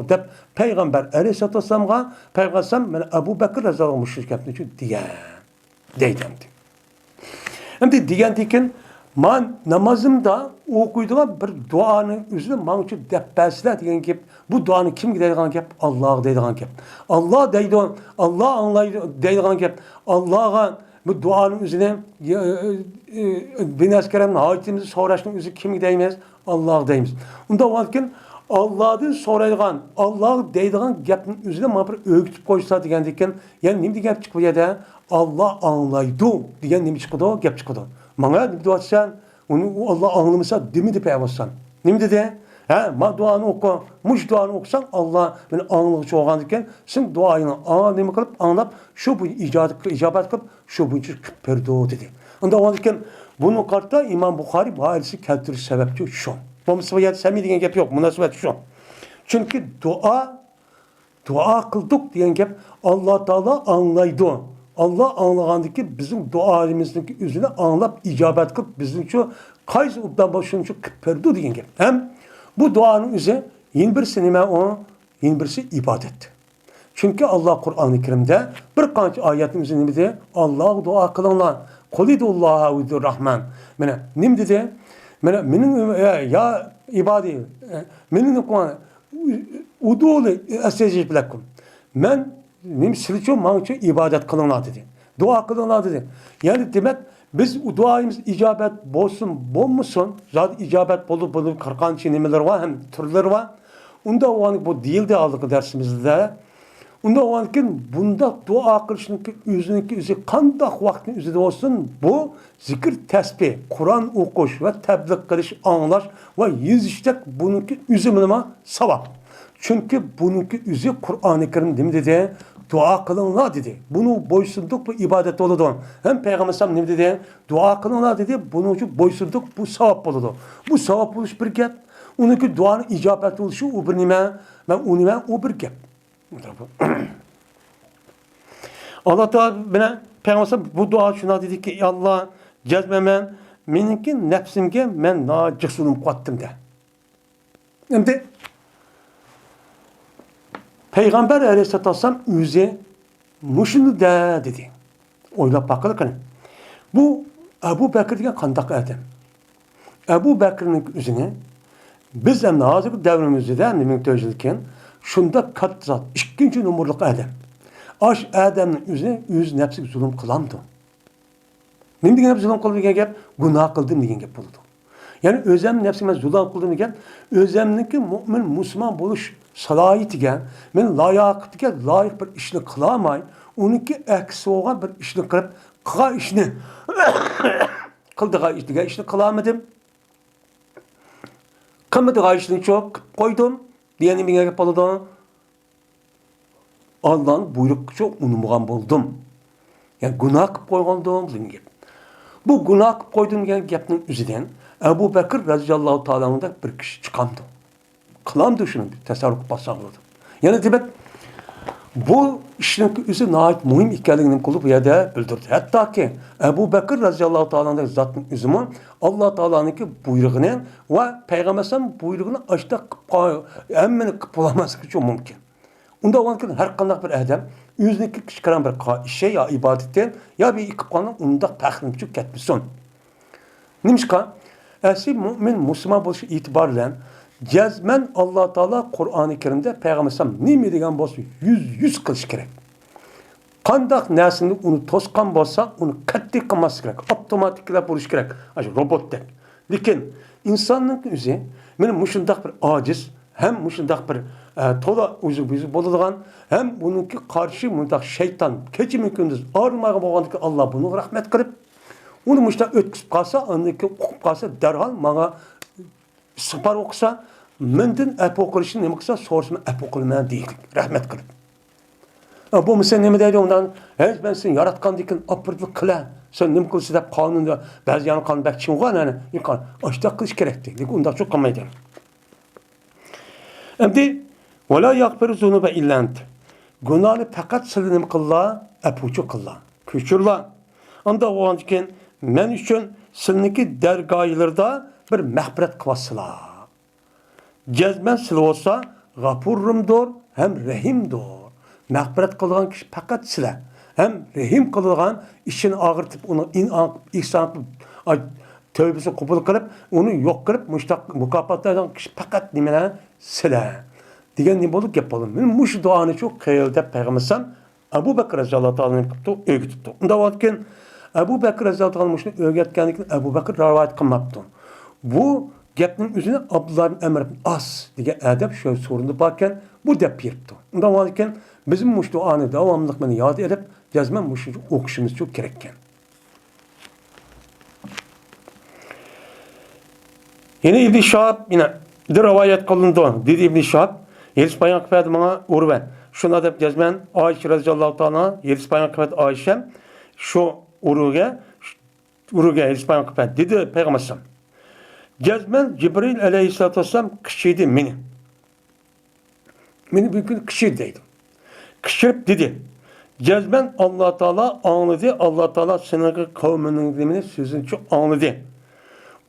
دەپ پەيغەمبەر ئەلەيھىسسالاتۇ ۋەسسالامغا، پەيغەمبەر مانا ئەبۇ بەكىر رەزىياللاھۇ ئەنھۇ مۇشۇ گەپنى شۇ دېگەن. دەيدۇ ئەمدى. ئەمدى دېگەندىن كېيىن مەن نامازىمدا ئوقۇيدىغان بىر دۇئانى ئۆزىنى ماڭچۇ دەپ بەرسىلە دېگەن گەپ. بۇ دۇئانى كىمگە دەيدىغان گەپ؟ ئاللاغا دەيدىغان گەپ. ئاللا دەيدۇ، ئاللا ئاڭلايدۇ دەيدىغان گەپ. ئاللاغا بۇ دۇئانى ئۆزىنى، ئى، ئى، ئى، بىنەس كەرەمنى، ھاجىتىمىزنى سوراشنىڭ ئۆزى كىمگە دەيمىز؟ ئاللاغا دەيمىز. ئۇنداق بولغاندىكىن، ئاللادىن سورايدىغان، ئاللاغا دەيدىغان گەپنىڭ ئۆزىنى ماڭا بىر ئۆگىتىپ قويسا دېگەندىكىن، يەنە نېمە دېگەن گەپ چىقىدۇ بۇ يەردە؟ ئاللا ئاڭلايدۇ دېگەن نېمە چىقىدۇ؟ گەپ چىقىدۇ. ماڭا نېمە دەۋاتىسەن؟ ئۇنى ئۇ ئاللا ئاڭلىمىسا دېمىدى پەيغەمبەر. نېمە دېدى؟ ھە، ما دۇئانى ئوقۇ. مۇشۇ دۇئانى ئوقۇساڭ، ئاللا مېنى ئاڭلىغۇچى بولغاندىكىن، سېنىڭ دۇئايىڭنى ئاڭ-، نېمە قىلىپ ئاڭلاپ، شۇ بويىچە ئىجابەت قىلىپ، شۇ بويىچە قىلىپ بېرىدۇ، دېدى. ئۇنداق بولغاندىكىن، بۇنى قارىتا ئىمام بۇخارىي بۇ ھەدىسنى كەلتۈرۈش سەۋەبچى شۇ. بولمىسا بۇ يەردە سەمىي دېگەن گەپ يوق، مۇناسىۋەت شۇ. چۈنكى دۇئا، دۇئا قىلدۇق دېگەن گەپ، ئاللا تائالا ئاڭلايدۇ. ئاللا ئاڭلىغاندىكى بىزنىڭ دۇئايىمىزنىڭكى ئۆزىنى ئاڭلاپ، ئىجابەت قىلىپ، بىزنىڭچۇ قايسى ئوبدان بولسا شۇنىچۇ قىلىپ بېرىدۇ دېگەن گەپ. ھەم بۇ دۇئانىڭ ئۆزى يەنە بىرسى نېمە ئۇ؟ يەنە بىرسى ئىبادەت. چۈنكى ئاللا قۇرئانى كەرىمدە بىر قانچە ئايەتنىڭ ئۆزى نېمە دېدى؟ ئاللاغا دۇئا قىلىڭلار. قۇلىدۇللاھا ئەۋ ئۇدۇررەھمان. مانا نېمە دېدى؟ مانا مېنىڭ، يا، يا ئىبادى، مېنىڭ ئۇدۇلى ئەستەجىب لەكۇم. مەن نېمە سىلىچۇ ماڭچۇ ئىبادەت قىلىڭلار دېدى. دۇئا قىلىڭلار دېدى. يەنى دېمەك، بىز دۇئايىمىز ئىجابەت بولسۇن، بولمىسۇن، زادى ئىجابەت بولۇپ، بولۇپ، ھەر قانچە نېمىلىرى بار، ھەم تۈرلىرى بار. ئۇنداق بولغان بۇ دېيىلدى ئالدىنقى دەرسىمىزدە. ئۇنداق بولغاندىكىن بۇنداق دۇئا قىلىشنىڭكى ئۆزىنىڭكى ئۆزى قانداق ۋاقىتنى ئۆزىدە بولسۇن، بۇ زىكىر تەسبىھ، قۇرئان ئوقۇش ۋە تەبلىغ قىلىش، ئاڭلاش ۋە يېزىشتەك بۇنىڭكى ئۆزى مېنىڭ ساۋاب. چۈنكى بۇنىڭكى ئۆزى قۇرئانى كەرىم نېمە دېدى؟ دۇئا قىلىڭلار دېدى. بۇنى بويسۇندۇق بۇ ئىبادەت بولىدۇ. ھەم پەيغەمبەر ئەلەيھىسسالام نېمە دېدى؟ دۇئا قىلىڭلار دېدى. بۇنىڭ ئۈچۈن بويسۇندۇق بۇ ساۋاب بولىدۇ. بۇ ساۋاب بولۇش بىر گەپ. ئۇنىڭكى دۇئانىڭ ئىجابەت بولۇشى ئۇ بىر نېمە. مەن ئۇ نېمە، ئۇ بىر گەپ. ئاللا تائالا بىلەن پەيغەمبەر بۇ دۇئا شۇنداق دېدىكى، ئى ئاللا، جەزمەن مېنىڭكى نەپسىمگە مەن ناھايىتى جىق زۇلۇم قىلىۋاتتىم دە. ئەمدى پەيغەمبەر ئەلەيھىسسالاتۇ ۋەسسالام ئۆزى مۇشۇنى دە دېدى. ئويلاپ باققىلى قېنى. بۇ ئەبۇ بەكرى دېگەن قانداق ئادەم؟ ئەبۇ بەكرىنىڭ ئۆزىنى بىز ئەمدى ھازىرقى دەۋرىمىزدە نېمە تۆت يىل كېيىن شۇنداق كاتتا زات، ئىككىنچى نومۇرلۇق ئادەم. ئاش ئادەمنىڭ ئۆزى ئۆز نەپسىگە زۇلۇم قىلامدۇ؟ نېمە دېگەن گەپ زۇلۇم قىلدىم دېگەن گەپ؟ گۇناھ قىلدىم دېگەن گەپ بولىدۇ. يەنى ئۆزەم نەپسىگە مەن زۇلۇم قىلدىم دېگەن، ئۆزەمنىڭكى مۇئمىن، مۇسۇلمان بولۇش سالاھىيىتىگە، مېنى لاياقىتىگە لايىق بىر ئىشنى قىلالماي، ئۇنىڭكى ئەكسى بولغان بىر ئىشنى قىلىپ، قىلغان ئىشنى، قىلىدىغان ئىش دېگەن ئىشنى قىلالمىدىم. قىلمىدىغان ئىشنى چوق قىلىپ قويدۇم دېگەن نېمە دېگەن گەپ بولىدۇ؟ ئاللانىڭ بۇيرۇقىچۇ ئۇنىمىغان بولدۇم. يەنى گۇناھ قىلىپ قويغاندۇم دېگەن گەپ. بۇ گۇناھ قىلىپ قويدۇم دېگەن گەپنىڭ ئۆزىدىن ئەبۇ بەكىر رەزىياللاھۇ تائالا ئەنھۇدەك بىر كىشى چىقامدۇ؟ قىلامدۇ شۇنى؟ تەسەۋۋۇر قىلىپ باقساڭ بولىدۇ. يەنى دېمەك، بۇ ئىشنىڭ ئۆزى ناھايىتى مۇھىم ئىكەنلىكىنى نېمە قىلدى؟ بۇ يەردە بىلدۈردى. ھەتتاكى ئەبۇ بەكىر رەزىياللاھۇ تائالا ئەنھۇدەك زاتنىڭ ئۆزىمۇ ئاللا تائالانىڭكى بۇيرۇقىنى ۋە پەيغەمبەر ئەلەيھىسسالام بۇيرۇقىنى ئاشتاق قىلىپ قال-، ھەممىنى قىلىپ بولالماسلىقى مۇمكىن. ئۇنداق بولغاندىكىن ھەر قانداق بىر ئادەم ئۆزىنىڭكى كىچىك قارام بىر قا-، ئىشى يا ئىبادىتى يا بىر قىلىپ قالغان ئۇنداق پەخىرلىنىپ كەتمىسۇن. نېمىشقا؟ ئەسلى مۇئمىن، مۇسۇلمان بولۇش ئېتىبارى بىلەن جەزمەن ئاللا تائالا قۇرئانى كەرىمدە پەيغەمبەر ئەلەيھىسسالام نېمە دېگەن بولسا يۈز، يۈز قىلىش كېرەك. قانداق نەرسىنى ئۇنى توسقان بولسا، ئۇنى قەتئىي قىلماسلىق كېرەك. ئاپتوماتىكلا بولۇش كېرەك. ئاشۇ روبوتتەك. لېكىن ئىنساننىڭ ئۆزى مانا مۇشۇنداق بىر ئاجىز، ھەم مۇشۇنداق بىر، ئە، تولا ئۆزى بولىدىغان، ھەم بۇنىڭكى قارشى مۇنداق شەيتان، كېچە-كۈندۈز ئايرىلمايدىغان بولغاندىكىن، ئاللا بۇنىڭغا رەھمەت قىلىپ، ئۇنى مۇشۇنداق ئۆتكۈزۈپ قالسا، ئاندىن كېيىن ئۇقۇپ قالسا، دەرھال ماڭا ئىستىغپار ئوقۇسا، مەندىن ئەپۇ قىلىشنى نېمە قىلسا، سورىسا مەن ئەپۇ قىلىمەن دېيىكلىك، رەھمەت قىلىپ. ئە، بولمىسا نېمە دەيدۇ ئۇنداق؟ ھەي، مەن سېنى ياراتقاندىن كېيىن ئاپىرىدىلا قىلە، سەن نېمە قىلسا دەپ قانۇن، بەزى يەرنىڭ قانۇنى بەك چىڭغان، ئەنە، ئاشۇنداق قىلىش كېرەكتى. لېكىن ئۇنداقچۇ قىلمايدۇ. ئەمدى، ۋەلا يەغفىرۇ زۇنۇبە ئىللا ئەنت. گۇناھنى پەقەت سىلە نېمە قىللا، ئەپۇچۇ قىللا، كۆچۈرلا. ئانداق بولغاندىكىن مەن ئۈچۈن سىلىنىڭكى دەرگاھلىرىدا بىر مەغپىرەت قىلىۋاتسىلا. جەزمەن سىلە بولسا غەپۇرۇمدۇر ھەم رەھىمدۇر. مەغپىرەت قىلىدىغان كىشى پەقەت سىلە. ھەم رەھىم قىلىدىغان، ئىچىنى ئاغرىتىپ، ئۇنىڭ ئىنئام قىلىپ، ئېھسان قىلىپ، ئاي-، تەۋبىسىنى قوبۇل قىلىپ، ئۇنى يوق قىلىپ، مۇشۇنداق مۇكاپاتلايدىغان كىشى پەقەت نېمىلەر؟ سىلەر. دېگەن نېمە بولدى؟ گەپ بولدى. مانا مۇشۇ دۇئانى شۇ قىل دەپ پەيغەمبەر ئەلەيھىسسالام ئەبۇ بەكرى رەزىياللاھۇ تائالا ئەنھۇ قىپتۇ، ئۆگىتىپتۇ. ئۇنداق بولغاندىكىن ئەبۇ بەكرى رەزىياللاھۇ تائالا ئەنھۇ مۇشۇنى ئۆگەتكەندىن كېيىن ئەبۇ بەكرى رىۋايەت قىلماپتۇ. بۇ گەپنىڭ ئۆزىنى ئابدۇللا ئىبن ئەمر ئىبن ئاس دېگەن ئادەم شۇ سورۇندا باركەن، بۇ دەپ بېرىپتۇ. ئۇنداق بولغاندىكىن بىزمۇ مۇشۇ دۇئانى داۋاملىق مانا ياد ئېلىپ، جەزمەن مۇشۇنچە ئوقۇشىمىزچۇ كېرەككەن. يەنە ئىبن شىھاب يەنە رىۋايەت قىلىنىدۇ، دېدى ئىبن شىھاب، ھېدىس بايان قىلىپ بەردى ماڭا ئۇرۋە. شۇنداق دەپ جەزمەن ئائىشە رەزىياللاھۇ تائالا ھېدىس بايان قىلىپ بەردى ئائىشە، شۇ ئۇرۋىگە، ئۇرۋىگە ھېدىس بايان قىلىپ بەردى، دېدى پەيغەمبەر ئەلەيھىسسالام. جەزمەن جىبرىئىل ئەلەيھىسسالاتۇ ۋەسسالام قىچىدى مېنى. مېنى بىر كۈنى قىچىردى دەيدۇ. قىچىرىپ دېدى، جەزمەن ئاللا تائالا ئاڭلىدى، ئاللا تائالا سېنىڭكى قەۋمىنىڭ نېمىنى سۆزىنىچۇ ئاڭلىدى.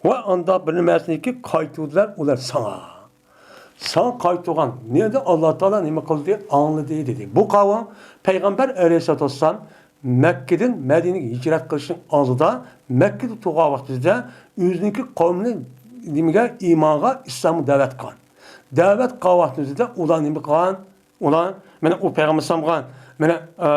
ۋە ئاندا بىر نېمەسىنىكى قايتۇردىلار ئۇلار ساڭا. ساڭا قايتۇرغان نېمىدە ئاللا تائالا نېمە قىلدى؟ ئاڭلىدى دېدى. بۇ قەۋم پەيغەمبەر ئەلەيھىسسالاتۇ ۋەسسالام مەككىدىن مەدىنىگە ھىجرەت قىلىشنىڭ ئالدىدا مەككىدە تۇرغان ۋاقتىدا ئۆزىنىڭكى قەۋمىنى نېمىگە؟ ئىمانغا، ئىسلامغا دەۋەت قىلغان. دەۋەت قىلغان ۋاقتىمىزدا ئۇلار نېمە قىلغان؟ ئۇلار، مانا ئۇ پەيغەمبەر ئەلەيھىسسالامغا، مانا، ئە،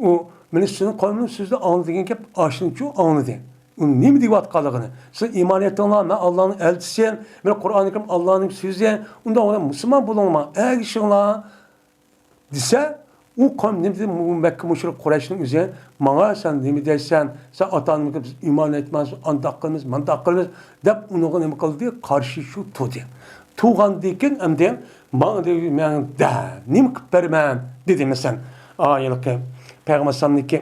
ئۇ، مانا سىزنىڭ قەۋمىڭىز سۆزىنى ئاڭلىدى دېگەن گەپ ئاشۇنچۇ ئاڭلىدى. ئۇ نېمە دەيۋاتقانلىقىنى. سىز ئىمان ئېيتىڭلار، مەن ئاللانىڭ ئەلچىسى، مانا قۇرئانى كەرىم ئاللانىڭ سۆزى، ئۇنداق بولغان مۇسۇلمان بولۇڭلار، ئەگىشىڭلار دېسە، ئۇ قەۋم نېمە دېدى؟ مەككە مۇشرىك قۇرەيشنىڭ ئۆزى، ماڭا سەن نېمە دەيسەن؟ سەن ئاتا-ئانىمىزغا بىز ئىمان ئېيتمايمىز، ئانداق قىلىمىز، مانداق قىلىمىز، دەپ ئۇنىڭغا نېمە قىلدى؟ قارشى شۇ تۇردى. تۇرغاندىن كېيىن ئەمدى ماڭا دە، مەن دە، نېمە قىلىپ بېرىمەن؟ دېدى مەسىلەن. ئا، ھېلىقى پەيغەمبەر ئەلەيھىسسالامنىڭكى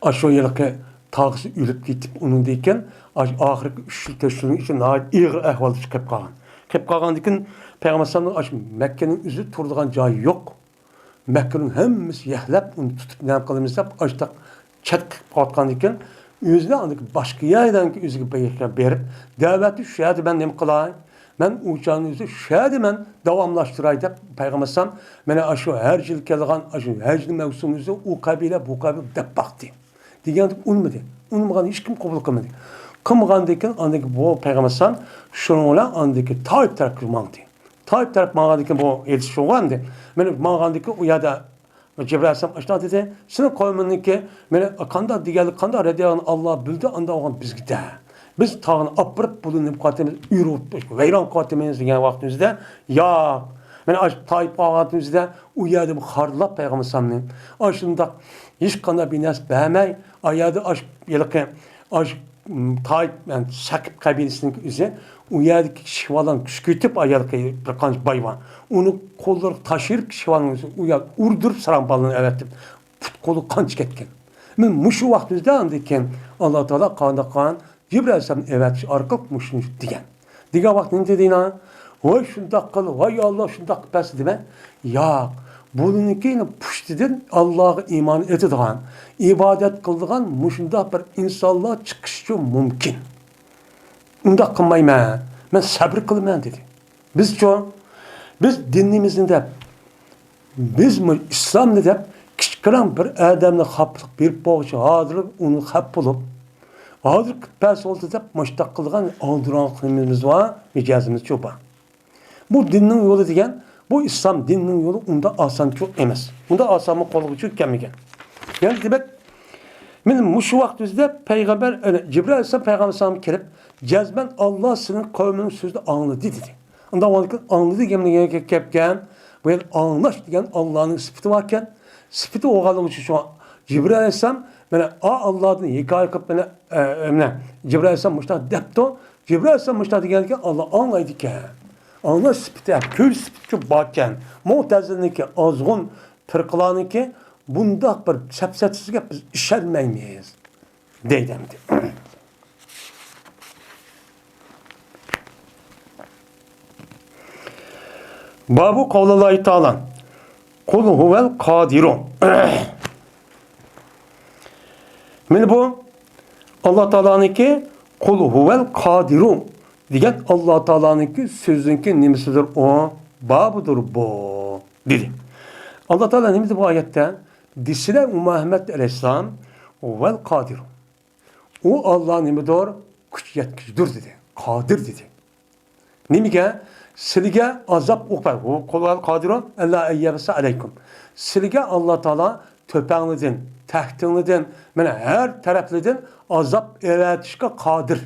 ئاشۇ ھېلىقى تاغىسى ئۆلۈپ كېتىپ، ئۇنىڭدىن كېيىن ئاشۇ ئاخىرقى ئۈچ يىل، تۆت يىلنىڭ ئىچىدە ناھايىتى ئېغىر ئەھۋالدا چىقىپ قالغان. قېلىپ قالغاندىن كېيىن پەيغەمبەر ئەلەيھىسسالامنىڭ ئاشۇ مەككىنىڭ ئۆزى تۇرىدىغان جايى يوق. مەككىنىڭ ھەممىسى يەھلەپ، ئۇنى تۇتۇپ نېمە قىلىمىز دەپ، ئاشتاق چەتكە قىلىپ قويۇۋاتقاندىن كېيىن، ئۆزىنى ئاندىكى باشقا يەردىن ئۆزىگە بېرىپ، دەۋەتنى شۇ يەردە مەن نېمە قىلاي؟ مەن ئۇ چاغنى ئۆزى شۇ يەردە مەن داۋاملاشتۇراي دەپ، پەيغەمبەر ئەلەيھىسسالام مانا ئاشۇ ھەج يىلى كەلگەن ئاشۇ ھەجنىڭ مەۋسۇمى ئۇ قەبىلە، بۇ قەبىلە دەپ باقتى. دېگەندەك ئۇنىمىدى. ئۇنىمىغان ھېچكىم قوبۇل قىلمىدى. قىلمىغاندىن كېيىن ئاندىن كېيىن بۇ پەيغەمبەر ئەلەيھىسسالام شۇنىڭ بىلەن ئاندىن كېيىن تائىپ تەرەپكە ماڭدى. تائىپ تەرەپ ماڭغاندىن كېيىن بۇ ھېدىس شۇغۇ ئەمدى. مانا ماڭغاندىن كېيىن ئۇ يەردە جىبرىئىل ئەلەيھىسسالام ئاشۇنداق دېدى، سېنىڭ قەۋمىڭنىڭكى مانا قانداق دېگەنلىك، قانداق رەت دېگەن ئاللا بىلدى، ئانداق بولغان بىزگە دە. بىز تاغنى ئاپىرىپ، بۇنى نېمە قىلىۋاتىمىز، ئۆرۈپ، ۋەيران قىلىۋاتىمىز دېگەن ۋاقتىمىزدا، ياق، مانا ئاشۇ تائىپقا بارغان ۋاقتىمىزدا ئۇ يەردە بۇ خارلاپ پەيغەمبەر ئەلەيھىسسالامنى ئاشۇنداق ھېچقانداق بىر نەرسە بەرمەي، ئا يەردە ئاشۇ ھېلىقى ئاشۇ تائىپ، يەنى سەقىپ قەبىلىسىنىڭكى ئۆزى ئۇ يەردىكى شىۋالارنى كۈچكۈرتۈپ، ئا يەردىكى بىر قانچە باي بار. ئۇنى قوللىرىغا تاشىيىپ، شىۋالارنى ئۇ يەرگە ئۇردۇرۇپ، ساراڭپالىنى ئەۋەتىپ، پۇت-قولى قان چىقىپ كەتكەن. مانا مۇشۇ ۋاقتىمىزدا ئاندىن كېيىن ئاللا تائالا قانداق قىلغان؟ جىبرىئىل ئەلەيھىسسالامنى ئەۋەتىش ئارقىلىق مۇشۇنى دېگەن. دېگەن ۋاقىت نېمە دېدى؟ ۋاي شۇنداق قىل، ۋاي ئاللا شۇنداق قىلىپ بەرسە دېمە. ياق، بۇنىڭكى پۇشتىدىن ئاللاغا ئىمان ئېيتىدىغان، ئىبادەت قىلىدىغان مۇشۇنداق بىر ئىنسانلار چىقىشىچۇ مۇمكىن. ئۇنداق قىلمايمەن، مەن سەبرى قىلىمەن دېدى. بىزچۇ؟ بىز دىنىمىزنى دەپ، بىزمۇ ئىسلامنى دەپ كىچىككىنە بىر ئادەمنى خاپىلىق بېرىپ بولغۇچە ھازىر ئۇنى خەپ بولۇپ، ھازىر كۈتپەس بولدى دەپ مۇشتاق قىلغان ئالدىراڭلىقىمىزمۇ بار، مىجەزىمىزچۇ بار. بۇ دىننىڭ يولى دېگەن، بۇ ئىسلام دىنىنىڭ يولى ئۇنداق ئاسانچۇ ئەمەس. ئۇنداق ئاسانمۇ قولغا چۈشۈپ كەلمىگەن. يەنى دېمەك، مانا مۇشۇ ۋاقىت ئۆزىدە پەيغەمبەر، ئەنە، جىبرىئىل ئەلەيھىسسالام پەيغەمبەر ئەلەيھىسسالامغا كېلىپ، جەزمەن ئاللا سېنىڭ قەۋمىڭنىڭ سۆزىنى ئاڭلىدى دېدى. ئۇنداق بولغاندىكىن ئاڭلىدى دېگەن گەپكەن. بۇ يەردە ئاڭلاش دېگەن ئاللانىڭ سۈپىتى باركەن. سۈپىتى بولغانلىقى ئۈچۈن شۇڭا جىبرىئىل ئەلەيھىسسالام مانا ئا ئاللادىن ھېكايە قىلىپ، مانا، ئە، مانا جىبرىئىل ئەلەيھىسسالام مۇشۇنداق دەپتۇ. جىبرىئىل ئەلەيھىسسالام مۇشۇنداق دېگەندىكىن ئاللا ئاڭلايدىكەن. ئاڭلاش سۈپىتى، كۆرۈش سۈپىتى باركەن. مۇئتەزىلىنىڭكى ئازغۇن پىرقىلارنىڭكى بۇنداق بىر سەپسەتىسىگە بىز ئىشەنمەيمىز. دەيدۇ ئەمدى. بابۇ قەۋلىللاھى تائالا، قۇل ھۇۋەل قادىرۇ. مانا بۇ ئاللا تائالانىڭكى قۇل ھۇۋەل قادىرۇ دېگەن ئاللا تائالانىڭكى سۆزىنىڭكى نېمىسىدۇر ئۇ؟ بابىدۇر بۇ، دېدى. ئاللا تائالا نېمە دېدى بۇ ئايەتتە؟ دېسىلە ئۇ مۇھەممەد ئەلەيھىسسالام، ھۇۋەل قادىرۇ. ئۇ ئاللا نېمىدۇر؟ كۈچ يەتكۈچىدۇر دېدى، قادىر دېدى. نېمىگە؟ سىلىگە ئازاب ئۇقۇبەت. قۇل ھەل قادىرۇ ئەللا ئەن يەبئەسە ئەلەيكۇم. سىلىگە ئاللا تائالا تۆپەڭلىدىن، تەختىڭلىدىن، مانا ھەر تەرەپلىدىن ئازاب ئەۋەتىشكە قادىر.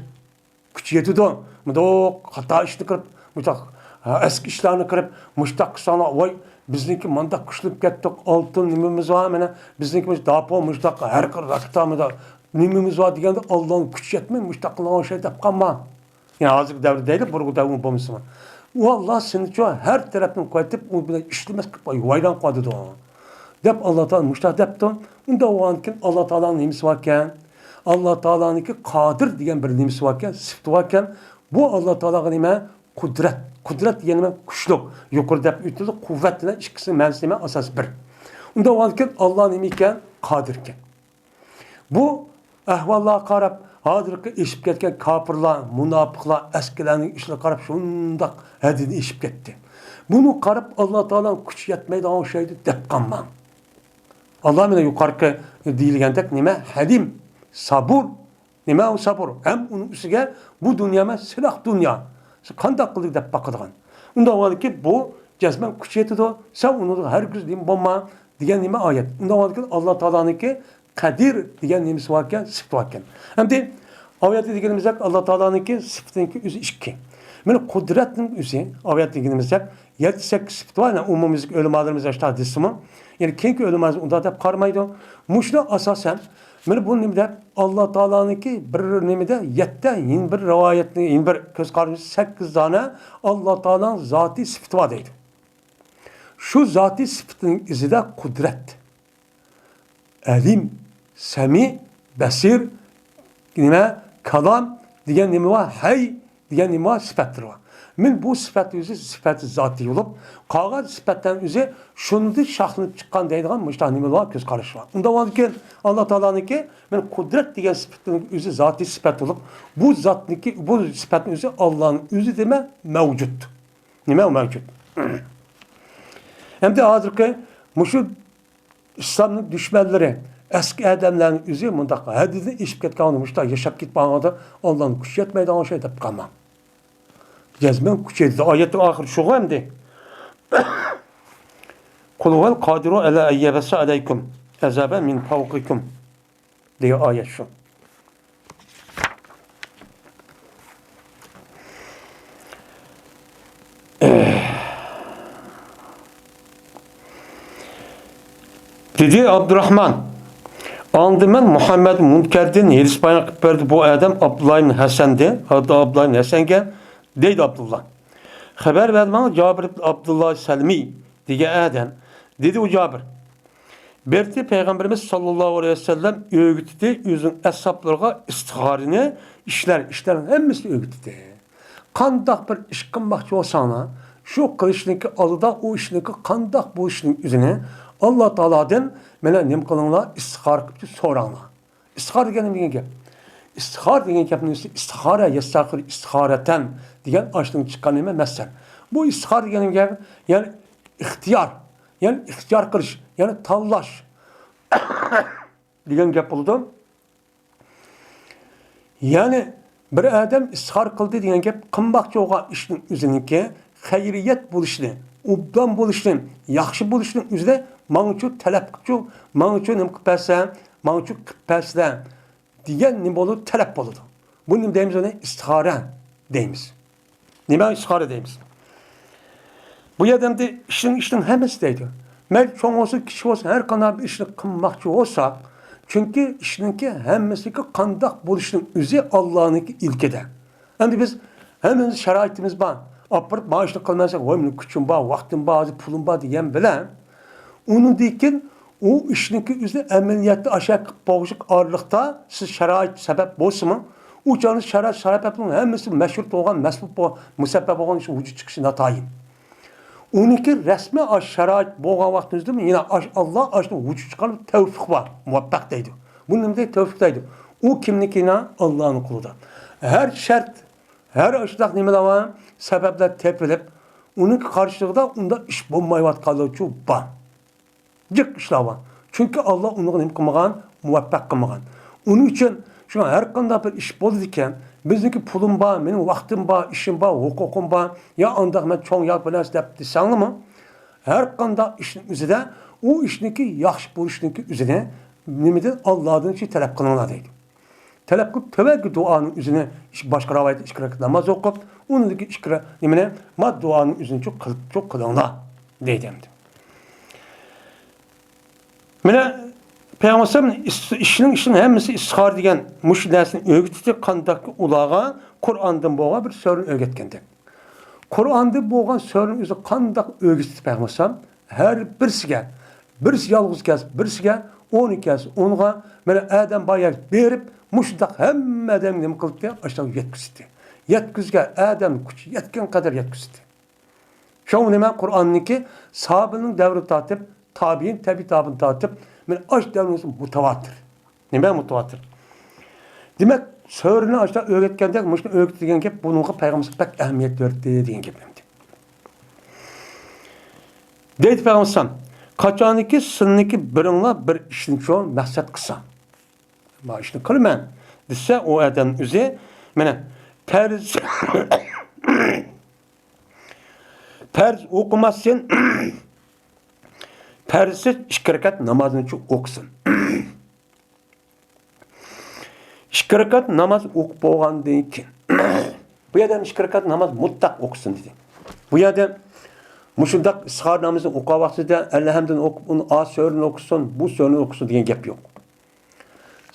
كۈچى يېتىدۇ. مۇنداق خاتا ئىشنى قىلىپ، مۇنداق، ھە، ئەسكى ئىشلارنى قىلىپ، مۇشتاق قىلساڭلار، ۋاي، بىزنىڭكى مۇنداق كۈچلىنىپ كەتتۇق، ئالتۇن نېمىمىز بار، مانا بىزنىڭكى مۇشۇ داپو، مۇشتاق ھەر خىل راكېتا، مۇنداق نېمىمىز بار دېگەندە، ئاللانىڭ كۈچى يەتمەي، مۇشتاق قىلغان ئوخشايدۇ دەپ قالما. يەنى ھازىرقى دەۋردە دەيلى، بۇرۇنقى دەۋر بولمىسىمۇ. ئۇ ئاللا سېنىچۇ ھەر تەرەپتىن قويۇۋېتىپ، ئۇ بىلەن ئىشلىمەس قىلىپ ۋايران قىلىۋاتىدۇ. دەپ ئاللا تائالا مۇشۇنداق دەپتۇ. ئۇنداق بولغاندىكىن ئاللا تائالانىڭ نېمىسى باركەن؟ ئاللا تائالانىڭكى قادىر دېگەن بىر نېمىسى باركەن، سۈپىتى باركەن. بۇ ئاللا تائالاغا نېمە؟ قۇدرەت. قۇدرەت دېگەن نېمە؟ كۈچلۈك. يۇقىرىدا دەپ ئۆتۈلدى، قۇۋۋەت بىلەن ئىككىسىنىڭ مەنىسى نېمە؟ ئاساس بىر. ئۇنداق بولغاندىكىن ئاللا نېمە ئىكەن؟ قادىر ئىكەن. بۇ ئەھۋاللارغا قاراپ، ھازىرقى ئېشىپ كەتكەن كاپىرلار، مۇناپىقلار، ئەسكىلەرنىڭ ئىشلىرىغا قاراپ شۇنداق ھەددىدىن ئېشىپ كەتتى. بۇنىڭغا قاراپ ئاللا تائالانىڭ كۈچى يەتمەيدىغان ئوخشايدۇ دەپ قالماڭ. ئاللا مانا يۇقىرىقى دېيىلگەندەك نېمە؟ ھەلىم، سابۇر. نېمە ئۇ سابۇر؟ ھەم ئۇنىڭ ئۈستىگە بۇ دۇنيا ئەمەس، سىراق دۇنيا. سىز قانداق قىلدى دەپ باقىدىغان. ئۇنداق بولغاندىكى بۇ جەزمەن كۈچى يېتىدۇ. سەن ئۇنىڭغا ھەرگىز نېمە بولما دېگەن نېمە ئايەت. ئۇنداق بولغاندىكى ئاللا تائالانىڭكى قەدىر دېگەن نېمىسى باركەن، سۈپىتى باركەن. ئەمدى ئايەتتە دېگىنىمىزدەك ئاللا تائالانىڭكى سۈپىتىنىڭكى ئۆزى ئىككى. مانا قۇدرەتنىڭ ئۆزى ئايەتتە دېگىنىمىزدەك يەتتە سەككىز سۈپىتى بار. يەنى ئومۇميۈزلۈك ئۆلىمالىرىمىز ئاشۇنداق دېسىمۇ، يەنى كېيىنكى ئۆلىمالىرىمىز ئۇنداق دەپ قارىمايدۇ. مۇشۇنىڭ ئاساسەن مانا بۇ نېمە دەپ، ئاللا تائالانىڭكى بىر نېمىدە يەتتە، يەنە بىر رىۋايەتنى، يەنە بىر كۆز قارىشىمىز سەككىز دانە ئاللا تائالانىڭ زاتىي سۈپىتى بار دەيدۇ. شۇ زاتىي سۈپىتىنىڭ ئىزىدا قۇدرەت، ئەلىم، سەمىئ، بەسىر، نېمە، كالام دېگەن نېمە بار، ھەي دېگەن نېمە بار، سۈپەتلىرى بار. مانا بۇ سۈپەت ئۆزى سۈپەت زاتىي بولۇپ، قالغان سۈپەتلەرنىڭ ئۆزى شۇندىن شاخلىنىپ چىققان دەيدىغان مۇشۇنداق نېمە بار، كۆز قارىشى بار. ئۇنداق بولغاندىكىن ئاللا تائالانىڭكى مانا قۇدرەت دېگەن سۈپەتنىڭ ئۆزى زاتىي سۈپەت بولۇپ، بۇ زاتنىڭكى، بۇ سۈپەتنىڭ ئۆزى ئاللانىڭ ئۆزى دېمە مەۋجۇت. نېمە ئۇ مەۋجۇت؟ ئەمدى ھازىرقى مۇشۇ ئىسلامنىڭ دۈشمەنلىرى، ئەسكى ئادەملەرنىڭ ئۆزى مۇنداق ھەددىدىن ئېشىپ كەتكەن، مۇشۇنداق ياشاپ كېتىپ قالغاندا ئاللانىڭ كۈچى يەتمەيدىغان ئوخشايدۇ دەپ قالماڭ. جەزمەن كۈچى يېتىدۇ. ئايەتنىڭ ئاخىرى شۇغۇ ئەمدى. قۇل ھۇۋەل قادىرۇ ئەلا ئەن يەبئەسە ئەلەيكۇم ئەزابەن مىن فەۋقىكۇم. دېگەن ئايەت شۇ. دېدى ئابدۇراخمان. ئاندىن مەن مۇھەممەد مۇنكەردىن ھېدىس بايان قىلىپ بەردى. بۇ ئادەم ئابدۇللا ئىبن ھەسەندى. ئابدۇللا ئىبن ھەسەنگە دەيدۇ ئابدۇللا. خەۋەر بەردى ماڭا جابىر ئىبن ئابدۇللا سەلمى دېگەن ئادەم. دېدى ئۇ جابىر. بىرتى پەيغەمبىرىمىز ساللاللاھۇ ئەلەيھى ۋەسەللەم ئۆگىتىدى ئۆزىنىڭ ئەسھابلىرىغا ئىستىخارىنى، ئىشلار، ئىشلارنىڭ ھەممىسىنى ئۆگىتىدى. قانداق بىر ئىش قىلماقچى بولساڭلار، شۇ قىلىشنىڭكى ئالدىدا ئۇ ئىشنىڭكى قانداق بولۇشىنىڭ ئۆزىنى ئاللا تائالادىن مانا نېمە قىلىڭلار، ئىستىخارە قىلىپ سوراڭلار. ئىستىخارە دېگەن نېمە دېگەن گەپ؟ ئىستىخارە دېگەن گەپنىڭ ئۆزى ئىستىخارە، يەستەخىرۇ ئىستىخارەتەن دېگەن ئاشتىن چىققان نېمە مەسدەر. بۇ ئىستىخارە دېگەن نېمە گەپ؟ يەنى ئىختىيار، يەنى ئىختىيار قىلىش، يەنى تاللاش دېگەن گەپ بولىدۇ. يەنى بىر ئادەم ئىستىخارە قىلدى دېگەن گەپ قىلماقچى بولغان ئىشنىڭ ئۆزىنىڭكى خەيرىيەت بولۇشىنى، ئوبدان بولۇشىنى، ياخشى بولۇشىنىڭ ئۆزىدە ماڭىچۇ تەلەپ قىلىپچۇ، ماڭىچۇ نېمە قىلىپ بەرسە، ماڭىچۇ قىلىپ بەرسىلە دېگەن نېمە بولىدۇ؟ تەلەپ بولىدۇ. بۇنى نېمە دەيمىز؟ ئۇنى ئىستىخارە دەيمىز. نېمە ئىستىخارە دەيمىز؟ بۇ يەردە ئەمدى ئىشنىڭ، ئىشنىڭ ھەممىسى دەيدۇ. مەيلى چوڭ بولسۇن، كىچىك بولسۇن، ھەر قانداق بىر ئىشنى قىلماقچى بولساق، چۈنكى ئىشنىڭكى ھەممىسىنىڭكى قانداق بولۇشىنىڭ ئۆزى ئاللانىڭكى ئىلكىدە. ئەمدى بىز ھەممىمىز شارائىتىمىز بار. ئاپىرىپ مانا ئىشنى قىلمايسەن، ۋاي مېنىڭ كۈچۈم بار، ۋاقتىم بار، ھازىر پۇلۇم بار دېگەن بىلەن ئۇنىڭدىن كېيىن ئۇ ئىشنىڭكى ئۆزى ئەمەلىيەتتە ئاشۇ بولغۇچە ئارىلىقتا سىز شارائىت سەۋەب بولسىمۇ، ئۇ چاغدا شارائىت سەۋەبنىڭ ھەممىسى مەشرۇت بولغان، مەسبۇق بولغان، مۇسەببەب بولغان ئىش ۋۇجۇد چىقىشى ناتايىن. ئۇنىڭكى رەسمىي ئاشۇ شارائىت بولغان ۋاقتىمىزدىمۇ يەنە ئاش-، ئاللا ئاشۇنى ۋۇجۇد چىقارغان تەۋفىق بار، مۇۋەپپەق دەيدۇ. بۇ نېمە دەيدۇ؟ تەۋفىق دەيدۇ. ئۇ كىمنىڭكى؟ ئاللانىڭ قولىدا. ھەر شەرت، ھەر ئاشۇنداق نېمىلەر بار، سەۋەبلەر تېپىلىپ، ئۇنىڭ قارشىلىقىدا ئۇنداق ئىش بولمايۋاتقانلىرىچۇ بار. جىق ئىشلار بار. چۈنكى ئاللا ئۇنىڭغا نېمە قىلمىغان؟ مۇۋەپپەق قىلمىغان. ئۇنىڭ ئۈچۈن شۇڭا ھەر قانداق بىر ئىش بولىدىكەن، بىزنىڭكى پۇلۇم بار، مېنىڭ ۋاقتىم بار، ئىشىم بار، ھوقۇقۇم بار، يا ئانداق مەن چوڭ ياكى بىر نەرسە دەپ دېسەڭلىمۇ، ھەر قانداق ئىشنىڭ ئۆزىدە ئۇ ئىشنىڭكى ياخشى بولۇشىنىڭكى ئۆزىنى نېمىدىن؟ ئاللادىن شۇ تەلەپ قىلىڭلار دەيدۇ. تەلەپ قىلىپ، تۆۋەنكى دۇئانىڭ ئۆزىنى ئىش-، باشقا رىۋايەتتە ئىككى رەكەت ناماز ئوقۇپ، ئۇنىڭدىكى ئىككى رە-، نېمىنى، ما دۇئانىڭ ئۆزىنى چۇ قىلىپ چۇ قىلىڭلار دەيدۇ ئەمدى. مانا پەيغەمبەر ئىس-، ئىشنىڭ، ئىشنىڭ ھەممىسى ئىستىخارە دېگەن مۇشۇ نەرسىنى ئۆگىتىشتى، قانداقكى ئۇلارغا قۇرئاندىن بولغان بىر سۈرىنى ئۆگەتكەندەك. قۇرئاندىن بولغان سۈرىنى ئۆزى قانداق ئۆگىتىشتى پەيغەمبەر؟ ھەر بىرسىگە، بىرسى يالغۇز كەلسە بىرسىگە، ئونى كەلسە ئونغا، مانا ئادەم بار يەرگە بېرىپ، مۇشۇنداق ھەممە ئادەمگە نېمە قىلىپتۇ؟ ئاشۇنداق يەتكۈزدى. يەتكۈزگەن ئادەم كۈچى يەتكەن قەدەر يەتكۈزدى. شۇڭا نېمە، قۇرئاننىڭكى ساھابىنىڭ دەۋرىدىن تارتىپ، تابىئىن، تەبىئىي تابىئىن تارتىپ، مانا ئاشۇ دەۋرنىڭ مۇتەۋاتىر. نېمە مۇتەۋاتىر؟ دېمەك، سۈرىنى ئاشۇنداق ئۆگەتكەندەك، مۇشۇنى ئۆگىتىدىگەن گەپ، بۇنىڭغا پەيغەمبەر بەك ئەھمىيەت بەردى دېگەن گەپ ئەمدى. دەيدۇ پەيغەمبەر، قاچانكى سىلىنىڭكى بىرىڭلار بىر ئىشنى شۇ مەقسەت قىلسا، ما ئىشنى قىلىمەن دېسە، ئۇ ئادەم ئۆزى، مانا، پەرز، پەرز ئوقۇماسسەن، پەرزسىز ئىككى رەكەت نامازنىچۇ ئوقۇسۇن. ئىككى رەكەت ناماز ئوقۇپ بولغاندىن كېيىن، بۇ يەردە ئىككى رەكەت ناماز مۇتلەق ئوقۇسۇن دېدى. بۇ يەردە مۇشۇنداق ئىستىخارە نامىزىنى ئوقۇغان ۋاقتىدا ئەلھەمدىنى ئوقۇپ، ئۇنى ئا سۈرىنى ئوقۇسۇن، بۇ سۈرىنى ئوقۇسۇن دېگەن گەپ يوق.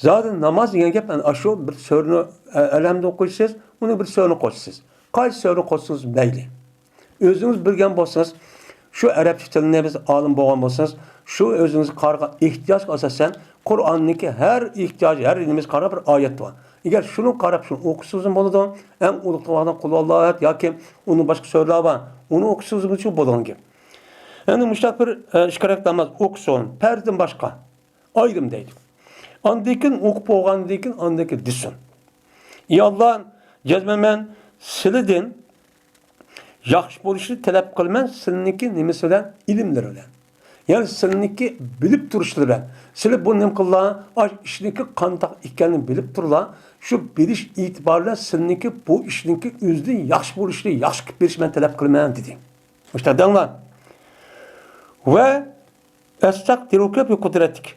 زادى ناماز دېگەن گەپ ئەنە ئاشۇ بىر سۈرىنى، ئە، ئەلھەمدىنى ئوقۇيسىز، ئۇنى بىر سۈرىنى قوشىسىز. قايسى سۈرىنى قوشسىڭىز مەيلى. ئۆزىڭىز بىلگەن بولسىڭىز، شۇ ئەرەبچە تىلنى بىز ئالىم بولغان بولسىڭىز، شۇ ئۆزىڭىزگە قارىغان ئېھتىياجغا ئاساسەن، قۇرئاننىڭكى ھەر ئېھتىياج، ھەر نېمىسىگە قاراپ بىر ئايەت بار. ئەگەر شۇنىڭغا قاراپ شۇنى ئوقۇسىڭىزمۇ بولىدۇ. ئەڭ ئۇلۇغ تىلغا قۇل ھۇۋاللاھۇ ئەھەد ياكى ئۇنىڭ باشقا سۈرىلەر بار. ئۇنى ئوقۇسىڭىزمۇ بولىدىغان گەپ. يەنى مۇشۇنداق بىر، ئە، ئىككى رەكەت ناماز ئوقۇسۇن، پەرزدىن باشقا. ئايرىم دەيدۇ. ئاندىن كېيىن ئوقۇپ بولغاندىن كېيىن ئاندىن كېيىن دېسۇن. ئى ئاللا، جەزمەن مەن سىلىدىن ياخشى بولۇشنى تەلەپ قىلىمەن، سىلىنىڭكى نېمىسى بىلەن؟ ئىلىملىرى بىلەن. يەنى سىلىنىڭكى بىلىپ تۇرۇشلىرى بىلەن. سىلى بۇ نېمە قىللا؟ ئاش ئىشنىڭكى قانداق ئىكەنلىكىنى بىلىپ تۇرلا، شۇ بىلىش ئېتىبارى بىلەن سىلىنىڭكى بۇ ئىشنىڭكى ئۆزىدىن ياخشى بولۇشىنى ياخشى قىلىپ بېرىشنى مەن تەلەپ قىلىمەن دېدى. مۇشۇنداق دەڭلار. ۋە ئەستەغفىرۇكە بىقۇدرەتىك.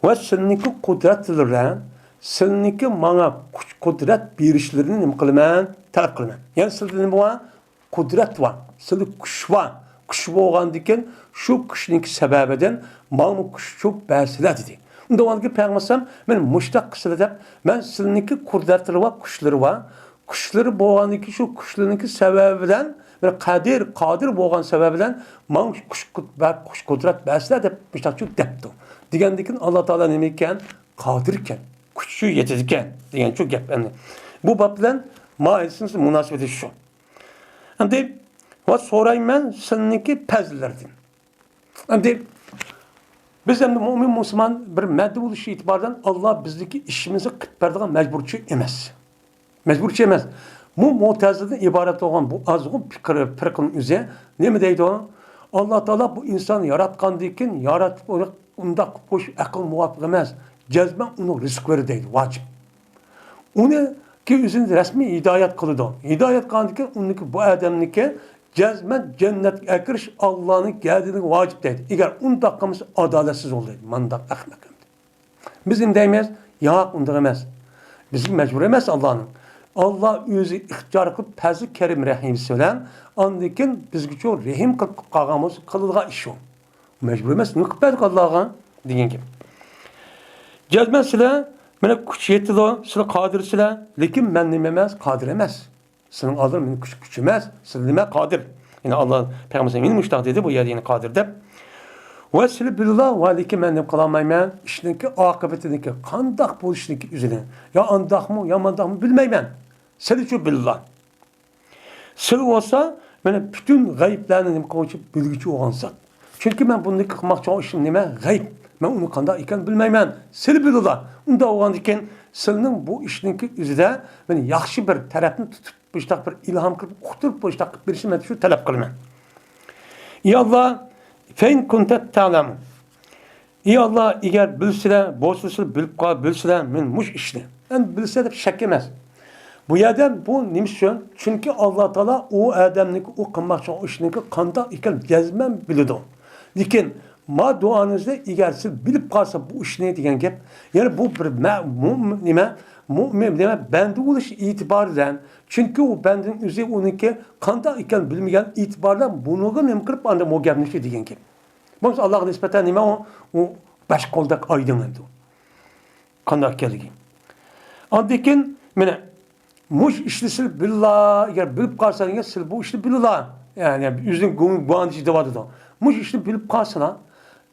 ۋە سىلىنىڭكى قۇدرەتلىرى بىلەن سىلىنىڭكى ماڭا كۈچ-قۇدرەت بېرىشلىرىنى نېمە قىلىمەن؟ تەلەپ قىلىمەن. يەنى سىلىدە نېمە بار؟ قۇدرەت بار. سىلىدە كۈچ بار. كۈچ بولغاندىكىن شۇ كۈچنىڭكى سەۋەبىدىن ماڭا كۈچ چوپ بەرسىلە دېدى. ئۇندا ئۇنىڭكى پەيغەمبەر مەن مۇشتاق قىلسىلە دەپ، مەن سىلىنىڭكى قۇدرەتلىرى بار، كۈچلىرى بار. كۈچلىرى بولغاندىكىن شۇ كۈچلىرىنىڭكى سەۋەبى بىلەن، بىر قادىر، قادىر بولغان سەۋەبى بىلەن ماڭا كۈچ قۇت-، بەر-، كۈچ قۇدرەت بەرسىلە دەپ مۇشتاق دەپتۇ. دېگەندىكىن ئاللا تائالا نېمە ئىكەن؟ قادىر ئىكەن. كۈچى يېتىدىكەن دېگەن شۇ گەپ ئەمدى. بۇ باب بىلەن ماھىيەتنىڭ مۇناسىۋىتى شۇ. ئەمدى ۋە سورايمەن سىلىنىڭكى پەزىللىرىدىن. ئەمدى بىز ئەمدى مۆمىن مۇسۇلمان بىر مەددە بولۇش ئېتىبارىدىن ئاللا بىزدىكى ئىشىمىزنى قىلىپ بەرىدىغان مەجبۇرچى ئەمەس. مەجبۇرچى ئەمەس. بۇ مۇتەزىلىدىن ئىبارەت بولغان بۇ ئازغۇن پىكىر، پىرقىنىڭ ئۆزى نېمە دەيدۇ؟ ئاللا تائالا بۇ ئىنساننى ياراتقاندىن كېيىن ياراتىپ ئۇنى ئۇنداق قىلىپ قويۇش ئەقىل مۇۋاپىق ئەمەس. جەزمەن ئۇنىڭ رىزىق بېرىدۇ دەيدۇ، ۋاجىپ. ئۇنىڭكى ئۆزىنى رەسمىي ھىدايەت قىلىدۇ. ھىدايەت قىلغاندىن كېيىن ئۇنىڭكى بۇ ئادەمنىڭكى جەزمەن جەننەتكە ئەكىرىش ئاللانىڭ گەدىنىگە ۋاجىپ دەيدۇ. ئەگەر ئۇنداق قىلمىسا ئادالەتسىز بولىدۇ دەيدۇ. مانداق ئەخمەق ئەمدى. بىز نېمە دەيمىز؟ ياق، ئۇنداق ئەمەس. بىزگە مەجبۇر ئەمەس ئاللانىڭ. ئاللا ئۆزى ئىختىيار قىلىپ پەزلى كەرىم رەھىمسى بىلەن ئاندىن كېيىن بىزگىچۇ رەھىم قىلىپ قالغان بولسا قىلىدىغان ئىش ئۇ. مەجبۇر ئەمەس، نېمە قىلىپ بەردۇق ئاللاغا دېگەن گەپ. جەزمەن سىلەر مانا كۈچ يېتىدۇ، سىلەر قادىرسىلەر، لېكىن مەن نېمە ئەمەس، قادىر ئەمەس. سىلىنىڭ ئالدىڭدا مېنىڭ كۈچ، كۈچ ئەمەس، سىلەر نېمە قادىر. يەنى ئاللا پەيغەمبەر مېنى مۇشتاق دېدى، بۇ يەردە يەنە قادىر دەپ. ۋە سىلەر بىلىلا، ۋە لېكىن مەن نېمە قىلالمايمەن، ئىشنىڭكى ئاقىۋىتىنىڭكى قانداق بولۇشىنىڭكى ئۆزىنى، يا ئانداقمۇ، يا مانداقمۇ بىلمەيمەن. سىلىچۇ بىلىلا. سىلى بولسا، مانا پۈتۈن غەيىبلەرنى نېمە قىلغۇچى، بىلگۈچى بولغان زات. چۈنكى مەن بۇندىكى قىلماقچى بولغان ئىشىم نېمە؟ غەيىب. مەن ئۇنى قانداق ئىكەنلىكىنى بىلمەيمەن. سىلى بىلىلا. ئۇنداق بولغاندىكىن، سىلىنىڭ بۇ ئىشنىڭكى ئۆزىدە مانا ياخشى بىر تەرەپنى تۇتۇپ، مۇشۇنداق بىر ئىلھام قىلىپ، ئۇقتۇرۇپ، مۇشۇنداق قىلىپ بېرىشىنى مەن شۇ تەلەپ قىلىمەن. يا ئاللا، فەئىن كۇنتە تەئلەمۇ. ئى ئاللا، ئەگەر بىلسىلە، بولسا سىلە بىلىپ قال، بىلسىلە، مەن مۇشۇ ئىشنى. ئەمدى بىلسە دەپ شەك ئەمەس. بۇ يەردە بۇ نېمە ئۈچۈن؟ چۈنكى ئاللا تائالا ئۇ ئادەمنىڭكى، ئۇ قىلماقچى بولغان ئىشنىڭكى قانداق ئىكەن جەزمەن بىلىدۇ. لېكىن ما دۇئانىڭىزدا ئەگەر سىز بىلىپ قالسا بۇ ئىشنى دېگەن گەپ، يەنى بۇ بىر مە-، مۇ-، نېمە، مۇئمىن، نېمە، بەندە بولۇش ئېتىبارى بىلەن، چۈنكى ئۇ بەندىنىڭ ئۆزى ئۇنىڭكى قانداق ئىكەنلىكىنى بىلمىگەن ئېتىبارى بىلەن بۇنىڭغا نېمە قىلىپ ئاندىن بۇ گەپنى شۇ دېگەن گەپ. بولمىسا ئاللاغا نىسبەتەن نېمە ئۇ، ئۇ باش قولدەك ئايدىڭ ئەمدى. قانداق ئىكەنلىكى. ئاندىن كېيىن، مانا، مۇشۇ ئىشنى سىلى بىللا، ئەگەر بىلىپ قالساڭ، سىلى بۇ ئىشنى بىللا. يەنى ئۆزىنىڭ گۇ-، گۇۋاندىشى دەۋاتىدۇ. مۇشۇ ئىشنى بىلىپ قالسىلا،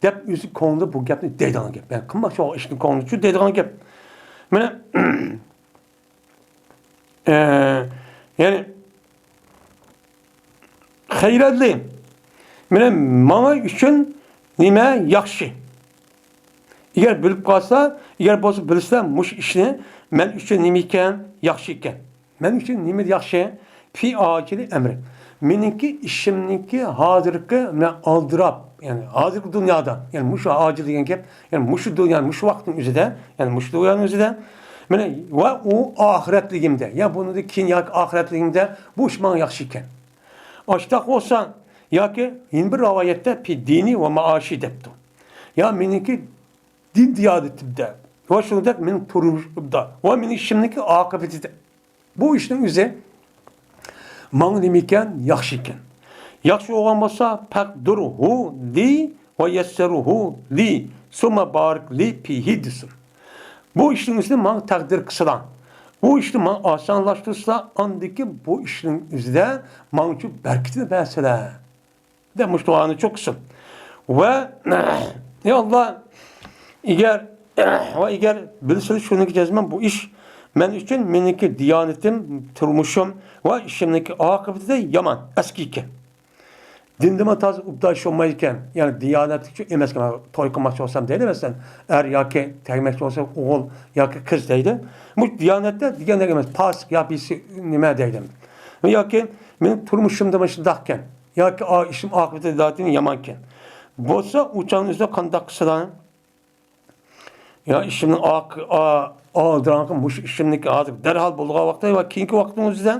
دەپ ئۆزى كۆڭلىدە بۇ گەپنى دەيدىغان گەپ. يەنى قىلماقچى بولغان ئىشنىڭ كۆڭلىدە شۇ دەيدىغان گەپ. مانا، ئە، يەنى، خەيرەللى. مانا ماڭا ئۈچۈن نېمە ياخشى؟ ئەگەر بىلىپ قالسا، ئەگەر بولسا بىلسە مۇشۇ ئىشنى مەن ئۈچۈن نېمە ئىكەن؟ ياخشى ئىكەن. مەن ئۈچۈن نېمە ياخشى؟ في عاجل أمري. مېنىڭكى ئىشىمنىڭكى ھازىرقى، مەن ئالدىراپ، يەنى ھازىرقى دۇنيادا، يەنى مۇشۇ ئاجىل دېگەن گەپ، يەنى مۇشۇ دۇنيا، مۇشۇ ۋاقىتنىڭ ئۆزىدە، يەنى مۇشۇ دۇنيانىڭ ئۆزىدە، مانا، ۋە ئۇ ئاخىرەتلىكىمدە، يا بۇنىڭدىن كېيىن ياكى ئاخىرەتلىكىمدە بۇ ئىش ماڭا ياخشى ئىكەن. ئاشتاق بولسا، ياكى يەنە بىر رىۋايەتتە في ديني ومعاشي دەپتۇ. يا مېنىڭكى دىن دىيانىتىمدە ۋە شۇنىڭدەك مېنىڭ تۇرمۇشۇمدا ۋە مېنىڭ ئىشىمنىڭكى ئاقىۋىتىدە بۇ ئىشنىڭ ئۆزى ماڭا نېمە ئىكەن؟ ياخشى ئىكەن. ياخشى بولغان بولسا، فاقدره لي ويسره لي ثم بارك لي فيه دېسۇن. بۇ ئىشنىڭ ئۆزىنى ماڭا تەقدىر قىلسىلا، بۇ ئىشنى ماڭا ئاسانلاشتۇرسىلا، ئاندىن كېيىن بۇ ئىشنىڭ ئۆزىدە ماڭا شۇ بەرىكىتىنى بەرسىلە. دەپ مۇشۇ دۇئانى چوقۇسۇن. ۋە، يا ئاللا، ئەگەر، ۋە ئەگەر بىلسىلە شۇنىڭكى جەزمەن بۇ ئىش مەن ئۈچۈن مېنىڭكى دىيانىتىم، تۇرمۇشۇم ۋە ئىشىمنىڭكى ئاقىۋىتىدە يامان، ئەسكى ئىكەن. دىندىمۇ تازا ئۇبدان ئىش بولمايدىكەن. يەنى دىيانەتلىك ئىش ئەمەسكەن. توي قىلماقچى بولسام دەيدۇ، مەسىلەن، ئەر ياكى تەگمەكچى بولسا ئوغۇل ياكى قىز دەيدۇ. بۇ دىيانەتتە دېگەندەك ئەمەس، پاسىق يا بىرسى نېمە دەيدۇ. ياكى مېنىڭ تۇرمۇشۇمدا مۇشۇنداقكەن. ياكى ئا-، ئىشىم ئاقىۋىتى زاتىنى يامانكەن. بولسا ئۇ چاغنىڭ ئۆزىدە قانداق قىلسىلا؟ يا ئىشىمنىڭ ئاق-، ئا-، ئالدىراڭغا مۇشۇ ئىشىمنىڭكى ھازىر دەرھال بولىدىغان ۋاقىتتا ۋە كېيىنكى ۋاقىتنىڭ ئۆزىدە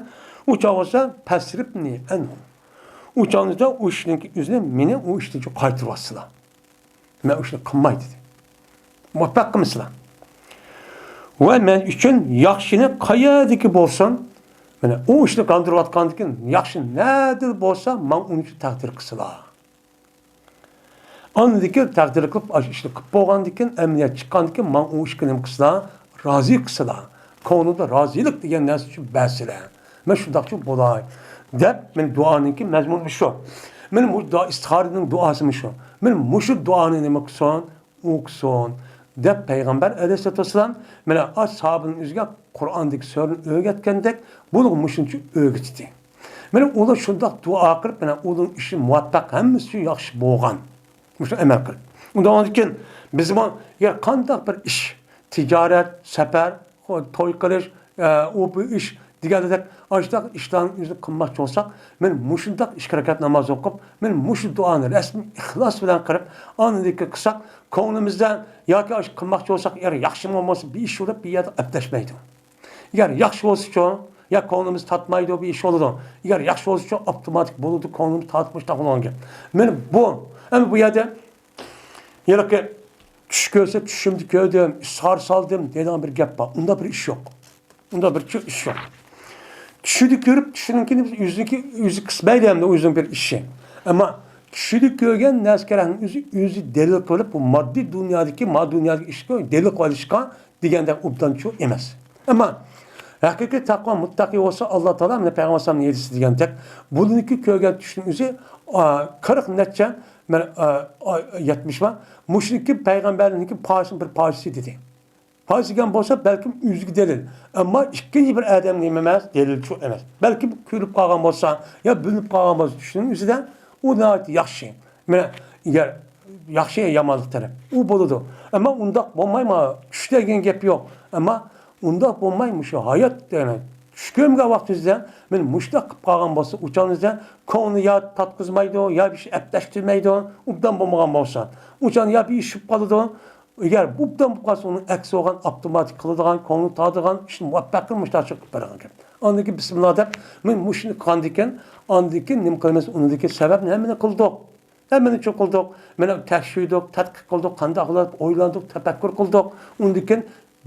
ئۇ چاغ بولسا پەسرىپنى ئەنھۇ. ئۇ چاغنىڭ ئۆزىدە ئۇ ئىشنىڭكى ئۆزىنى مېنى ئۇ ئىشتىن قايتۇرۇۋاتسىلا. مەن ئۇ ئىشنى قىلماي دېدى. مۇۋەپپەق قىلمىسىلا. ۋە مەن ئۈچۈن ياخشىنى قەيەردىكى بولسۇن، مانا ئۇ ئىشنى قاندۇرۇۋاتقاندىكىن ياخشى نەدە بولسا ماڭا ئۇنى تەقدىر قىلسىلا. ئاندىن كېيىن تەقدىر قىلىپ، ئاشۇ ئىشنى قىلىپ بولغاندىن كېيىن، ئەمەلىيەت چىققاندىن كېيىن، ماڭا ئۇ ئىشقا نېمە قىلسىلا، رازى قىلسىلا، كۆڭلۈمدە رازىلىق دېگەن نەرسە شۇ بەرسىلە. مەن شۇنداقچۇ بولاي، دەپ، مېنىڭ دۇئانىڭكى مەزمۇنى شۇ. مېنىڭ مۇ-، دۇئا، ئىستىخارىنىڭ دۇئاسىمۇ شۇ. مېنىڭ مۇشۇ دۇئانى نېمە قىلسۇن، ئوقۇسۇن، دەپ پەيغەمبەر ئەلەيھىسسالاتۇ ۋەسسالام مانا ئاش ساھابىنىڭ ئۆزىگە قۇرئاندىكى سۈرىنى ئۆگەتكەندەك، بۇنىڭغا مۇشۇنچە ئۆگىتىدى. مانا ئۇلار شۇنداق دۇئا قىلىپ، مانا ئۇنىڭ ئىشى مۇۋەپپەق، ھەممىسى ياخشى بولغان. مۇشۇ ئەمەل قىلىپ. ئۇنداق بولغاندىكىن بىزمۇ ئەگەر قانداق بىر ئىش، تىجارەت، سەپەر، توي قىلىش، ئە، ئۇ بۇ ئىش دېگەندەك، ئاشۇنداق ئىشلارنى ئۆزى قىلماقچى بولساق، مەن مۇشۇنداق ئىككى رەكەت ناماز ئوقۇپ، مەن مۇشۇ دۇئانى رەسمىي ئىخلاس بىلەن قىلىپ، ئاندىن كېيىن قىلساق، كۆڭلىمىزدە ياكى ئاشۇ قىلماقچى بولساق، يەنە ياخشىمۇ بولمىسا، بىر ئىش بولۇپ، بىر يەردە ئەپلەشمەيدۇ. ئەگەر ياخشى بولسىچۇ، يا كۆڭلىمىز تارتمايدۇ، بىر ئىش بولىدۇ. ئەگەر ياخشى بولسىچۇ، ئاپتوماتىك بولىدۇ، كۆڭلىمىز تارتىپ مۇشۇنداق بولغان گەپ. مانا بۇ، ئەمما بۇ يەردە ھېلىقى چۈش كۆرسە، چۈشۈمدە كۆردۈم، ئىستىخارە سالدىم دەيدىغان بىر گەپ بار. ئۇنداق بىر ئىش يوق. ئۇنداق بىر چۈ-، ئىش يوق. چۈشىدە كۆرۈپ، چۈشىنىڭكىنى بىز ئۆزىنىڭكى، ئۆزى قىسمەيلى ئەمدى ئۆزىنىڭ بىر ئىشى. ئەمما چۈشىدە كۆرگەن نەرسىگە رەھمەت ئۆزى، ئۆزى دەلىل قىلىپ، بۇ ماددىي دۇنيادىكى، ماددىي دۇنيادىكى ئىشقا دەلىل قىلىۋېلىشقا دېگەندەك ئوبدانچۇ ئەمەس. ئەمما ھەقىقىي تەقۋا مۇتتەقىي بولسا، ئاللا تائالا مانا پەيغەمبەر ئەلەيھىسسالامنىڭ ھەدىسى دېگەندەك، بۇنىڭكى كۆرگەن چۈشىنىڭ ئۆزى، ئا، قىرىق نەچچە، مانا، ئا، ئا، يەتمىش بار. مۇشۇنىڭكى پەيغەمبەرنىڭكى پارچىسىنىڭ بىر پارچىسى دېدى. پارچە دېگەن بولسا بەلكىم ئۆزىگە دەلىل. ئەمما ئىككىنچى بىر ئادەم نېمە ئەمەس، دەلىلچۇ ئەمەس. بەلكىم كۆرۈپ قالغان بولسا يا بىلىنىپ قالغان بولسا چۈشىنىڭ ئۆزىدە، ئۇ ناھايىتى ياخشى. مانا، ئەگەر ياخشى يامانلىق تەرەپ ئۇ بولىدۇ. ئەمما ئۇنداق بولماي، ما، چۈش دېگەن گەپ يوق. ئەمما ئۇنداق بولماي، مۇشۇ ھايات، يەنى چۈش كۆرمىگەن ۋاقتىمىزدا مانا مۇشۇنداق قىلىپ قالغان بولسا، ئۇ چاغىمىزدا كۆڭلى يا تارتقۇزمايدۇ، يا بىر ئىش ئەپلەشتۈرمەيدۇ، ئوبدان بولمىغان بولسا. ئۇ چاغدا يا بىر ئىش چۈشۈپ قالىدۇ، ئەگەر بۇ بىلەن بولۇپ قالسا، ئۇنىڭ ئەكسى بولغان ئاپتوماتىك قىلىدىغان، كۆڭلى تارتىدىغان ئىشنى مۇۋەپپەق قىلىپ مۇشۇنداق قىلىپ بەرگەن گەپ. ئاندىن كېيىن بىسمىللا دەپ، مەن مۇشۇنى قىلغاندىكىن، ئاندىن كېيىن نېمە قىلىمىز؟ ئۇنىڭدىكى سەۋەبنى ھەممىنى قىلدۇق. ھەممىنى شۇ قىلدۇق. مانا تەكشۈردۇق، تەتقىق قىلدۇق، قانداق قىلىپ ئويلاندۇق، تەپەككۇر قىلدۇق. ئۇندىن كېيىن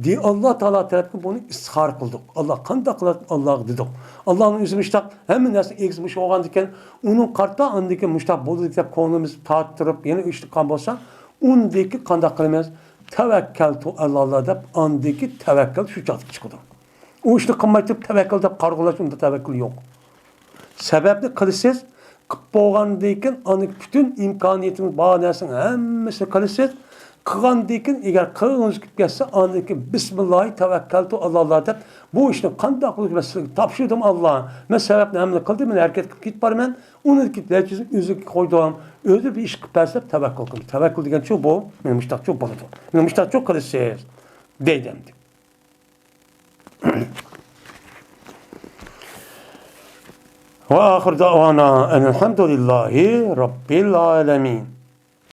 دى-، ئاللا تائالا تەرەپكە بۇنى ئىستىخارە قىلدۇق. ئاللا قانداق قىلىپ ئاللاغا دېدۇق. ئاللانىڭ ئۆزى مۇشتاق ھەممە نەرسە ئېگىز مۇشۇ بولغاندىكىن، ئۇنىڭ قارىتا ئاندىكى مۇشتاق بولدى دەپ كۆڭلىمىز تارتتۇرۇپ، يەنە ئىشلىققان بولسا، ئۇندىكى قانداق قىلىمىز؟ تەۋەككەلتۇ ئەلاللا دەپ، ئاندىكى تەۋەككەل شۇ چاغدا چىقىدۇ. ئۇ ئىشنى قىلماي تۇرۇپ تەۋەككەل دەپ قارىغۇلاش، ئۇندا تەۋەككەل يوق. سەۋەبنى قىلىسىز، قىلىپ بولغاندىن كېيىن ئاندىن پۈتۈن ئىمكانىيىتىڭىز بار نەرسىنىڭ ھەممىسىنى قىلىسىز. قىلغاندىن كېيىن ئەگەر قىلغۇڭىز كېلىپ كەتسە، ئاندىن كېيىن بىسمىللاھى تەۋەككەلتۇ ئالاللا دەپ، بۇ ئىشنى قانداق قىلىش مەن سىزگە تاپشۇردۇم ئاللا. مەن سەۋەبنى ھەممىنى قىلدىم، مەن ھەرىكەت قىلىپ كېتىپ بارىمەن. ئۇنىڭدىن كېيىن نەتىجىسىنى ئۆزىگە قويدۇم. ئۆزى بىر ئىش قىلىپ بەرسە دەپ تەۋەككۈل قىلدىم. تەۋەككۈل دېگەن شۇ بۇ. مانا مۇشتاق شۇ بولىدۇ. مانا مۇشتاق شۇ قىلىسىز. دەيدۇ ئەمدى. وآخر دعوانا أن الحمد لله رب العالمين.